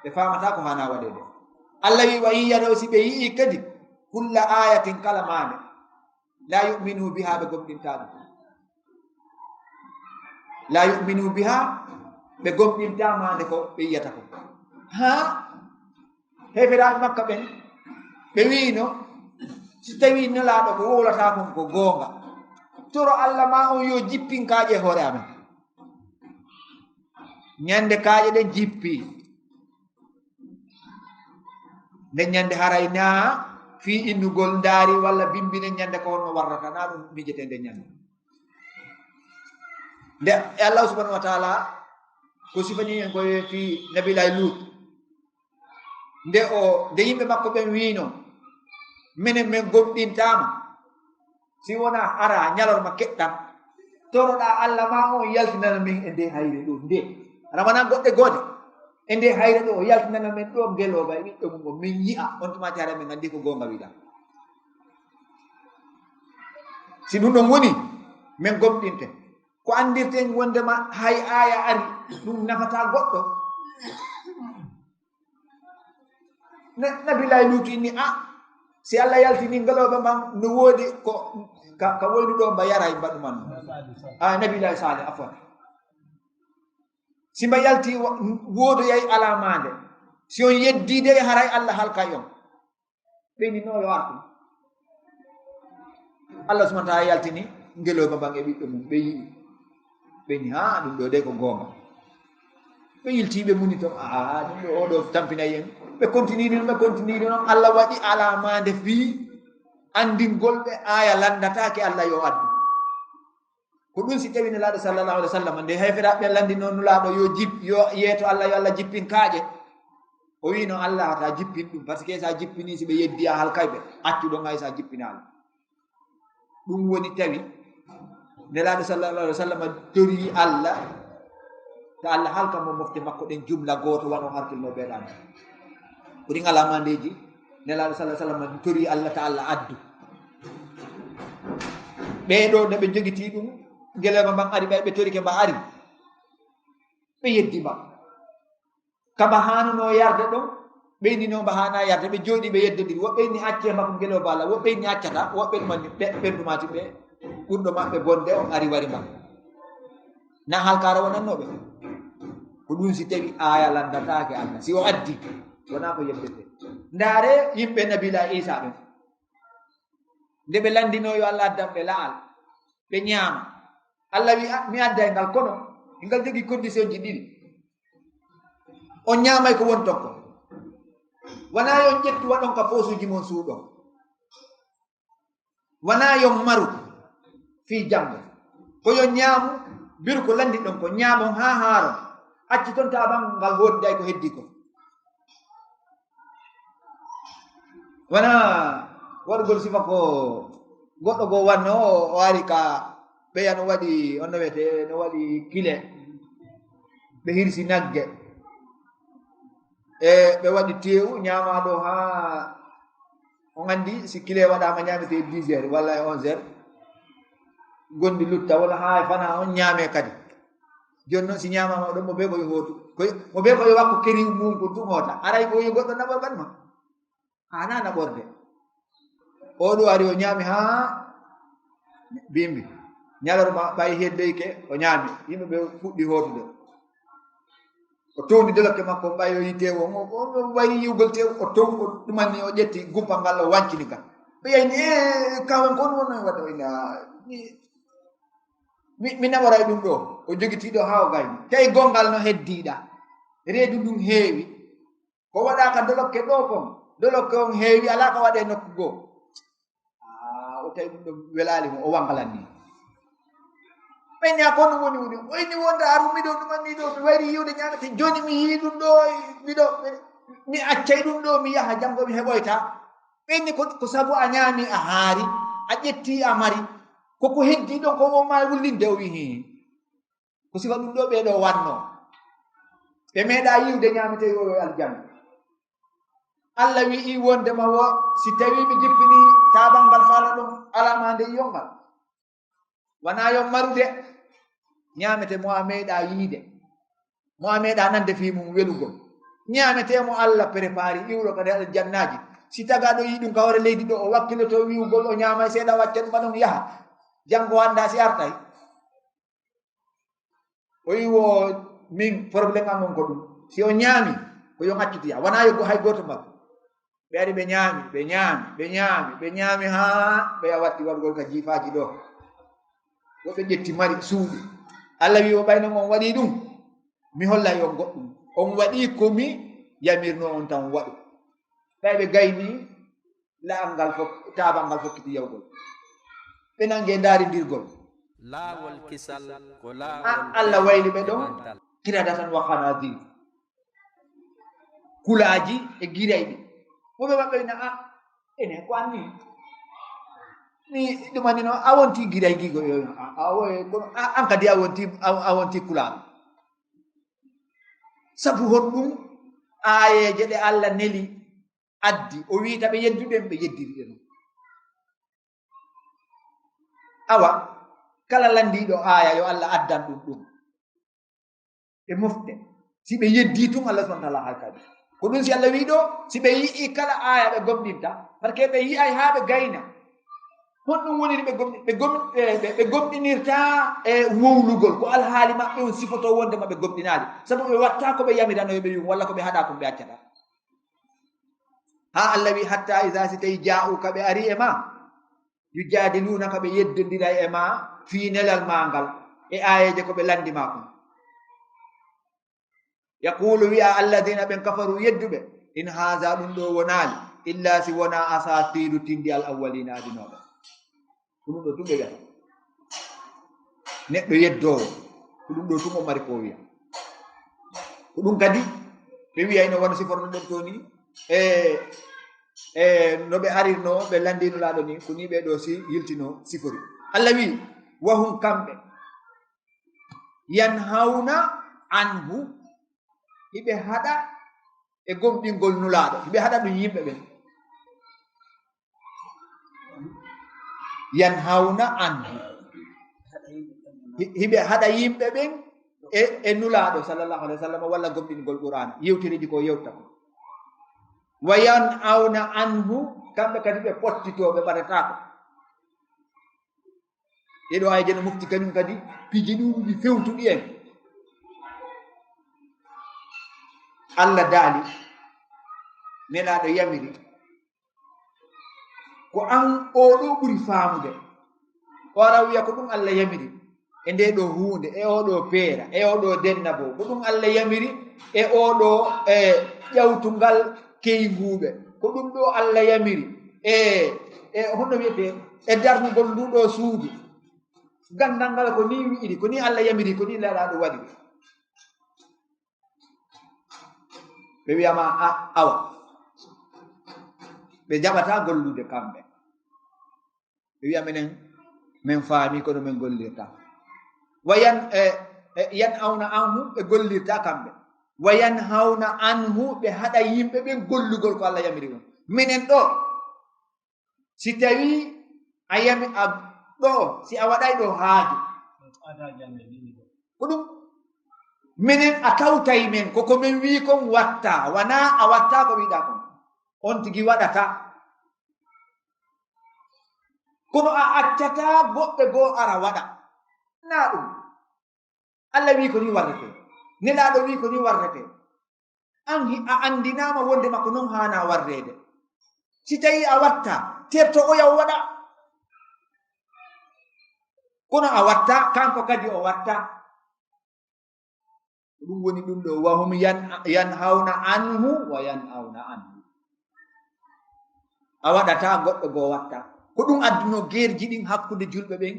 Ɓe faamataa ko haanaa waɗeede. Allah wi, wa in yaraw, si ɓe yi'ii kadi, kulla ayatin, kala maande, la yu'minu biha, ɓe gomɗintaa ɗum. La yu'minu biha, ɓe gomɗintaa maande ko ɓe yi'ata ko. Haa heeferaaɓe Makka ɓen, ɓe wi'ino, si tawii Nelaaɗo ko wowlata kon ko goonga, toro Allah ma on yo jippin kaaƴe e hoore amen. Ñande kaaƴe ɗen jippi. Nden ñande haray naa fii innugol ndaari walla bimbinen ñande ko honno warrata, naa ɗum miijete nden ñande. Nde e Allah subhanahu wa taala ko sifani en ko e fii Nabilaay Luut. Nde o, nde yimɓe makko ɓen wiino, "Menen men gomɗintaama. Si wonaa ara ñalorma keɗɗam, toroɗaa Allah ma on yaltinana men e nde hayre ɗo, nde." Ramadan goɗɗe goode. "E nde hayre ɗo, o yaltinana men ɗo ngelooba e ɓiɗɗo mum on, men yi'a, on tuma tara men anndi ko goonga wiɗa." Si ɗum ɗon woni, men gomɗinte. Ko anndirten wondema hay aaya ari, ɗum nafataa goɗɗo. Na-, Nabilaay Luutu inni, "A, si Allah yaltini ngelooba man, no woodi ko ka, ka woynu ɗo mba yaray mbaɗu man." A, Nabilaay Saalih, afwan. "Si mba yalti wa-, woodoyay alaa maande. Si on yeddii dey haray Allah halkay on." Ɓe inni, "No yo artu." Allah subhanahu wa taala yaltini ngelooba mban e ɓiɗɗo mum, ɓe yi'i. Ɓe inni, "Haa, ɗum ɗo de ko goonga." Ɓe yilti, ɓe muni ton, "Aa, ɗum ɗo, oo ɗo tampinay en." Ɓe kontiniri, ɓe kontiniri noon. Allah waɗi alaa maande fii anndingol ɓe aaya lanndataake Allah yo addu. Ko ɗum si tawi Nelaaɗo sallallahu alaihi wa sallam, nde heeferaaɓe ɓen lanndinoo Nulaaɗo yo jip-, yo yeeto Allah, yo Allah jippin kaaƴe, o wiino, "Allah, wata jippin ɗum, parce que sa jippini, si ɓe yeddi a halkay ɓe, accu ɗon hay sa jippinaali." Ɗum woni tawi Nelaaɗo sallallahu alaihi wa sallam torii Allah, ta Allah halka mo mofte makko ɗen jumla gooto, wano harkilnoo ɓe ɗan. Ko ɗin alaamandeeji Nelaaɗo sallallahu alaihi wa sallam torii Allah, ta Allah addu. Ɓee ɗoo, nde ɓe jogitii ɗum, ngelooba mban ari, ɓay ɓe torike mba ari, ɓe yeddi mba. Ka mba haanunoo yarde ɗon, ɓe inni no mba haanaa yarde, ɓe jooɗii, ɓe yeddondiri. Woɓɓe inni accee mba ko ngelooba Allah, woɓɓe inni accataa, woɓɓe ɗumanni ɓe, ɓen ɗumaati ɓe, ɓurɗo maɓɓe bonde on ari wari mba. Na halkaare wonannoo ɓe? Ko ɗum si tawi aaya lanndataake Allah, si o addi, wonaa ko yeddete. Ndaare yimɓe Nabiila Iisaa ɓen. Nde ɓe lanndinoo yo Allah addan ɓe la'al, ɓe ñaama. Allah wi, "A, mi adday ngal, kono ngal jogii condition ji ɗiɗi. On ñaamay ko woni ton kon. Wanaa yo on ƴettu waɗon ka poosuuji mon suuɗon. Wanaa yo on maru fii janngo. Ko yo on ñaamu, biru ko lanndinɗon kon, ñaamon haa haaron. Acci ton taaban ngal woodiday ko heddii kon." Wona waɗugol sifa ko goɗɗo goo wanno, o ari ka ɓeya no waɗi, on no wiyetee, no waɗi kile. Ɓe hirsi nagge. E ɓe waɗi teewu, ñaama ɗo haa, on anndi, si kile waɗaama ñaametee dix heures walla e onze heures, gonɗi lutta, walla haa e fanaa on ñaamee kadi. Jooni noon, si ñaamaama ɗon, mo bee ko yo hootu. Ko yo, mo bee ko yo wakku keriw mum ko tun hoota. Aray ko yo goɗɗo naɓor kadi ma. Haanaa naɓorde. Oo ɗoo ari, o ñaami haa bimbi. Ñalorma ɓay heddoyke, o ñaami. Yimɓe ɓe fuɗɗi hootude. O towndi dolokke makko, ɓay o yii teewu on, o, o, o wayri yi'ugol teewu, o tow, o ɗumanni, o ƴetti guppal ngal, o wancini ka. Ɓe yayni, "Ee, kawan, ko on wonno e waɗde?" O inni, "Aa, mi, mi, mi naɓoray ɗum ɗoo." O jogitii ɗoo haa o gayni. Tawi gonngal no heddiiɗa. Reedu ndun heewi. Ko waɗaa ka dolokke ɗoo kon, dolokke on heewi, alaa ka waɗee nokku goo. Aa, o tawi ɗum ɗon welaali mo, o wangalanni. Ɓe ñaa ko no woni woni. O inni wonde aru miɗo ɗumanni ɗoo, mi wayri yi'ude ñaamete. Jooni mi yii ɗum ɗoo, miɗo, mi accay ɗum ɗoo, mi yaha, janngo mi heɓoyta. Ɓe inni ko, ko sabu a ñaami a haari, a ƴetti a mari. Ko ko heddii ɗon ko won maa wullinde, o wi'i, hii. Ko sifa ɗum ɗoo ɓee ɗoo wannoo. Ɓe meeɗaa yi'ude ñaametee yo e aljanna. Allah wi'i wondema wo, si tawii mi jippinii taabangal faala ɗum, alaa maa nde yi'on ngal. Wanaa yo marude, ñaametee mo a meeɗaa yiide, mo a meeɗaa nande fii mum welugol. Ñaametee mo Allah prepari iwɗo ka nder aljannaaji. Si tagaaɗo yi'i ɗum ka hoore leydi ɗoo, o wakkiloto wi'ugol o ñaamay seeɗa, wacca ɗum ɗon yaha. Janngo anndaa si artay. O wi'i wo min problème am on ko ɗum. Si o ñaami, ko yo accitu yaha. Wanaa yo go-, hay gooto mbaru. Ɓe ari ɓe ñaami, ɓe ñaami, ɓe ñaami, ɓe ñaami haa ɓe watti warugol ka jiifaaji ɗoo. Woɓɓe ƴetti mari suuɗi. Allah wi'i, o ɓayno on waɗii ɗum. Mi hollay on goɗɗum. On waɗii ko mi yamirnoo on tan waɗu. Ɓay ɓe gayni, la'al ngal fok-, taabal ngal fokkiti yawgol. Ɓe nangee ndaarindirgol. Laawol kisal ko laawol A, Allah wayli ɓe ɗon, qiradatan wa khanazir. Kulaaji e girayɗi. Woɓɓe maɓɓe wina, "A, ene ko anni? Mi ɗum anni no, a wonti giray gigo yo, a, a, o, e, kono a, an kadi a wonti, a, a wonti kulaaɗo." Sabu honɗum? Aayeeje ɗe Allah neli addi, o wiita ɓe yedduɗen, ɓe yeddiri ɗe non. Awa, kala landiiɗo aaya yo Allah addan ɗum ɗum. Ɓe mofte. Si ɓe yeddii tun, Allah subhanahu wa ta'ala halka ɓe. Ko ɗum si Allah wi'i ɗo, si ɓe yi'ii kala aaya ɓe gomɗinta, parce que ɓe yi'ay haa ɓe gayna. Honɗum woniri ɓe gomɗi-, ɓe gom-, ɓe, ɓe, ɓe gomɗinirta e wowlugol? Ko alhaali maɓɓe on sifoto wonde ma ɓe gomɗinaali. Sabu ɓe watta ko ɓe yamirano yo ɓe wi'u, walla ko ɓe haɗa kon ɓe accata. Haa Allah wi, "Hatta iza", si tawi, "ja'uka", ɓe ari e ma, "yujadilunaka", ɓe yeddondiray e ma fii nelal maa ngal, e aayeeje ko ɓe landi ma kon. "Yaqulu", wi'a, "alladhina", ɓen, "kafaru", yedduɓe, "in haza", ɗum ɗo wonaali, "illa", si wona, "asatiru", tindi al awwalina, adinooɓe. Ko ɗum ɗo tun ɓe wi'ata. Neɗɗo yeddoowo, ko ɗum ɗo tun o mari ko o wi'a. Ko ɗum kadi ɓe wi'ayno wano siforno ɗen to ni, e, e no ɓe arirno, ɓe landino laaɗo ni, ko ni ɓe ɗo si yiltino sifori. Allah wi, "Wa hum", kamɓe, "yanhawna anhu", hiɓe haɗa e gomɗingol Nulaaɗo, hiɓe haɗa ɗum yimɓe ɓen. "Yanhawna anhu", hi-, hiɓe haɗa yimɓe ɓen e, e Nulaaɗo sallallahu alaihi wasallam, walla gomɗingol Qur'aana, yewtereeji ko yewta ko. "Wa yan'awna anhu", kamɓe kadi ɓe pottitoo, ɓe ɓadataako. Ɗeɗo aayeeje no mofti kañum kadi piiji ɗuuɗuɗi fewtuɗi en. Allah daali, Nelaaɗo yamiri, ko an oo ɗoo ɓuri faamude. O ara wiya ko ɗum Allah yamiri e ndee ɗoo huunde, e oo ɗoo peera, e oo ɗoo dennabo, ko ɗum Allah yamiri e oo ɗoo, e ƴawtungal keynguuɓe, ko ɗum ɗoo Allah yamiri e, e honno wiyetee, e darnugol nduu ɗoo suudu. Ganndal ngal ko nii wi'iri, ko nii Allah yamiri, ko nii Nelaaɗo waɗiri. Ɓe wi'a ma, a, awa. Ɓe jaɓataa gollude kamɓe. Ɓe wi'a menen, men faami kono men gollirtaa. Wa yan-, e, e, yan'awna anhu, ɓe gollirtaa kamɓe. Wa yanhawna anhu, ɓe haɗa yimɓe ɓen gollugol ko Allah yamiri on. Menen ɗoo, si tawii a yami-, a ɗoo, si a waɗay ɗoo haaju. Ko ɗum, menen a tawtay men, ko ko men wii kon wattaa, wanaa a wattaa ko wi'ɗaa kon. On tigi waɗataa. Kono a accataa goɗɓe goo ara waɗa. Naa ɗum. Allah wii ko nii warretee. Nelaaɗo wii ko nii warretee. An hi-, a anndinaama wonde ma ko non haanaa warreede. Si tawii a wattaa, terto oya o waɗa. Kono a wattaa, kanko kadi o wattaa. Ko ɗum woni ɗum ɗoo, "Wa hum yan-, yanhawna anhu wa yan'awna anhu." A waɗataa, goɗɗo goo wattaa. Ko ɗum addunoo geerji ɗin hakkunde julɓe ɓen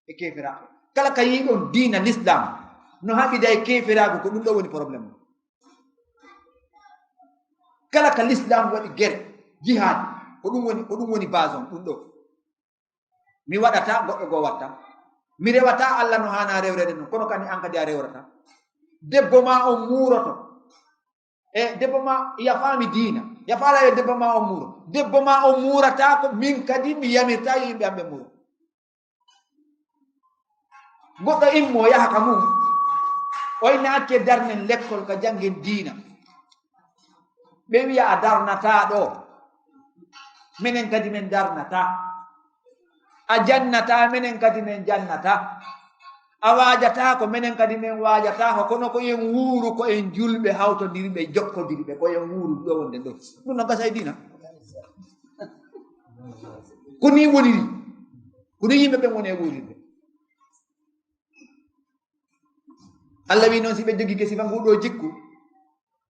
e keeferaaɓe. Kala ka yi'uɗon diina Lislaam no haɓida e keeferaagu, ko ɗum ɗoo woni problème on. Kala ka Lislaam waɗi gere, jihaadi, ko ɗum woni, ko ɗum woni base on, ɗum ɗoo. Mi waɗataa, goɗɗo goo watta. Mi rewataa Allah no haanaa rewreede non, kono kadi an kadi a rewrataa. Debbo maa on muuroto. E debbo maa, yafaami diina. Yafaala e debbo maa on muuro. Debbo maa on muurataako, min kadi mi yamirtaa yimɓe am ɓe muuro. Goɗɗo immoo yaha ka mum. O inna acce darnen lekkol ka janngen diina. Ɓe wi'a a darnataa ɗoo. Menen kadi men darnataa. A jannataa, menen kadi men jannataa. A waajataa ko, menen kadi men waajataa ko. Kono ko en wuuru, ko en julɓe hawtondirɓe, jokkondirɓe, ko en wuuru ɗoo wonde ɗoo. Ɗum no gasa e diina. Ko nii woniri. Ko nii yimɓe ɓen woni e wuurirde. Allah wi noon, si ɓe jogike sifa nguu ɗoo jikku,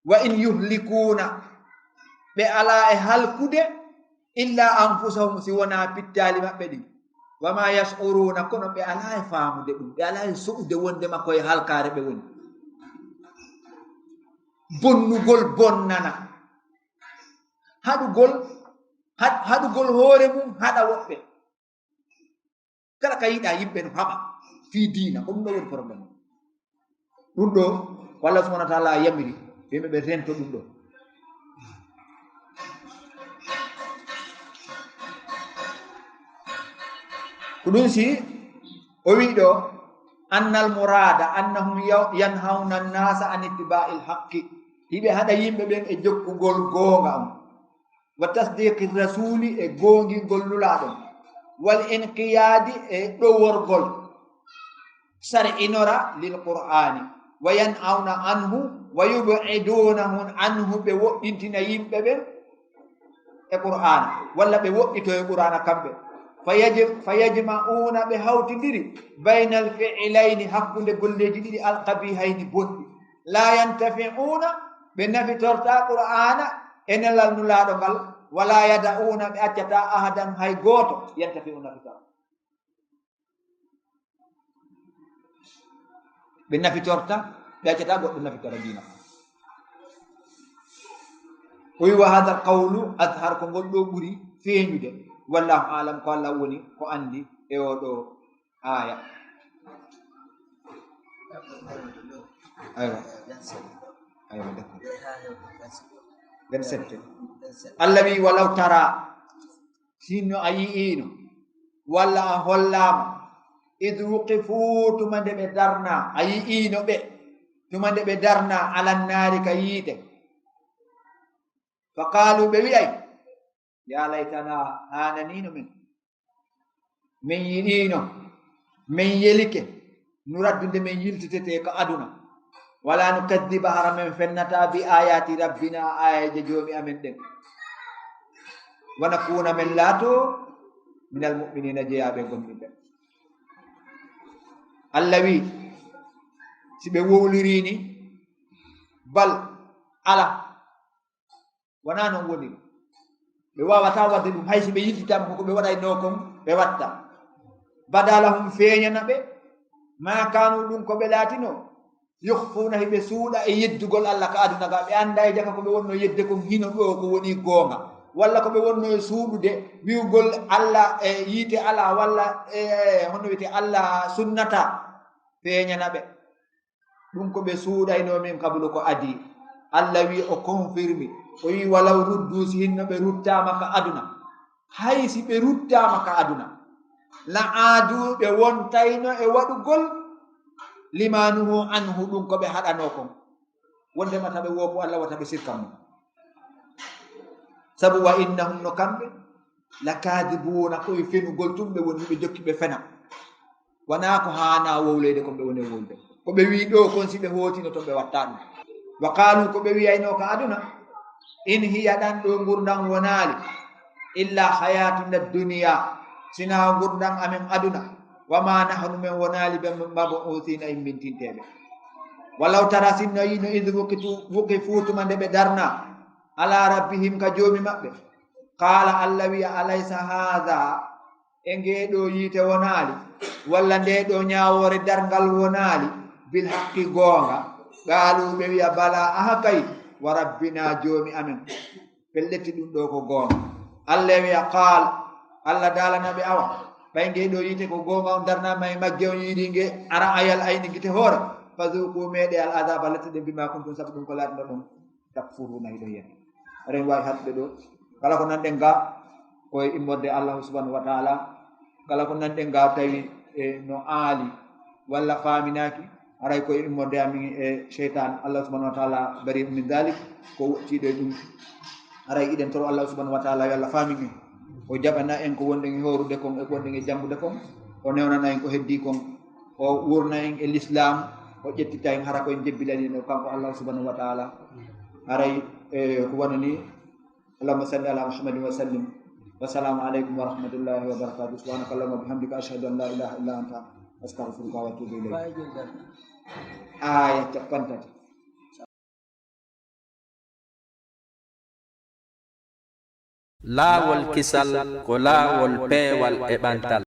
wa in yuhlikuuna, ɓe alaa e halkude, illa anfusahum, si wonaa pittaali maɓɓe ɗin. Wa ma yash'uruuna, kono ɓe alaa e faamude ɗum, ɓe alaa e so'ude wondema ko e halkaare ɓe woni. Bonnugol bonnana, haɗugol, haɗ-, haɗugol hoore mum haɗa woɓɓe. Kala ka yiɗa yimɓe no haɓa fii diina, ko ɗum ɗo woni problème. Ɗum ɗo ko Allah subhanahu wa ta'ala yamiri yimɓe ɓe rento ɗum ɗo. Ko ɗum si o wi ɗo, annal murada annahum yaw-, yanhawna annasa an ittiba'il haqqi, hiɓe haɗa yimɓe ɓen e jokkugol goonga on, wa tasdiqi rasuli, e goongingol nulaaɗo, wal inqiyaadi, e ɗoworgol, sar'inora lil qur'ani, wa yan'awna anhu, wa yub'idunahum anhu, ɓe woɗɗintina yimɓe ɓen e qur'ana, walla ɓe woɗɗito e qur'ana kamɓe. Fa yaj-, fa yajma'una, ɓe hawtindiri, baynal fi'layni, hakkunde golleeji ɗiɗi, alqabihayni, bonɗi. La yantafi'una, ɓe nafitorta qur'ana e nelal nulaaɗo ngal, wala yada'una, ɓe accata ahadan, hay gooto, yantafi'u, nafitora. Ɓe nafitorta, ɓe accata goɗɗo nafitora diina. O wi, wa hadha qawlu azhar, ko ngol ɗo ɓuri feeñude. Wallahu a'lam, ko Allah woni ko andi e o ɗo aya. Aywa. Aywa, d'accord. Vingt-sept. Allah wi, walaw tara, sinno a yi'ino, walla a hollama, id wuqifu, tuma nde ɓe darna, a yi'ino ɓe, tuma nde ɓe darna, alannaari, ka yiite. Fa qaalu, ɓe wi'ay, ya laytana, haananiino min. Min yiɗiino, min yelike, nuraddu nde min yiltitete ka aduna. Wala nukaddiba, hara min fennata, bi ayati rabbina, ayaje Joomi amen ɗen. Wa nakuna, min laato, minal mu'minina, jeyaaɓe gomɗinɓe. Allah wi, si ɓe wowlirini, bal, ala. Wonaa non woniri. Ɓe waawataa waɗde ɗum, hay si ɓe yiltitaama ko ko ɓe waɗaynoo kon, ɓe watta. Bada lahum, feeñana ɓe, maa kaanu, ɗum ko ɓe laatinoo, yukhfuuna, hiɓe suuɗa e yeddugol Allah ka aduna ga. Ɓe anndaa e jaka ko ɓe wonnoo yedde kon hino ɗoo ko woni goonga, walla ko ɓe wonnoo e suuɗude wi'ugol Allah e yiite alaa, walla e, honno wiyetee, Allah sunnataa, feeñana ɓe. Ɗum ko ɓe suuɗaynoo min qablu ko adii. Allah wi, o confirmi, o wi, walaw ruddu, si hinno ɓe ruttaama ka aduna. Hay si ɓe ruttaama ka aduna. La aadu, ɓe wontayno e waɗugol lima nuhu anhu, ɗum ko ɓe haɗanoo kon. Wondema taɓe woo ko Allah wata ɓe sirkan mo. Sabu wa innahum, no kamɓe, lakaadibuuna, ko e fenugol tun ɓe woni, ɓe jokki ɓe fena. Wanaa ko haanaa wowleyde kon ɓe woni e wowlude. Ko ɓe wii ɗoo kon, si ɓe hootino ton, ɓe wattaa ɗum. Wa qaalu, ko ɓe wiyaynoo ka aduna, in hiya, ɗan ɗoo ngurndan wonaali, illa hayatuna dunya, sinaa ngurndan amen aduna, wa ma nahnu, men wonaali ɓe, mabu'uthina, immintinteeɓe. Walaw tara, sinno yiino, id wuqitu, wuqifu, tuma nde ɓe darnaa, ala rabbihim, ka Joomi maɓɓe. Qaala, Allah wiya, alaysa haadha, e ngee ɗoo yiite wonaali, walla ndee ɗoo ñaawoore darngal wonaali, bil haqqi, goonga? Qaalu, ɓe wiya, bala, aha kay, wa rabbina, Joomi amen, pellet ɗum ɗoo ko goonga. Allah wiya, qaal, Allah daalana ɓe, awa, ɓay ngee ɗoo yiite ko goonga, on darnaama e magge, on yiidii nge, ra'ayal ayni, gite hoore, fa zuuqu, meeɗee, al adaba, lattuɗen, bima kuntum, sabu ɗum ko laatinoɗon, takfuruuna, hiɗon yami. Aɗen waawi haɗude ɗoo. Kala ko nanɗen ga, ko e immorde Allahu subhanahu wa ta'ala. Kala ko nanɗen ga tawi e no aali walla faaminaaki, haray ko e immorde amin e seytaan. Allah subhanahu wa ta'ala bari'un min dhalik, ko woɗɗiiɗo e ɗum. Haray iɗen toro Allah subhanahu wa ta'ala yo Allah faamin en. O jaɓana en ko wonɗen e hoorude kon e ko wonɗen e janngude kon. O newnana en ko heddii kon. O wurna en e lislaam. O ƴettita en hara ko en jebbilani en kanko Allah subhanahu wa ta'ala. Haray, e, ko wano ni, اللهم صل على محمد وسلم. والسلام عليكم ورحمة الله وبركاته. سبحانك اللهم وبحمدك، أشهد أن لا إله إلا أنت، Astaghfiruka wa atubu ilayk. Aya capantati. Laawol kisal ko laawol peewal e ɓantal.